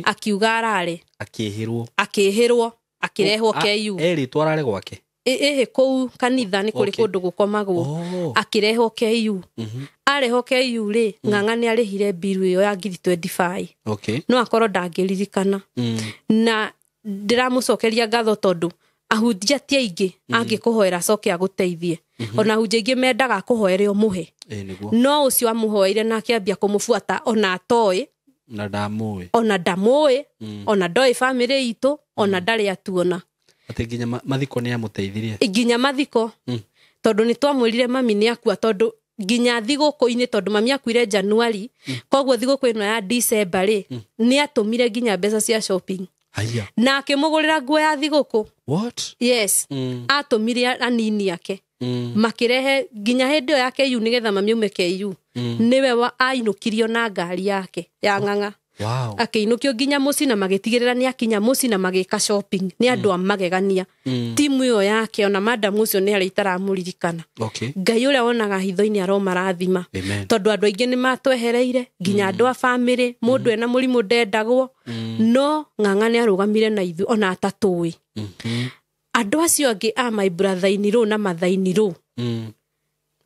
Akiuga arare, akĩhĩrwo, akĩhĩrwo, akĩrehwo KU. Erĩtwo arare gwake? Ĩhĩ, kũu kanitha nĩ kũrĩ kũndũ gũkomagwo. Akĩrehwo KU. Arehwo KU rĩ, Ng'ang'a nĩ arĩhire mbiru ĩyo ya 25,000. No akorwo ndangĩririkana. Na ndĩramũcokeria ngatho tondũ ahunjia ti aingĩ angĩkũhoera acoke agũteithie. Ona ahunjia aingĩ mendaga akũhoere ũmũhe. No ũcio amũhoeire na akĩambia kũmũbuata ona atoĩ, na ndamũĩ, ona ndamũĩ, ona ndoĩ bamĩrĩ itũ, ona ndarĩ atuona. Atĩ nginya mathiko nĩ amũteithirie? Nginya mathiko, tondũ nĩ twamwĩrire mami nĩ akua, tondũ nginya thigũkũ-inĩ, tondũ mami akuire January, koguo thigũkũ ĩno ya December rĩ, nĩ atũmire nginya mbeca cia shopping. Haya. Na akĩmũgũrĩra nguo ya thigũkũ. What? Yes. Atũmire anini ake. Makĩrehe nginya hĩndĩ ĩyo ya KU nĩgetha mami aume KU. Nĩwe ainũkirio na ngari yake ya Ng'ang'a. Wow. Akĩinũkio nginya mũciĩ na magĩtigĩrĩra nĩ akinya mũciĩ na magĩka shopping. Nĩ andũ a magegania. Timu ĩyo yake ona madam ũcio nĩ arĩa itaramũririkana. Ngai ũrĩa wonaga hitho-inĩ aromarathima. Tondũ andũ aingĩ nĩ matwehereire nginya andũ a bamĩrĩ, mũndũ ena mũrimũ ndendagwo, no Ng'ang'a nĩ arũgamire na ithuĩ ona atatũĩ. Andũ acio angĩ a my brother in law na mother in law,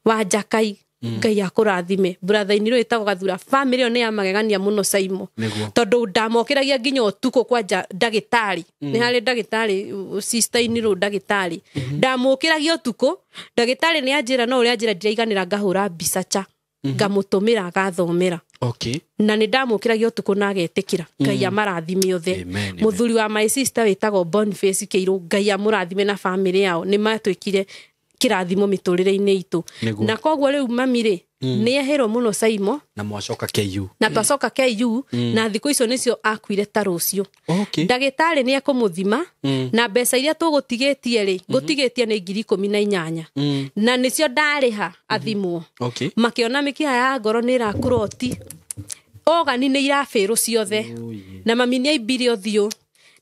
wa Njakai, Ngai akũrathime. Brother in law ĩtagwo Gathura, bamĩrĩ ĩyo nĩ ya magegania mũno Saimo. Tondũ ndamokĩragia nginya ũtukũ kwanja ndagĩtarĩ. Nĩ harĩ ndagĩtarĩ, sister in law ndagĩtarĩ. Ndamũkĩragia ũtukũ, ndagĩtarĩ nĩ anjĩra no ũrĩa anjĩra ndiraiganĩra, ngahũra mbica cha, ngamũtũmĩra agathomera. Na nĩ ndamũkĩragia ũtukũ na agetĩkĩra. Ngai amarathime othe. Mũthuri wa my sister wĩtagwo Boniface Kĩirũ, Ngai amũrathime na bamĩrĩ yao, nĩ matuĩkire kĩrathimo mĩtũrĩre-inĩ itũ. Na koguo rĩu mami rĩ, nĩ ehĩrwo mũno Saimo. Na mwacoka KU. Na twacoka KU, na thikũ icio nĩcio akuire ta rũciũ. Ndagĩtarĩ nĩ ekũmũthima, na mbeca iria tũgũtigĩtie rĩ, ngũtigĩtie nĩ 18,000. Na nĩcio ndarĩha athimwo. Makĩona mĩkiha ya ngoro nĩ ĩrakũroti, ogani nĩ irabĩrũ ciothe. Na mami nĩ aimbire ũthiũ.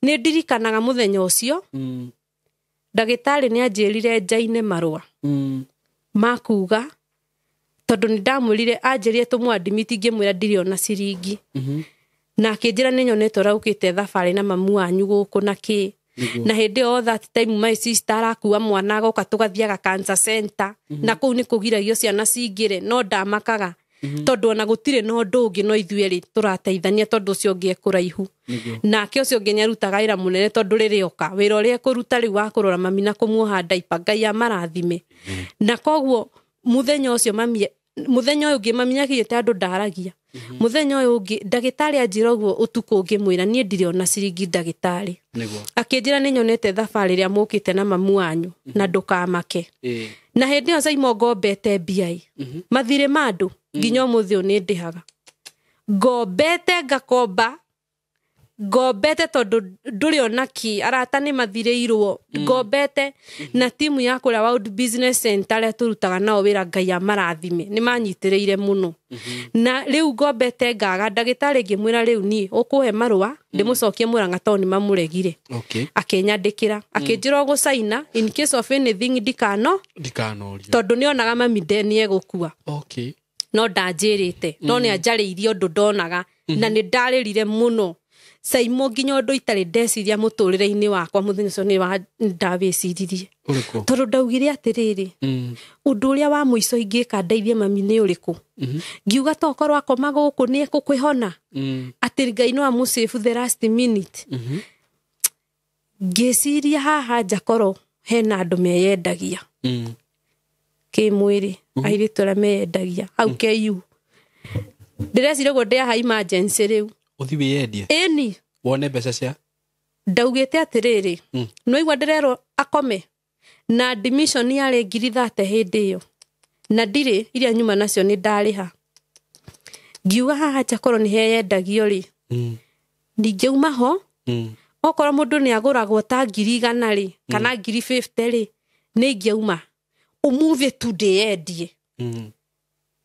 Nĩ ndirikanaga mũthenya ũcio, ndagĩtarĩ nĩ anjĩrire njaine marũa makuga, tondũ nĩ ndamwĩrire anjĩrire tũmũadmit, ngĩmwĩra ndirĩ ona ciringi. Na akĩnjĩra nĩ nyonete ũraũkĩte thabarĩ na mamu wanyu gũkũ na kĩ. Na hĩndĩ ĩyo that time my sister arakua mwana agoka tũgathiaga cancer center, na kũu nĩ kũgiragio ciana cingĩre, no ndamakaga tondũ ona gũtirĩ na ũndũ ũngĩ no ithuĩ erĩ tũrateithania, tondũ ũcio ũngĩ ekũraihu. Nake ũcio ũngĩ nĩarutaga wĩra mũnene, tondũ rĩrĩa oka wĩra ũrĩa ekũruta rĩu wa kũrora mami na kũmuoha ndaipa, Ngai amarathime. Na koguo mũthenya ũcio mami, mũthenya ũyũ ũngĩ mami nĩakinyĩte andũ ndaragia. Mũthenya ũyũ ũngĩ ndagĩtarĩ anjĩra ũguo ũtukũ ngĩmwĩra niĩ ndirĩ ona ciringi ndagĩtarĩ. Akĩnjĩra nĩ nyonete thabarĩ ĩrĩa mũkĩte na mamu wanyu, na ndũkamake. Na hĩndĩ ĩyo Saimo ngombete mbia ĩ, mathirĩ ma andũ nginya ũmũthĩ ũyũ nĩ ndĩhaga. Ngombete ngakomba, ngombete tondũ ndũrĩ ona kĩ, arata nĩ mathirĩirwo, ngombete na timu ya kũrĩa World Business Center arĩa tũrutaga nao wĩra, Ngai amarathime, nĩ manyitĩrĩire mũno. Na rĩu ngombete ngaga, ndagĩtarĩ ngĩmwĩra rĩu niĩ ũkũhe marũa ndĩmũcokie Mũrang'a tondũ nĩ mamũregire. Akĩnyandĩkĩra, akĩnjĩra ũgũcaina in case of anything ndikano ndikanorio, tondũ nĩonaga mami nĩ egũkua. No ndanjĩrĩte, no nĩ anjarĩirie ũndũ ndonaga, na nĩ ndarĩrire mũno Saimo nginya ũndũ itarĩ ndeciria mũtũrĩre-inĩ wakwa mũthenya ũcio nĩ ndawĩciririe. Tondũ ndaugire atĩrĩrĩ, ũndũ ũrĩa wa mũico ingĩka ndeithie mami nĩ ũrĩkũ? Ngiuga to korwo akoma gũkũ nĩ ekũkwĩhona, atĩ Ngai no amũsave the last minute. Ngĩciria haha nja korwo hena andũ meyendagia kĩmwĩrĩ, airĩtu arĩa meyendagia hau KU. Ndĩreciria ũguo ndĩ haha emergency rĩu. Ũthiĩ wĩyendie? Ĩni. Wone mbeca cia? Ndaugĩte atĩrĩrĩ, nĩwaigua ndĩrerwo akome, na admission yarĩ 30,000 hĩndĩ ĩyo, na ndirĩ iria nyuma nacio nĩ ndarĩha. Ngiuga haha nja korwo nĩ heyendagio rĩ, ndingĩuma ho. Okorwo mũndũ nĩ agũragwo ta 100,000 rĩ, kana 50,000 rĩ, nĩ ingĩauma ũmũthĩ tu ndĩyendie,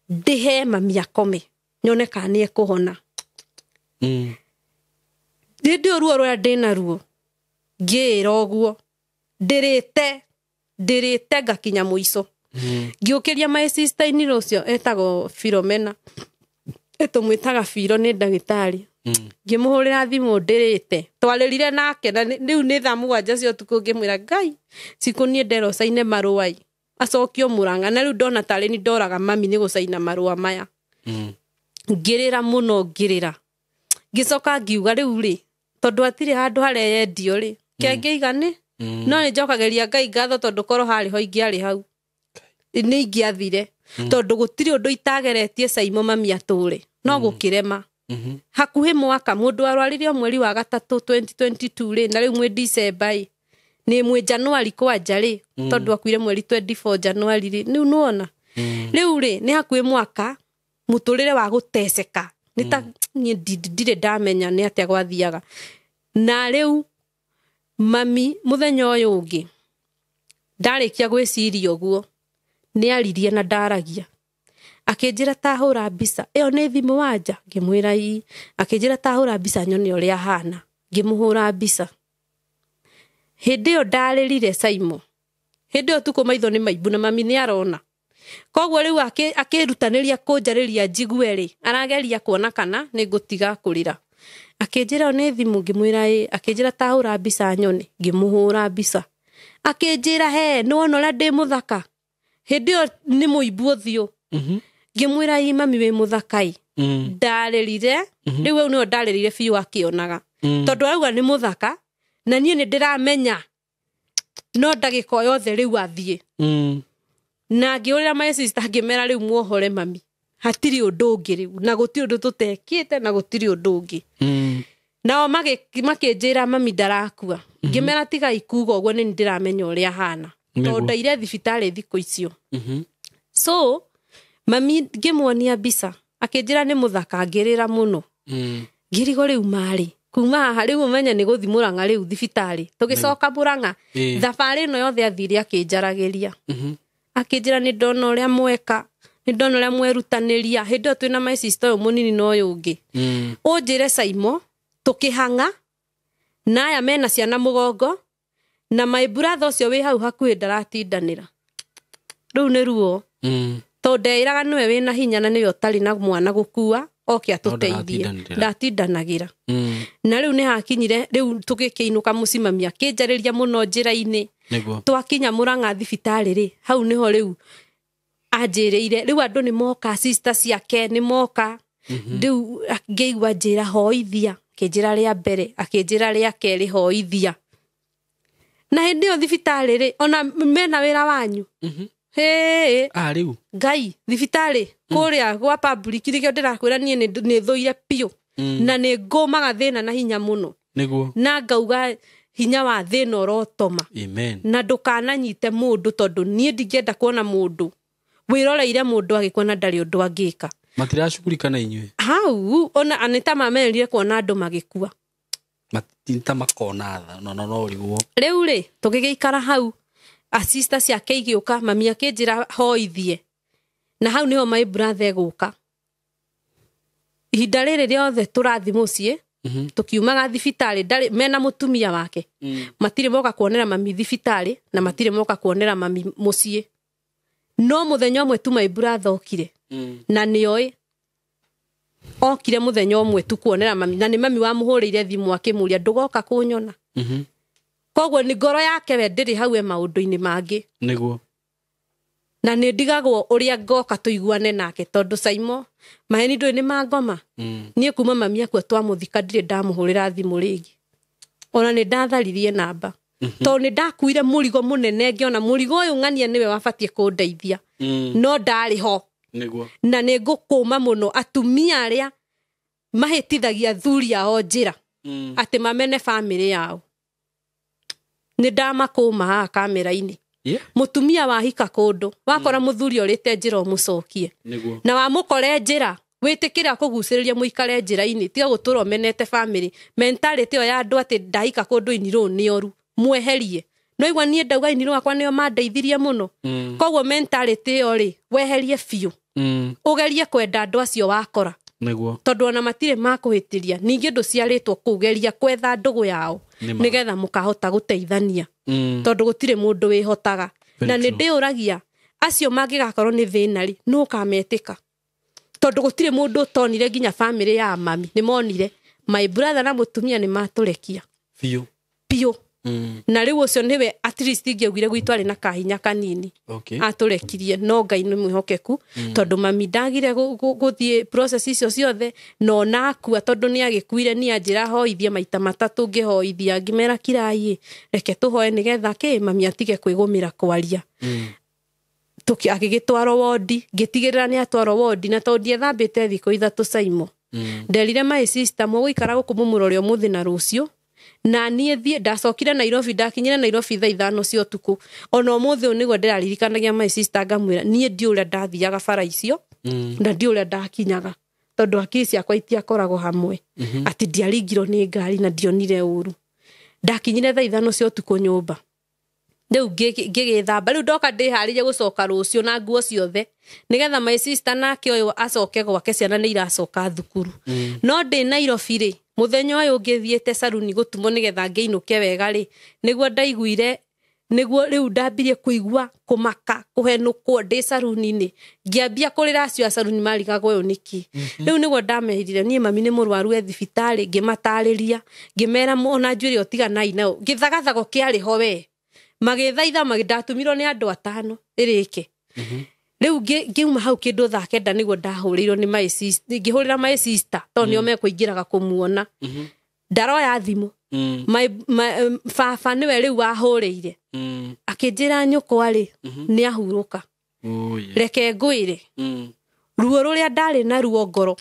ndĩhe mami akome, nyone kana nĩ ekũhona. Hĩndĩ ĩyo ruo rũrĩa ndĩnaruo ngĩĩra ũguo, ndĩrĩte ngakinya mũico. Ngĩũkĩria my sister in law ũcio etagwo Philomena, tũmwĩtaga Philo, nĩ ndagĩtarĩ. Ngĩmũhũrĩra thimũ ndĩrĩte, twarĩrire nake na rĩu nĩ thaa 7 cia ũtukũ, ngĩmwĩra Ngai cikũ niĩ nderwo caine marũa acokio Mũrang'a, na rĩu ndona tarĩ ni ndoraga mami nĩ gũcaina marũa maya. Ngĩrĩra mũno, ngĩrĩra, ngĩcoka ngiuga rĩu rĩ, tondũ hatirĩ handũ hareyendio rĩ, kengĩiga nĩ no nĩ njokagĩria Ngai ngatho, tondũ korwo harĩ ho ingĩarĩ hau nĩ ingĩathire, tondũ gũtirĩ ũndũ itageretie Caimo mami atũre, no gũkĩrema. Hakuhĩ mwaka mũndũ arwarire o mweri wa gatatũ 2022 rĩ, na rĩu mwĩ December ĩ, nĩ mwĩ January kwanja rĩ, tondũ akuire mweri 24 January rĩ, rĩu nĩwona rĩu rĩ nĩ hakuhĩ mwaka mũtũrĩre wa gũteceka nĩ ta niĩ ndirĩ ndamenya nĩ atĩa gwathiaga. Na rĩu mami mũthenya ũyũ ũngĩ ndarĩkia gwĩciria ũguo, nĩ aririe na ndaragia, akĩnjĩra tahũra mbica ĩyo nĩ thimũ wanja, ngĩmwĩra ii, akĩnjĩra tahũra mbica nyone ũrĩa ahana, ngĩmũhũra mbica. Hĩndĩ ĩyo ndarĩrire Caimo, hĩndĩ ĩyo tukũ maitho nĩ maimbu na mami nĩ arona, koguo rĩu akĩrutanĩria kũnjarĩria njigue rĩ, arageria kuona kana nĩ ngũtiga kũrĩra. Akĩnjĩra nĩ thimũ, ngĩmwĩra ĩ, akĩnjĩra tahũra mbica nyone, ngĩmũhũra mbica. Akĩnjĩra he nĩwona ũrĩa ndĩ mũthaka, hĩndĩ ĩyo nĩ mũimbu ũthiũ. Ngĩmwĩra ĩ mami wĩ mũthaka ĩ. Ndarĩrire rĩu hau nĩho ndarĩrire biũ akĩonaga, tondũ arauga nĩ mũthaka na niĩ nĩ ndĩramenya no ndagĩka o yothe rĩu athiĩ. Na ngĩũrĩra my sister ngĩmera rĩu muohore mami, hatirĩ ũndũ ũngĩ rĩu, na gũtirĩ ũndũ tũtekĩte na gũtirĩ ũndũ ũngĩ. Nao makĩnjĩra mami ndarakua, ngĩmera tigai kuga ũguo nĩ ndĩramenya ũrĩa ahana, tondũ ndaire thibitarĩ thikũ icio. So mami ngĩmuonia mbica akĩnjĩra nĩ mũthaka, ngĩrĩra mũno. Ngĩrigwo rĩu marĩ kuma haha rĩu ũmenye nĩ gũthiĩ Mũrang'a rĩu thibitarĩ, tũgĩcoka Mũrang'a. Thabarĩ ĩno yothe athire akĩnjaragĩria, akĩnjĩra nĩ ndona ũrĩa mweka, nĩ ndona ũrĩa mwerutanĩria. Hĩndĩ ĩyo twĩna my sister ũyũ mũnini na ũyũ ũngĩ, ũnjĩre Caimo tũkĩhang'a na aya mena ciana mũgongo, na my brother ũcio wĩ hau hakuhĩ ndaratindanĩra. Rĩu nĩ ruo, tondũ ndeĩraga nĩwe wĩna hinya na nĩwe ũtarĩ na mwana gũkua, oke atũteithie, ndatindanagĩra. Na rĩu nĩ hakinyire rĩu tũgĩkĩinũka mũciĩ, mami akĩnjarĩria mũno njĩra-inĩ. Twakinya Mũrang'a thibitarĩ rĩ, hau nĩho rĩu anjĩrĩire rĩu andũ nĩ moka, sister ciake nĩ moka. Rĩu ngĩigua njĩra hoithia, akĩnjĩra rĩa mbere, akĩnjĩra rĩa kerĩ hoithia. Na hĩndĩ ĩyo thibitarĩ rĩ, ona mena wĩra wanyu. Hĩ rĩu Ngai thibitarĩ kũrĩa gwa public nĩkĩo ndĩrakwĩra niĩ nĩ thũire biũ, na nĩ ngũmaga thĩna na hinya mũno. Nĩguo. Na ngauga hinya wa thĩna ũrotoma. Amen. Na ndũkananyite mũndũ, tondũ niĩ ndingĩenda kuona mũndũ wĩroreire mũndũ agĩkua na ndarĩ ũndũ angĩka. Matiracugurika na inyuĩ hau, ona nĩ ta mamerire kuona andũ magĩkua, ta makona tha no no ũrigwo. Rĩu rĩ tũgĩgĩikara hau, asista ciake igĩũka, mami akĩnjĩra hoithie, na hau nĩho my brother egũka. Ihinda rĩrĩ rĩothe tũrathiĩ mũciĩ, tũkiumaga thibitarĩ, ndarĩ mena mũtumia wake, matirĩ moka kuonera mami thibitarĩ na matirĩ moka kuonera mami mũciĩ. No mũthenya ũmwe tu my brother okire, na nĩoĩ okire mũthenya ũmwe tu kuonera mami, na nĩ mami wamũhũrĩire thimũ akĩmũria ndũgoka kũnyona. Koguo nĩ ngoro yake we ndĩrĩ hau e maũndũ-inĩ mangĩ. Nĩguo. Na nĩ ndigagwo ũrĩa ngoka tũiguane nake, tondũ Caimo maheni ndũĩ nĩ mangoma. Niĩ kuma mami akua twamũthika ndirĩ ndamũhũrĩra thimũ rĩngĩ, ona nĩ ndatharirie namba, tondũ nĩ ndakuire mũrigo mũnene, ngĩona mũrigo ũyũ ng'ania nĩwe wabatiĩ kũndeithia, no ndarĩ ho. Nĩguo. Na nĩ ngũkũma mũno atumia arĩa mahĩtithagia athuri ao njĩra, atĩ mamene bamĩrĩ yao. Nĩ ndamakũma haha kamera-inĩ. Mũtumia wahika kũndũ wakora mũthuri ũrĩte njĩra ũmũcokie, na wamũkore njĩra Wĩtĩkĩre akũgucĩrĩrie mũikare njĩra-inĩ, tiga gũtũra ũmenete family. Mentality ĩyo ya andũ atĩ ndahika kũndũ inirũ nĩ oru, mweherie. No igua niĩ ndauga inirũ akwa nĩo mandeithirie mũno. Koguo mentality ĩyo rĩ, weherie biũ. Ũgerie kwenda andũ acio wakora. Nĩguo. Tondũ ona matirĩ makũhĩtĩria, ningĩ ndũciarĩtwo kũu, geria kwetha ndũgũ yao nĩgetha mũkahota gũteithania. Tondũ gũtirĩ mũndũ wĩhotaga. Na nĩ ndĩũragia acio mangĩgakorwo nĩ thĩna rĩ, nũ ũkametĩka? Tondũ gũtirĩ mũndũ ũtonire nginya family ya mami nĩ monire my brother na mũtumia nĩ matũrekia biũ biũ. Na rĩu ũcio nĩwe at least ingĩaugire gwitũ arĩ na kahinya kanini. Okay. Atũrekirie, no Ngai nĩ mwĩhokeku tondũ mami ndagire gũthiĩ process icio ciothe, no nakua tondũ nĩ agĩkuire nĩ anjĩra hoithie maita matatũ, ngĩhoithia ngĩmera kirai reke tũhoe nĩgetha kĩ mami atige kwĩgũmĩra kwaria. Agĩgĩtwarwo wondi, ngĩtigĩrĩra nĩ atwarwo wondi, na tondũ ndiethambĩte thikũ ithatũ Saimo. Nderire my sister mũgũikara gũkũ mũmũrore ũmũthĩ na rũciũ, na niĩ thiĩ. Ndacokire Nairobi, ndakinyire Nairobi thaa 5 cia ũtukũ. Ona ũmũthĩ ũyũ nĩguo ndĩraririkanagia my sister ngamwĩra niĩ ndiũ ũrĩa ndathiaga bara icio, na ndiũ ũrĩa ndakinyaga tondũ hakiri ciakwa itiakoragwo hamwe. Atĩ ndiaringirwo nĩ ngari na ndionire ũru. Ndakinyire thaa 5 cia ũtukũ nyũmba. Rĩu ngĩgĩthamba, rĩu ndoka ndĩharĩrie gũcoka rũciũ na nguo ciothe nĩgetha my sister nake ũyũ acoke gwake, ciana nĩ iracoka thukuru. No ndĩ Nairobi rĩ, mũthenya ũyũ ngĩthiĩte caruni gũtumwo nĩgetha ngĩinũke wega rĩ, nĩguo ndaiguire, nĩguo rĩu ndambirie kũigua kũmaka kũhenũkwo ndĩ caruni-inĩ. Ngĩambia kũrĩra acio a caruni marigagwo ũyũ nĩkĩ. Rĩu nĩguo ndamerire niĩ mami nĩ mũrwaru e thibitarĩ, ngĩmatarĩria ngĩmera ona njuĩrĩ ũtiganai nao, gĩthagathago kĩarĩ ho we. Magĩthaitha, ndatũmirwo nĩ andũ 5 ĩrĩke. Rĩu ngiuma hau kĩndũ thaa 9 nĩguo ndahũrĩirwo nĩ my sister, ngĩhũrĩra my sister tondũ nĩo mekũingĩraga kũmuona. Ndaroya thimũ. Baba nĩwe rĩu wahũrĩire. Akĩnjĩra nyũkwa rĩ, nĩ ahurũka. Reke ngwĩre. Ruo rũrĩa ndarĩ naruo ngoro,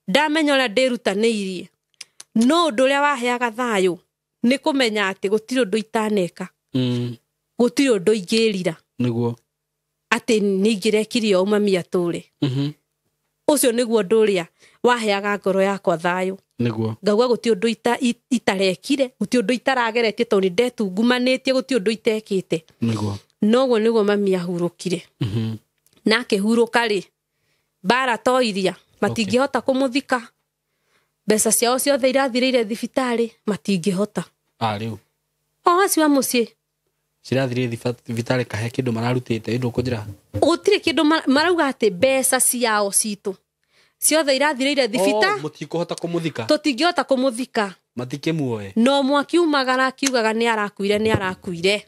ndamenya ũrĩa ndĩrutanĩirie, no ũndũ ũrĩa waheaga thayũ nĩ kũmenya atĩ gũtirĩ ũndũ itaneka. Gũtirĩ ũndũ ingĩrira. Nĩguo. Atĩ nĩ ingĩrekirie o mami atũre. Ũcio nĩguo ũndũ ũrĩa waheaga ngoro yakwa thayũ. Nĩguo. Ngauga gũtirĩ ũndũ itarekire, gũtirĩ ũndũ itarageretie tondũ nĩ ndetungumanĩtie, gũtirĩ ũndũ itekĩte. Nĩguo. Noguo nĩguo mami ahurũkire. Na akĩhurũka rĩ, mbara to iria, matingĩhota kũmũthika. Mbeca ciao ciothe irathirĩire thibitarĩ, matingĩhota. Rĩu. O acio a mũciĩ. Cirathirire thibitarĩ kahe kĩndũ mararutĩte, ĩndũ ũkũnjĩra? Gũtirĩ kĩndũ marauga atĩ mbeca ciao citũ ciothe irathirĩire thibitarĩ. Mũtikũhota kũmũthika? Tũtingĩhota kũmũthika. Matikĩmuoe? No mwakiumagara akiugaga nĩ arakuire, nĩ arakuire.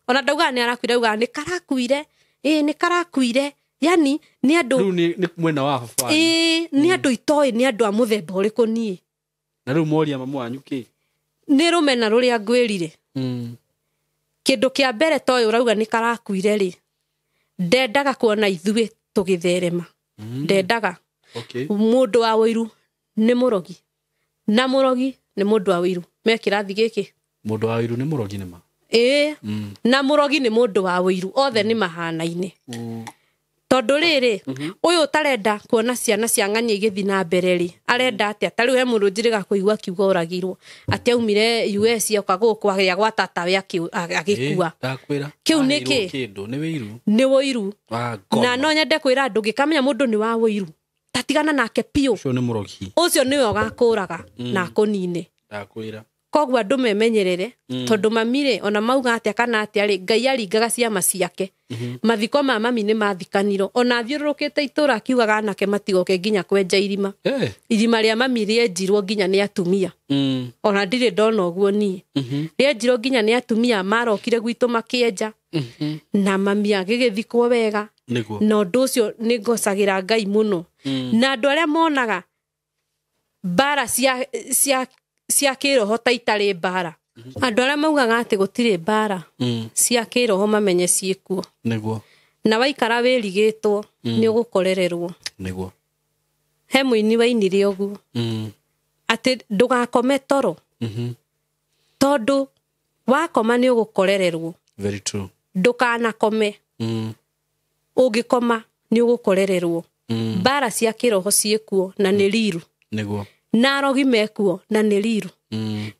Ona ndaugaga nĩ arakuire, augaga nĩ karakuire. Ĩĩ, nĩ karakuire. Yani nĩ andũ Rĩu nĩ mwena wa baba wanyu. Ĩĩ, nĩ andũ itoĩ nĩ andũ a mũthemba ũrĩkũ niĩ. Na rĩu moria mamu wanyu kĩ? Nĩ rũmena rũrĩa ngwĩrire. Kĩndũ kĩa mbere ta ũyũ ũrauga nĩ karakuire rĩ, ndendaga kuona ithuĩ tũgĩtherema. Ndendaga. Mũndũ wa ũiru nĩ mũrogi. Na mũrogi nĩ mũndũ wa ũiru. Me kĩrathi gĩkĩ? Mũndũ wa ũiru nĩ mũrogi nĩ ma? Ĩĩ. Na mũrogi nĩ mũndũ wa ũiru. Othe nĩ mahanaine. Tondũ rĩrĩ, ũyũ ũtarenda kuona ciana cia ng'ania igĩthiĩ na mbere rĩ, arenda atĩa? Ta rĩu he mũndũ njĩrĩga kũigua akiuga oragirwo, atĩ aumire US oka gũkũ agĩa gwa tatawe agĩkua. Ndakwĩra. Kĩu nĩ Aheirwo kĩ? kĩndũ, nĩ wĩiru. Nĩ wĩiru. Wa ngoma. Na no nyende kwĩra andũ, ngĩkamenya mũndũ nĩ wa wĩiru, tatigana nake biũ. Ũcio nĩ mũrogi. Ũcio nĩwe ũgakũraga na akũnine. Ndakwĩra. Koguo andũ memenyerere, tondũ mami rĩ, ona mauga atĩa kana atĩa rĩ, Ngai aringaga ciama ciake. Mathiko ma mami nĩ mathikanirwo. Ona athiũrũrũkĩte itũũra akiugaga anake matigoke nginya kwenja irima. Irima rĩa mami rĩenjirwo nginya nĩ atumia. Ona ndirĩ ndona ũguo niĩ. Rĩenjirwo nginya nĩ atumia marokire gwitũ makĩenja. Na mami agĩgĩthikwo wega. Nĩguo. Na ũndũ ũcio nĩ ngocagĩra Ngai mũno. Na andũ arĩa monaga mbara cia kĩroho ta itarĩ mbara. Andũ arĩa maugaga atĩ gũtirĩ mbara cia kĩroho mamenye ciĩkuo. Nĩguo. Na waikara wĩrigĩtwo, nĩ ũgũkorererwo. Nĩguo. He mũini wainire ũguo. Atĩ ndũgakome toro. Tondũ wakoma nĩ ũgũkorererwo. Very true. Ndũkanakome. Ũngĩkoma nĩ ũgũkorererwo. Mbara cia kĩroho ciĩkuo na nĩ riru. Nĩguo. Na arogi mekuo na nĩ riru.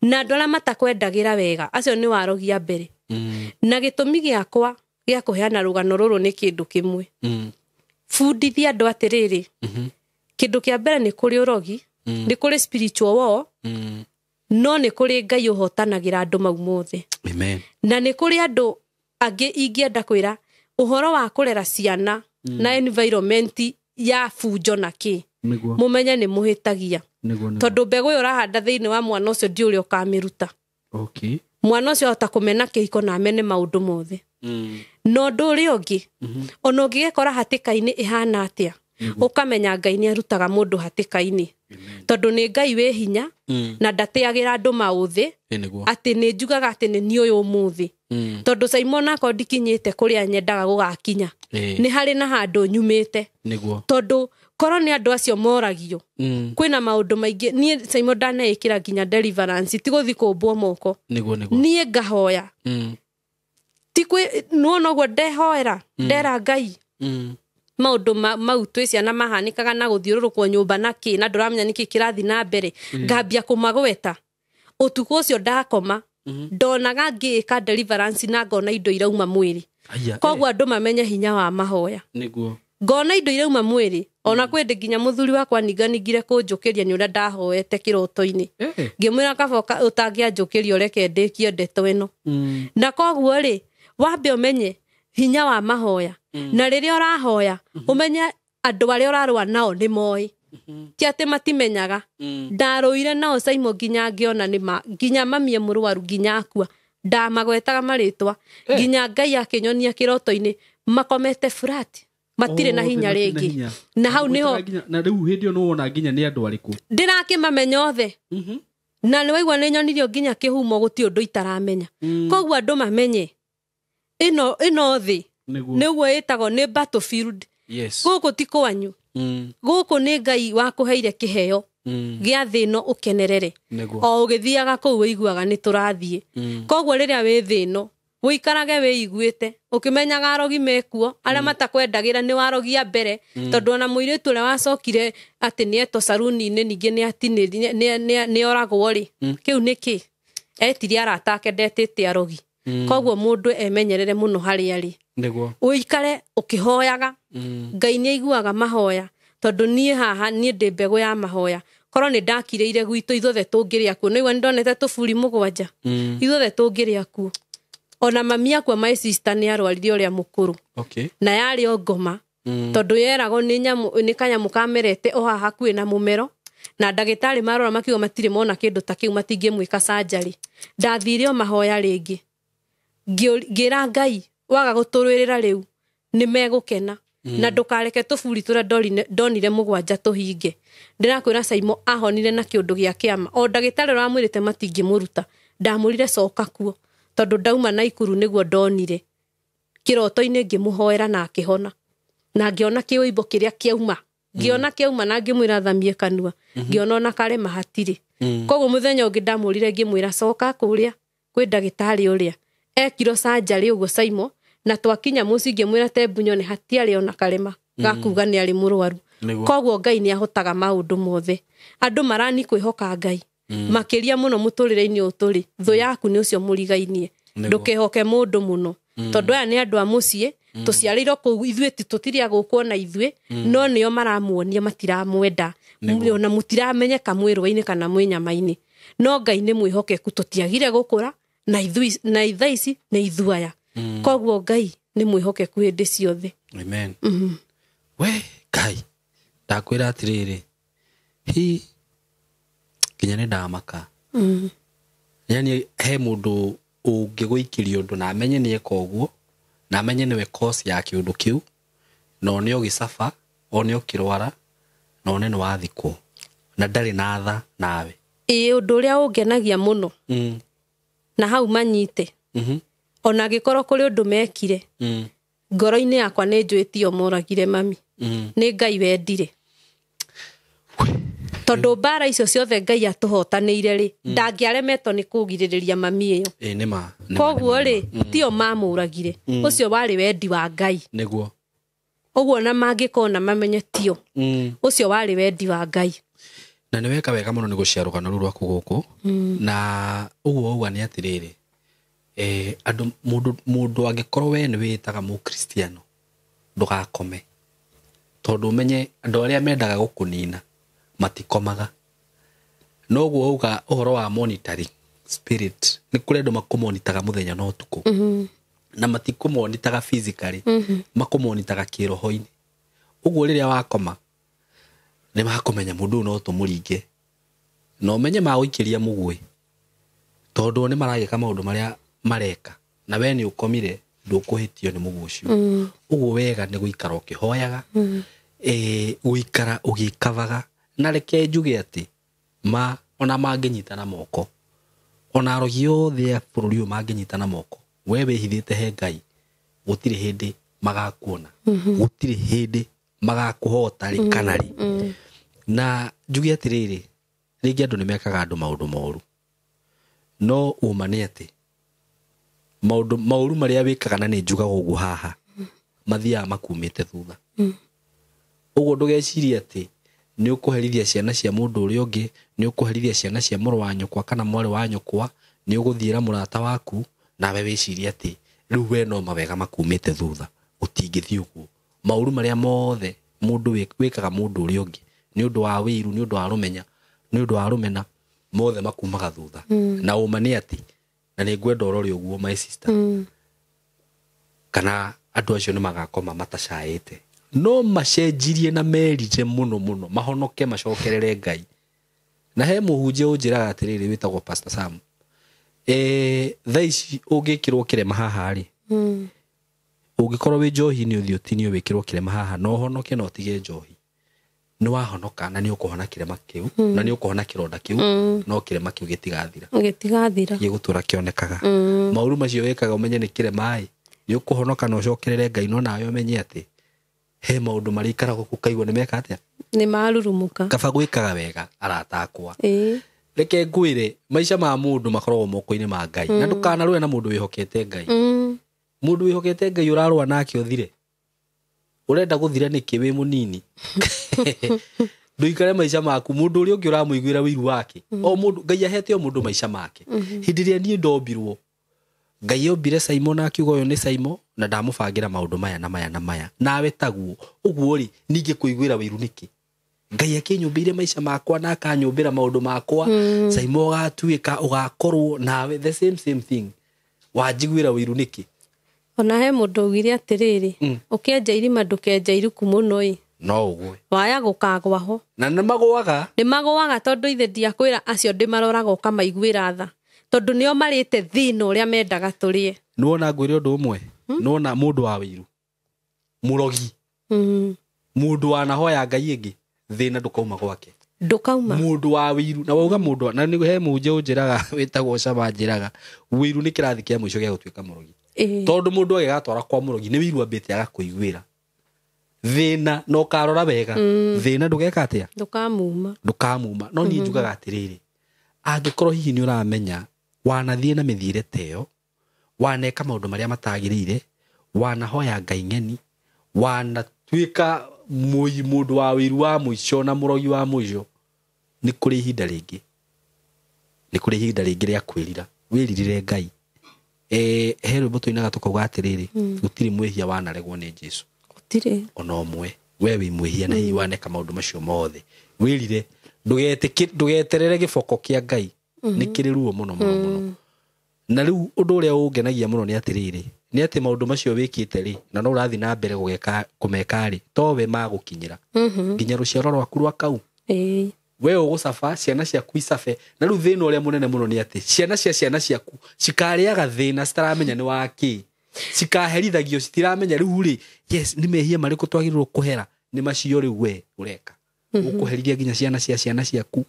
Na andũ arĩa matakwendagĩra wega acio nĩ warogi a mbere. Na gĩtũmi gĩakwa gĩa kũheana rũgano rũrũ nĩ kĩndũ kĩmwe. Bundithia andũ atĩrĩrĩ, kĩndũ kĩa mbere nĩ kũrĩ ũrogi, nĩ kũrĩ spiritual war, no nĩ kũrĩ Ngai ũhotanagĩra andũ mau mothe. Amen. Na nĩ kũrĩ andũ angĩ ingĩenda kwĩra ũhoro wa kũrera ciana na environment ya bunjo na kĩ, Nĩguo. mũmenye nĩ mũhĩtagia. Nĩguo, nĩguo. Tondũ mbegũ ĩyo ũrahanda thĩinĩ wa mwana ũcio ndi ũrĩa ũkamĩruta. Okay. Mwana ũcio ahota kũmena kĩhiko na amene maũndũ mothe. Na ũndũ ũrĩa ũngĩ, ona ũngĩgekora hatĩka-inĩ ĩhana atĩa, ũkamenya Ngai nĩ arutaga mũndũ hatĩka-inĩ. Tondũ nĩ Ngai wĩ hinya, na ndatĩagĩra andũ maũthĩ, Nĩguo. atĩ nĩ njugaga atĩ nĩ niĩ ũyũ ũmũthĩ. Tondũ Simon akorwo ndikinyĩte kũrĩa nyendaga gũgakinya, nĩ harĩ na handũ nyumĩte. Nĩguo. Tondũ korwo nĩ andũ acio moragio, kwĩna maũndũ maingĩ. Niĩ Simon ndaneĩkĩra nginya deliverance, ti gũthiĩ kũmbwo moko. Nĩguo, nĩguo. Niĩ ngahoya. Ti kwĩ, nĩwona ũguo ndehoera, ndera Ngai. Maũndũ mau twĩ ciana mahanĩkaga na gũthiũrũrũkwo nyũmba na kĩ, na ndũramenya nĩkĩ kĩrathiĩ na mbere. Ngambia kũmagweta. Ũtukũ ũcio ndakoma, ndonaga ngĩĩka deliverance na ngona indo irauma mwĩrĩ. Aya, Koguo andũ mamenye hinya wa mahoya. Nĩguo. Ngona indo irauma mwĩrĩ, ona kwĩ ndĩ nginya mũthuri wakwa ninganingire kũnjũkĩria nĩ ũrĩa ndahoete kĩroto-inĩ. Ngĩmwĩra kaba ũtangĩanjũkĩria ũreke ndĩkie ndeto ĩno. Na koguo rĩ, wambe ũmenye hinya wa mahoya. Na rĩrĩa ũrahoya, ũmenye andũ arĩa ũrarũa nao nĩ moĩ. Ti atĩ matimenyaga. Ndarũire nao Simon nginya ngĩona nĩ ma, nginya mami e mũrwaru nginya akua. Ndamagwetaga marĩtwa. Nginya Ngai akĩnyonia kĩroto-inĩ, makomete flat. Matirĩ na hinya rĩngĩ. Na hau nĩho Na rĩu hĩndĩ ĩyo nĩwona nginya nĩ andũ arĩkũ. Ndĩrakĩmamenya othe. Na nĩ waigua nĩ nyonirio nginya kĩhumo gũtirĩ ũndũ itaramenya. Koguo andũ mamenye ĩno thĩ nĩguo ĩtagwo nĩ battlefield. Yes. Gũkũ ti kwanyu. Gũkũ nĩ Ngai wakũheire kĩheo gĩa thĩ ĩno ũkenerere. O ũgĩthiaga kũu ũiguaga nĩ tũrathiĩ. Koguo rĩrĩa wĩ thĩ ĩno ũikarage wĩiguĩte ũkĩmenyaga arogi mekuo arĩa matakwendagĩra nĩ warogi a mbere. Tondũ ona mũirĩtu ũrĩa wacokire atĩ nĩetwo caruni-inĩ ningĩ nĩoragwo rĩ, kĩu nĩ kĩ? Etirie arata ake ndetĩte arogi. Koguo mũndũ emenyerere mũno harĩa arĩ. Nĩguo. Ũikare ũkĩhoyaga. Ngai nĩ aiguaga mahoya. Tondũ niĩ haha niĩ ndĩ mbegũ ya mahoya. Korwo nĩ ndakirĩire gwitũ ithuothe tũngĩrĩa kuo. Nĩigua nĩ ndonete tũburi 7. Ithuothe tũngĩrĩa kuo. Ona mami akwa my sister nĩ arwarire ũrĩa mũkũrũ. Okay. Na yarĩ o ngoma. Tondũ yeragwo nĩ nyamũ, nĩ kanyamũ kamerete o haha hakuhĩ na mũmero. Na ndagĩtarĩ marora makiuga matirĩ mona kĩndũ ta kĩu matingĩmwĩka surgery. Ndathire o mahoya rĩngĩ. Ngĩra Ngai waga gũtũrũĩrĩra rĩu nĩ megũkena. Na ndũkareke tũburi tũrĩa ndonire 7 tũhinge. Ndĩrakwĩra Simon ahonire na kĩũndũ gĩa kĩama. O ndagĩtarĩ ũrĩa wamwĩrĩte matingĩmũruta. Ndamũrire coka kuo. Tondũ ndauma Naikuru nĩguo ndonire. Kĩroto-inĩ ngĩmũhoera na akĩhona. Na ngĩona kĩũimbo kĩrĩa kĩauma. Ngĩona kĩauma na ngĩmwĩra thamie kanua. Ngĩona ona karema hatirĩ. Koguo mũthenya ũngĩ ndamũrire ngĩmwĩra coka kũrĩa kwĩ ndagĩtarĩ ũrĩa. Ekirwo surgery ũguo Simon, na twakinya mũciĩ ngĩmwĩra te mbunyone hatiarĩ ona karema gakuga nĩ arĩ mũrwaru. Koguo Ngai nĩ ahotaga maũndũ mothe. Andũ marani kwĩhoka Ngai. Makĩria mũno mũtũrĩre-inĩ ũyũ tũrĩ, thũ yaku nĩ ũcio mũrigainie. Ndũkehoke mũndũ mũno. Tondũ aya nĩ andũ a mũciĩ, tũciarĩirwo kũu ithuĩ tũtirĩ a gũkũ ona ithuĩ, no nĩo maramuonia matiramwenda. Ona mũtiramenyeka mwĩ rũĩ-inĩ kana mwĩ nyama-inĩ. No Ngai nĩ mwĩhokeku, tũtiagire gũkũra, na ithuĩ, na thaa ici nĩ ithuĩ aya. Koguo Ngai nĩ mwĩhokeku hĩndĩ ciothe. Amen. We Ngai, ndakwĩra atĩrĩrĩ, hi nginya nĩ ndamaka. Yani he mũndũ ũngĩgũikĩria ũndũ na amenye nĩ eka ũguo, na amenye nĩwe cause ya kĩũndũ kĩu, na one ũgĩcaba, one ũkĩrwara, na one nĩ wathikwo, na ndarĩ na tha nawe. Ĩĩ, ũndũ ũrĩa ũngenagia mũno, na hau manyite, ona angĩkorwo kũrĩ ũndũ mekire, ngoro-inĩ yakwa nĩ njũĩ tio moragire mami. Nĩ Ngai wendire. Tondũ mbara icio ciothe Ngai atũhotanĩire rĩ, ndangĩaremetwo nĩ kũgirĩrĩria mami ĩyo. Ĩĩ, nĩ ma, nĩ ma, Koguo nĩ ma, rĩ, tio mamũragire. Ũcio warĩ wendi wa Ngai. Nĩguo. Ũguo na mangĩkona mamenye tio. Ũcio warĩ wendi wa Ngai. Na nĩ weka wega mũno nĩ gũcia rũgano rũu rwaku gũkũ. Na ũguo wauga nĩ atĩrĩrĩ, andũ mũndũ angĩkorwo we nĩ wĩtaga mũkristiano ndũgakome, tondũ ũmenye andũ arĩa mendaga gũkũnina matikomaga. Noguo wauga ũhoro wa monitoring spirit, nĩ kũrĩ andũ makũmonitaga mũthenya na ũtukũ. Na matikũmonitaga physically, makũmonitaga kĩroho-inĩ. Ũguo rĩrĩa wakoma nĩ makũmenya mũndũ ũyũ no tũmũringe, na ũmenye magũikĩria mũgwĩ, tondũ nĩ maragĩka maũndũ marĩa mareka, na we nĩ ũkomire ndũkũhĩtio nĩ mũgwĩ ũcio. Ũguo wega nĩ gũikara ũkĩhoyaga, gũikara ũgĩkavaga. Na reke njuge atĩ ona mangĩnyitana moko, ona arogi othe a bũrũri ũyũ mangĩnyitana moko, we wĩhithĩte he Ngai, gũtirĩ hĩndĩ magakuona, gũtirĩ hĩndĩ magakũhota rĩ kana rĩ. Na njuge atĩrĩrĩ, rĩngĩ andũ nĩ mekaga andũ maũndũ moru, no ũma nĩ atĩ maũndũ maũru marĩa wĩkaga, na nĩ njugaga ũguo haha, mathiaga makumĩte thutha. Ũguo ndũgecirie atĩ nĩ ũkũherithia ciana cia mũndũ ũrĩa ũngĩ, nĩ ũkũherithia ciana cia mũrũ wa nyũkwa kana mwarĩ wa nyũkwa, nĩ ũgũthiĩra mũrata waku, nawe wĩcirie atĩ rĩu we no mawega makumĩte thutha. Gũtingĩthiĩ ũguo. Maũru marĩa mothe mũndũ wĩkaga mũndũ ũrĩa ũngĩ nĩ ũndũ wa wĩiru, nĩ ũndũ wa rũmenya, nĩ ũndũ wa rũmena, mothe makumaga thutha. Na ũma nĩ atĩ, na nĩ ngwenda ũrore ũguo my sister, kana andũ acio nĩ magakoma matacaĩte, no macenjirie na merire mũno mũno, mahonoke macokerere Ngai. Na he mũhunjia ũnjĩraga atĩrĩrĩ wĩtagwo Pastor Sam, thaa ici ũngĩkĩrwo kĩrema haha rĩ, ũngĩkorwo wĩ njohi-inĩ ũthiĩ ũtinio wĩkĩrwo kĩrema haha, na ũhonoke na ũtige njohi, nĩ wahonoka na nĩ ũkũhona kĩrema kĩu, na nĩ ũkũhona kĩronda kĩu, no kĩrema kĩu gĩtigathira. Gĩtigathira. Gĩgũtũra kĩonekaga. Maũru macio wĩkaga ũmenye nĩ kĩrema ĩ, nĩ ũkũhonoka na ũcokerere Ngai, no nawe ũmenye atĩ he maũndũ marĩa ikaragwo kũkaigua nĩ meka atĩa? Nĩ marurumuka. Kaba gwĩkaga wega arata akwa. Reke ngwĩre, maica ma mũndũ makoragwo moko-inĩ ma Ngai. Na ndũkanarũe na mũndũ wĩhokete Ngai. Mũndũ wĩhokete Ngai ũrarũa nake ũthire. Ũrenda gũthira nĩkĩ wĩ mũnini? Ndũikare maica maku, mũndũ ũrĩa ũngĩ ũramũiguĩra ũiru wake. O mũndũ, Ngai ahete o mũndũ maica make. Hĩndĩ ĩrĩa niĩ ndombirwo, Ngai ombire Simon akiuga ũyũ nĩ Simon, na ndamũbangĩra maũndũ maya na maya na maya. Nawe taguo. Ũguo rĩ, ningĩ kũiguĩra ũiru nĩkĩ? Ngai akĩnyũmbĩire maica makwa na akanyũmbĩra maũndũ makwa. Simon ũgatuĩka, ũgakorwo nawe the same thing. Wanjiguĩra ũiru nĩkĩ? Ona he mũndũ augire atĩrĩrĩ, ũkĩenja irima ndũkenja iruku mũno ĩ. No ũgwe. Waya gũkagwa ho. Na nĩ magũaga. Nĩ magũaga tondũ ithe ndiakwĩra acio ndĩmaroraga ũkamaiguĩra tha. Tondũ nĩo marĩte thĩna ũrĩa mendaga tũrĩe. Nĩwona ngwĩre ũndũ ũmwe? Nĩwona mũndũ wa wĩiru, mũrogi, mũndũ wanahoya Ngai ĩngĩ, thĩna ndũkauma gwake. Ndũkauma. Mũndũ wa wĩiru, na wauga mũndũ, na nĩ he mũnje ũnjĩraga wĩtagwo Cama njĩraga, wĩiru nĩ kĩrathi kĩa mũico gĩa gũtuĩka mũrogi. Tondũ mũndũ agĩgatwara kwa mũrogi nĩ wĩiru ambĩte agakũiguĩra. Thĩna na ũkarora wega, thĩna ndũgeka atĩa? Ndũkamuma. Ndũkamuma. No niĩ njugaga atĩrĩrĩ, angĩkorwo hihi nĩ ũramenya wanathiĩ na mĩthiĩre ta ĩyo, waneka maũndũ marĩa matagĩrĩire, wanahoya Ngai ng'eni, wanatuĩka mũndũ wa wĩiru wa mũico na mũrogi wa mũico, nĩ kũrĩ ihinda rĩngĩ. Nĩ kũrĩ ihinda rĩngĩ rĩa kwĩrira. Wĩririre Ngai. He rwĩmbo tũinaga tũkauga atĩrĩrĩ, gũtirĩ mwĩhia wanaregwo nĩ Jesũ. Gũtirĩ. Ona ũmwe. We wĩ mwĩhia na hihi waneka maũndũ macio mothe. Wĩrire, ndũgeterere gĩboko kĩa Ngai. Nĩ kĩrĩ ruo mũno mũno mũno. Na rĩu ũndũ ũrĩa ũngenagia mũno nĩ atĩrĩrĩ, nĩ atĩ maũndũ macio wĩkĩte rĩ, na no ũrathiĩ na mbere kũmeka rĩ, to we magũkinyĩra. Nginya rũciaro rwaku rwa kau. We ũgũcaba, ciana ciaku icabe. Na rĩu thĩna ũrĩa mũnene mũno nĩ atĩ ciana cia ciana ciaku cikarĩaga thĩna citaramenya nĩ wa kĩ. Cikaherithagio citiramenya rĩu rĩ, yes, nĩ mehia marĩkũ twagĩrĩirwo kũhera, nĩ macio rĩu we ũreka. Ũkũherithia nginya ciana cia ciana ciaku.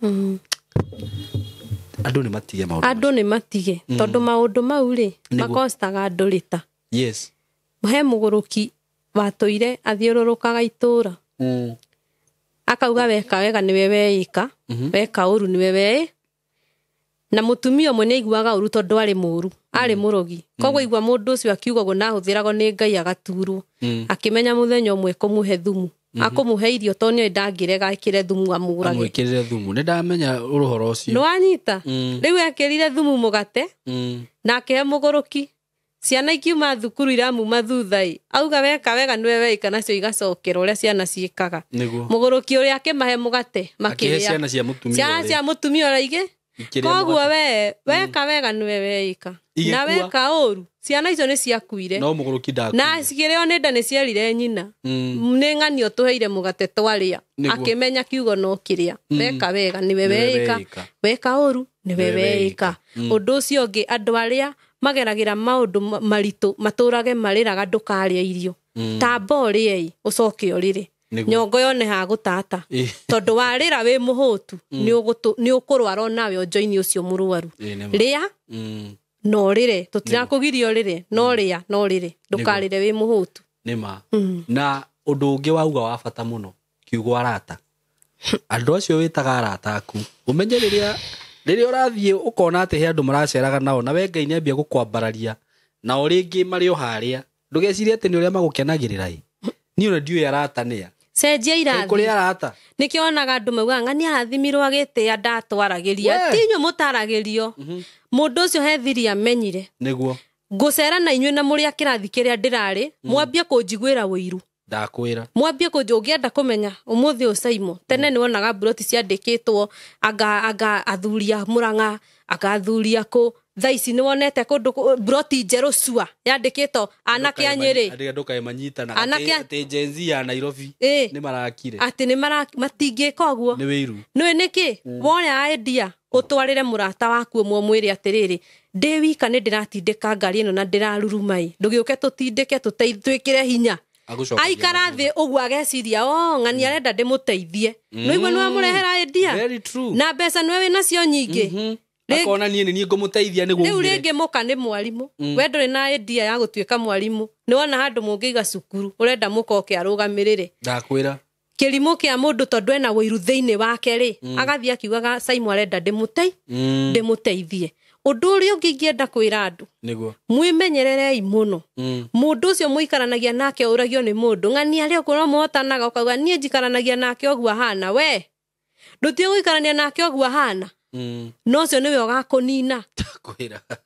Andũ nĩ matige maũndũ. Andũ nĩ matige, tondũ maũndũ mau rĩ, makostaga andũ rĩta. Yes. He mũgũrũki watũire athiũrũrũkaga itũũra. Akauga weka wega nĩwe weĩka, weka ũru nĩwe weĩ. Na mũtumia ũmwe nĩ aiguaga ũru tondũ arĩ mũru, arĩ mũrogi. Koguo aigua mũndũ ũcio akiuga ũguo na ahũthĩragwo nĩ Ngai agaturwo. Akĩmenya mũthenya ũmwe kũmũhe thumu. Akũmũhe irio tondũ nĩoĩ ndangĩrega ekĩre thumu amũrage. Amwĩkĩrĩre thumu. Nĩ ndamenya ũhoro ũcio. Nĩ wanyita? Rĩu ekĩrire thumu mũgate na akĩhe mũgũrũki. Ciana ikiuma thukuru iramuma thutha ĩ. Auga weka wega nĩwe weika nacio igacokera ũrĩa ciana ciĩkaga. Mũgũrũki ũrĩa akĩmahe mũgate makĩrĩa. Ciana cia mũtumia. Ciana cia mũtumia ũrĩa igĩ. Koguo we weka wega nĩwe weika. Na weka ũru ciana icio nĩ ciakuire. No mũgũrũki ndakuire. Na cikĩrĩo nĩ nda nĩ cierire nyina. Nĩ ng'anio tũheire mũgate twarĩa. Akĩmenya kiugo no kĩrĩa. Weka wega nĩwe weika. Weka ũru nĩwe weika. Ũndũ ũcio ũngĩ andũ arĩa mageragĩra maũndũ maritũ matũrage marĩraga ndũkarĩa irio. Tamba ũrĩe ũcoke ũrĩre. Nyongo yone ha gũtata. Tondũ warĩra wĩ mũhũtu nĩ ũkũrwara onawe ũnjoini ũcio mũrwaru. Rĩa no rĩre, tũtirakũgiria ũrĩre, no rĩa no rĩre, ndũkarĩre wĩ mũhũtu. Nĩ ma. Na ũndũ ũngĩ wauga wa bata mũno kiugo arata. Andũ acio wĩtaga arata aku ũmenye rĩrĩa ũrathiĩ ũkona atĩ he andũ maraceraga nao na we Ngai nĩambia gũkwambararia nao rĩngĩ marĩ o harĩa ndũgecirie atĩ nĩ ũrĩa magũkenagĩrĩra ĩ. Niĩ ona ndiũĩ arata nĩa. Cenjia irathi. Kũrĩ arata. Nĩkĩo onaga andũ maugaga ng'ani arathimirwo agĩtĩa ndatwaragĩria. Ti inyuĩ mũtaragĩrio. Mũndũ ũcio he thiri amenyire. Nĩguo. Ngũcera na inyuĩ na mũrĩ a kĩrathi kĩrĩa ndĩrarĩ, mwambie kũnjiguĩra ũiru. Ndakwĩra. Mwambie kũnjĩ ũngĩenda kũmenya ũmũthĩ ũyũ Saimo. Tene nĩ wonaga mburoti ciandĩkĩtwo anga athuri a Mũrang'a, anga athuri a kũ. Thaa ici nĩ wonete kũndũ mburoti njerũ cua yandĩkĩtwo anake a Nyĩrĩ. Andũ kaĩ manyitanaga atĩ Gen Z ya Nairobi nĩ marakire. Atĩ nĩ matingĩka ũguo. Nĩ wĩiru. Nĩũĩ nĩkĩ? Woya idea ũtwarĩre mũrata waku ũmwe ũmwĩre atĩrĩrĩ, ndĩ wika nĩ ndĩratindĩka ngari ĩno na ndĩraruruma ĩ. Ndũgĩũke tũtindĩke twĩkĩre hinya. Aikara thĩ ũguo ageciria, o ng'ani arenda ndĩmũteithie. Nĩũigua nĩwe amũrehera idea. Very true. Na mbeca nĩwe wĩnacio nyingĩ. Akona niĩ nĩ niĩ ngũmũteithia nĩguo rĩu rĩngĩ mũka nĩ mwarimũ. We ndũrĩ na idea ya gũtuĩka mwarimũ. Nĩ wona handũ mũngĩiga cukuru ũrenda mũka oke arũgamĩrĩre. Ndakwĩra. Kĩrimũ kĩa mũndũ tondũ ena ũiru thĩinĩ wake rĩ, agathiĩ akiugaga Saimo arenda ndĩmũteithie. Ũndũ ũrĩa ũngĩ ingĩenda kwĩra andũ. Nĩguo. Mwĩmenyererei mũno. Mũndũ ũcio mũikaranagia nake ũragio nĩ mũndũ. Ng'ani arĩa ũkorwo mũhotanaga ũkauga niĩ njikaranagia nake ũguo ahana. We ndũtige gũikarania nake ũguo ahana. No ũcio nĩwe ũgakũnina.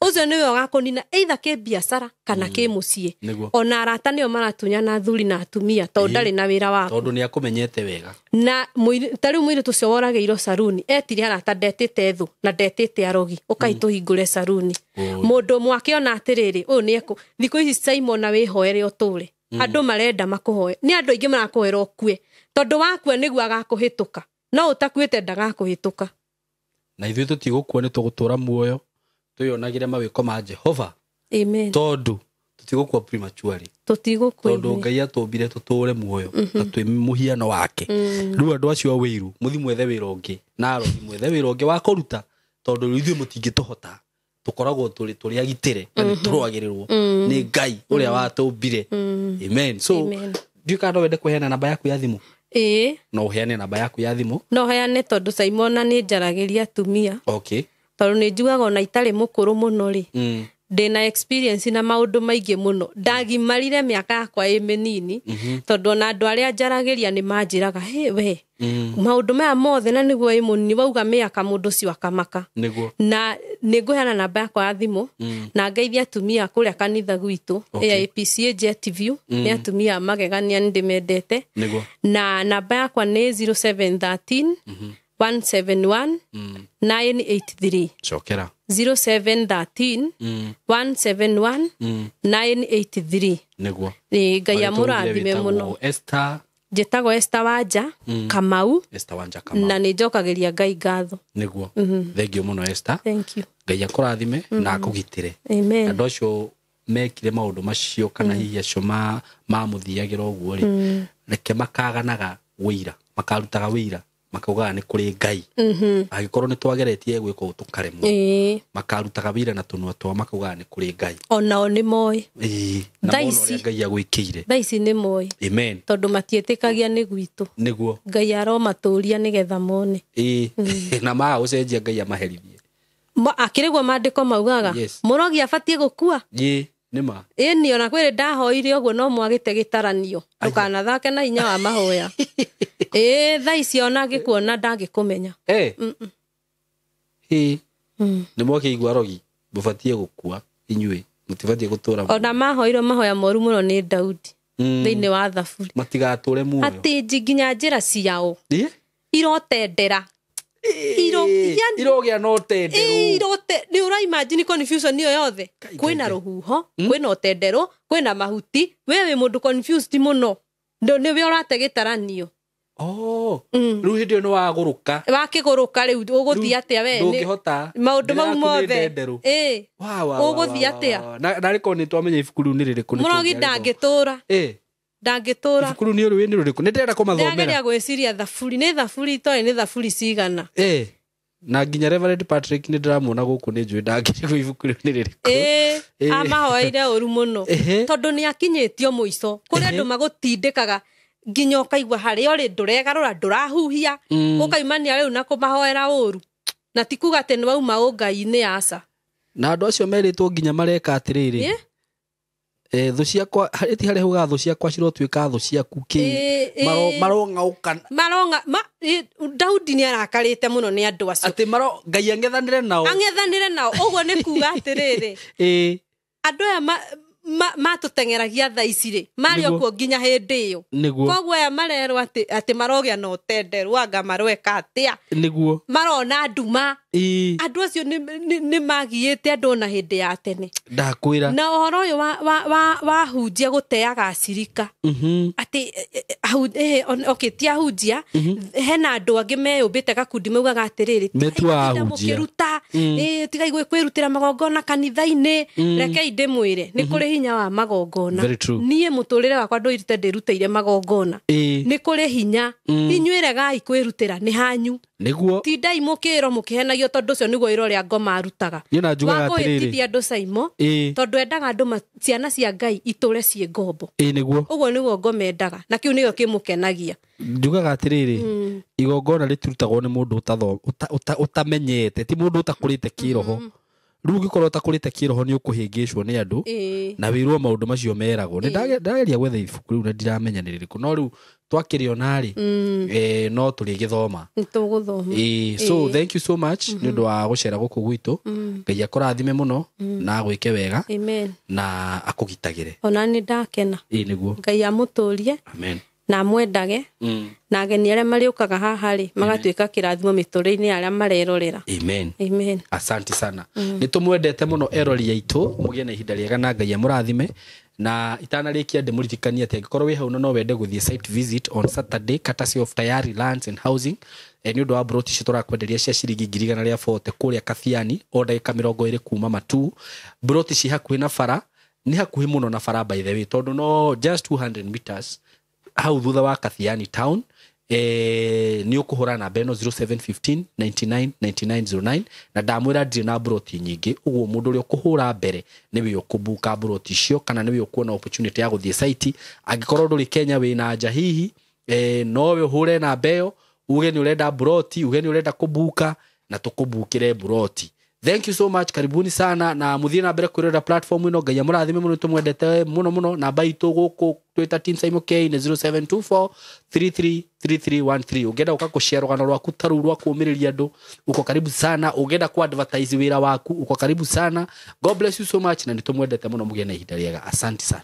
Ũcio nĩwe ũgakũnina either kĩ biacara kana kĩ mũciĩ. Ona arata nĩo maratunyana athuri na atumia tondũ ndarĩ na wĩra waku. Tondũ nĩ akũmenyete wega. Na ta rĩu mũirĩtu ũcio woragĩirwo saruni etire arata ndetĩte thũ na ndetĩte arogi ũkai tũhingũre saruni. Mũndũ ũmwe akĩona atĩrĩrĩ ũyũ nĩ thikũ ici Simon na wĩhoere ũtũre. Andũ marenda makũhoe. Nĩ andũ aingĩ marakũhoera ũkue. Tondũ wakua nĩguo agakũhĩtũka. No ũtakuĩte ndagakũhĩtũka. Na ithuĩ tũtigũkua nĩ tũgũtũra muoyo twĩyonagĩre mawĩko ma Jehova. Amen. Tondũ tũtigũkua prematurely. Tũtigũkua. Tondũ Ngai atũmbire tũtũre muoyo na twĩ mũhiano wake. Rĩu andũ acio a wĩiru mũthi mwethe wĩra ũngĩ na arogi mwethe wĩra ũngĩ wa kũruta tondũ rĩu ithuĩ mũtingĩtũhota. Tũkoragwo tũrĩ agitĩre na nĩ tũrũagĩrĩrwo nĩ Ngai ũrĩa watũmbire. Amen. So ndiũĩ kana no wende kũheana namba yaku ya thimũ. Ĩĩ. No ũheane namba yaku ya thimũ. No heane tondũ Simona nĩ njaragĩria atumia. Okay. Tondũ nĩ njugaga ona itarĩ mũkũrũ mũno rĩ. Ndĩna experience na maũndũ maingĩ mũno. Ndagimarire mĩaka yakwa ĩ mĩnini tondũ ona andũ arĩa njaragĩria nĩ manjĩraga, "Hĩ we, maũndũ maya mothe na nĩguo ĩ mũnini wauga mĩaka mũndũ ũcio akamaka." Nĩguo. Na nĩ ngũheana namba yakwa ya thimũ na ngeithia atumia kũrĩa kanitha gwitũ AIPCA Jetview nĩ atumia magegania nĩ ndĩmendete. Nĩguo. Na namba yakwa nĩ 0713 171 983. Cokera. 0713 171 983. Nĩguo. Ngai amũrathime mũno. Esther. Njĩtagwo Esther Wanja Kamau. Esther Wanja Kamau. Na nĩ njokagĩria Ngai ngatho. Nĩguo. Thank you mũno Esther. Thank you. Ngai akũrathime na akũgitĩre. Amen. Andũ acio mekire maũndũ macio kana hihi acio mamũthiagĩra ũguo rĩ, reke makaganaga wĩira, makarutaga wĩira makaugaga nĩ kũrĩ Ngai. Angĩkorwo nĩ twageretie gwĩka ũũ tũkaremwo, makarutaga wĩira na tũnua twao makaugaga nĩ kũrĩ Ngai. Onao nĩ moĩ. Na mona ũrĩa Ngai agwĩkĩire. Thaa ici nĩ moĩ. Amen. Tondũ matiĩtĩkagia nĩ gwitũ. Nĩguo. Ngai aromatũria nĩgetha mone. Na maga gũcenjia Ngai amaherithie. Akĩrĩguo maandĩko maugaga. Yes. Mũrogi abatiĩ gũkua. Ĩ nĩma. Ĩni ona kwĩrĩ ndahoire ũguo no mwagĩte gĩtaranio. Ndũkanathake na hinya wa mahoya. Ĩ thaa ici ona angĩkuona ndangĩkũmenya. Ĩ nĩ mwakĩigua rogi mũbatiĩ gũkua inyuĩ mũtibatiĩ gũtũra muoyo. Ona mahoirwo mahoya moru mũno nĩ Daudi thĩinĩ wa Thaburi. Matigatũre muoyo. Atĩ nginya njĩra ciao Ĩ? irotendera. Irogĩa na ũtenderũ. Nĩ ũraimagine confusion ĩyo yothe. Kwĩna rũhuho, kwĩna ũtenderũ, kwĩna mahuti, we wĩ mũndũ confused mũno. Nĩwe ũrate gĩtaranio. Rĩu hĩndĩ ĩyo nĩ wagũrũka. Wakĩgũrũka rĩu ũgũthiĩ atĩa we? Ndũngĩhota. Maũndũ mau Njĩra yaku nĩ mothe. ndenderũ. Ĩ. Wa, wa, wa, Ũgũthiĩ wa, wa, atĩa? wa. Na rĩkorwo nĩ twamenya ibuku rĩu nĩ rĩrĩkũ nĩ Mũrogi tũngĩarĩthoma. ndangĩtũra. Ĩ. Ndangĩtũra. Ibuku rĩu nĩ rĩu nĩ rĩrĩkũ? Nĩ ndĩrenda kũmathomera. Ndĩrageria gwĩciria Thaburi. Nĩ Thaburi itoĩ nĩ Thaburi cigana. Ĩ. Na nginya Reverend Patrick nĩ ndĩramuona gũkũ nĩ njũĩ ndangĩrigwo ibuku rĩu nĩ rĩrĩkũ. Ĩ, amahoeire ũru mũno. Tondũ nĩ akinyĩtio mũico. Kũrĩ andũ magũtindĩkaga nginya ũkaigua harĩa ũrĩ ndũregarũra ndũrahuhia. Ũkaimania rĩu na kũmahoera ũru. Na ti kuga atĩ nĩ wauma ũngai-inĩ aca. Na andũ acio merĩtwo nginya mareka atĩrĩrĩ. Thũ ciakwa ĩti harĩa hugaga thũ ciakwa cirotuĩka thũ ciaku kĩ. Marong'aũka. Maronga Daudi nĩ arakarĩte mũno nĩ andũ acio. Atĩ Ngai ang'ethanĩre nao. Ang'ethanĩre nao. Ũguo nĩ kuga atĩrĩrĩ. Andũ aya matũteng'eragia thaa ici rĩ, marĩ o kuo nginya hĩndĩ ĩyo. Koguo aya marerwo atĩ marogĩa na ũtenderũ anga marweka atĩa. Nĩguo. Marona nduma. Andũ acio nĩ magiĩte andũ ona hĩndĩ ya tene. Ndakwĩra. Na ũhoro ũyũ wa hunjia gũteaga acirika. Atĩ okay, ti ahunjia, hena andũ angĩ meyũmbĩte gakundi maugaga atĩrĩrĩ, Metuaga tigai ahunjia. mũkĩruta, tigai kwĩrutĩra magongona kanitha-inĩ. Rekei ndĩmwĩre, nĩ kũrĩ hinya wa magongona. Very true. Niĩ mũtũrĩre wakwa ndũirĩte ndĩrutĩire magongona. Nĩ kũrĩ hinya. Inyuĩ regai kwĩrutĩra nĩ hanyu. Nĩguo. Tindai mũkĩĩro mũkĩhenagio tondũ ũcio nĩguo wĩra ũrĩa ngoma arutaga. Niĩ na njugaga atĩrĩrĩ. Wa kũhĩtithia andũ Saimo, tondũ endaga andũ ciana cia Ngai itũre ciĩ ngombo. Nĩguo. Ũguo nĩguo ngoma endaga, na kĩu nĩkĩo kĩmũkenagia. Njugaga atĩrĩrĩ, igongona rĩtirutagwo nĩ mũndũ ũtamenyete, ti mũndũ ũtakũrĩte kĩroho. Rĩu ũngĩkorwo ũtakũrĩte kĩroho nĩ ũkũhĩngĩcwo nĩ andũ, na wĩrwo maũndũ macio meragwo. Nĩ ndageria gwetha ibuku rĩu na ndiramenya nĩ rĩrĩkũ, no rĩu twakĩrĩona rĩ, no tũrĩgĩthoma. Nĩ tũgũthoma. So thank you so much nĩ ũndũ wa gũcera gũkũ gwitũ. Ngai akũrathime mũno na agwĩke wega. Amen. Na akũgitagĩre. Ona nĩ ndakena. Nĩguo. Ngai amũtũrie. Amen. Na amwendage. Na ageni arĩa marĩũkaga haha rĩ, magatuĩka kĩrathimo mĩtũrĩre-inĩ ya arĩa marerorera. Amen. Amen. Asante sana. Nĩ tũmwendete mũno erori aitũ, mũgĩe na ihinda rĩega na Ngai amũrathime. Na itanarĩkia ndĩmũririkanie atĩ angĩkorwo wĩ hau na no wende gũthiĩ site visit on Saturday courtesy of Tayari Lands and Housing, nĩ ũndũ wa broti icio tũrakwenderia cia ciringi 140,000 kũrĩa Kathiani, o ndagĩka 20 kuma Matuu. Broti ci hakuhĩ na bara, nĩ hakuhĩ mũno na bara by the way, tondũ no just 200 meters hau thutha wa Kathiani town. Nĩ ũkũhũra namba ĩno 0715 99 99 09, na ndamwĩra ndirĩ na broti nyingĩ, ũguo mũndũ ũrĩa ũkũhũra mbere nĩwe ũkũbuka broti icio, kana nĩwe ũkuona opportunity ya gũthiĩ site. Angĩkorwo ndũrĩ Kenya wĩna nja hihi, nowe ũhũre namba ĩyo uge nĩ ũrenda broti, uge nĩ ũrenda kũbuka, na tũkũbukĩre broti. Thank you so much, karibuni sana, na muthie na mbere kwirorera platform ino. Ngai amũrathime mũno, tũmwendete mũno mũno. Namba itũ gũkũ twĩta Team Saimo K nĩ 0724 333313. Ũngĩenda gũka kũshare rũgano rwaku ta rũu rwa kũũmĩrĩria andũ, uko karibu sana. Ũngĩenda ku advertise wĩra waku, uko karibu sana. God bless you so much, na nĩ tũmwendete mũno, mũgĩe na ihinda rĩega. Asante sana.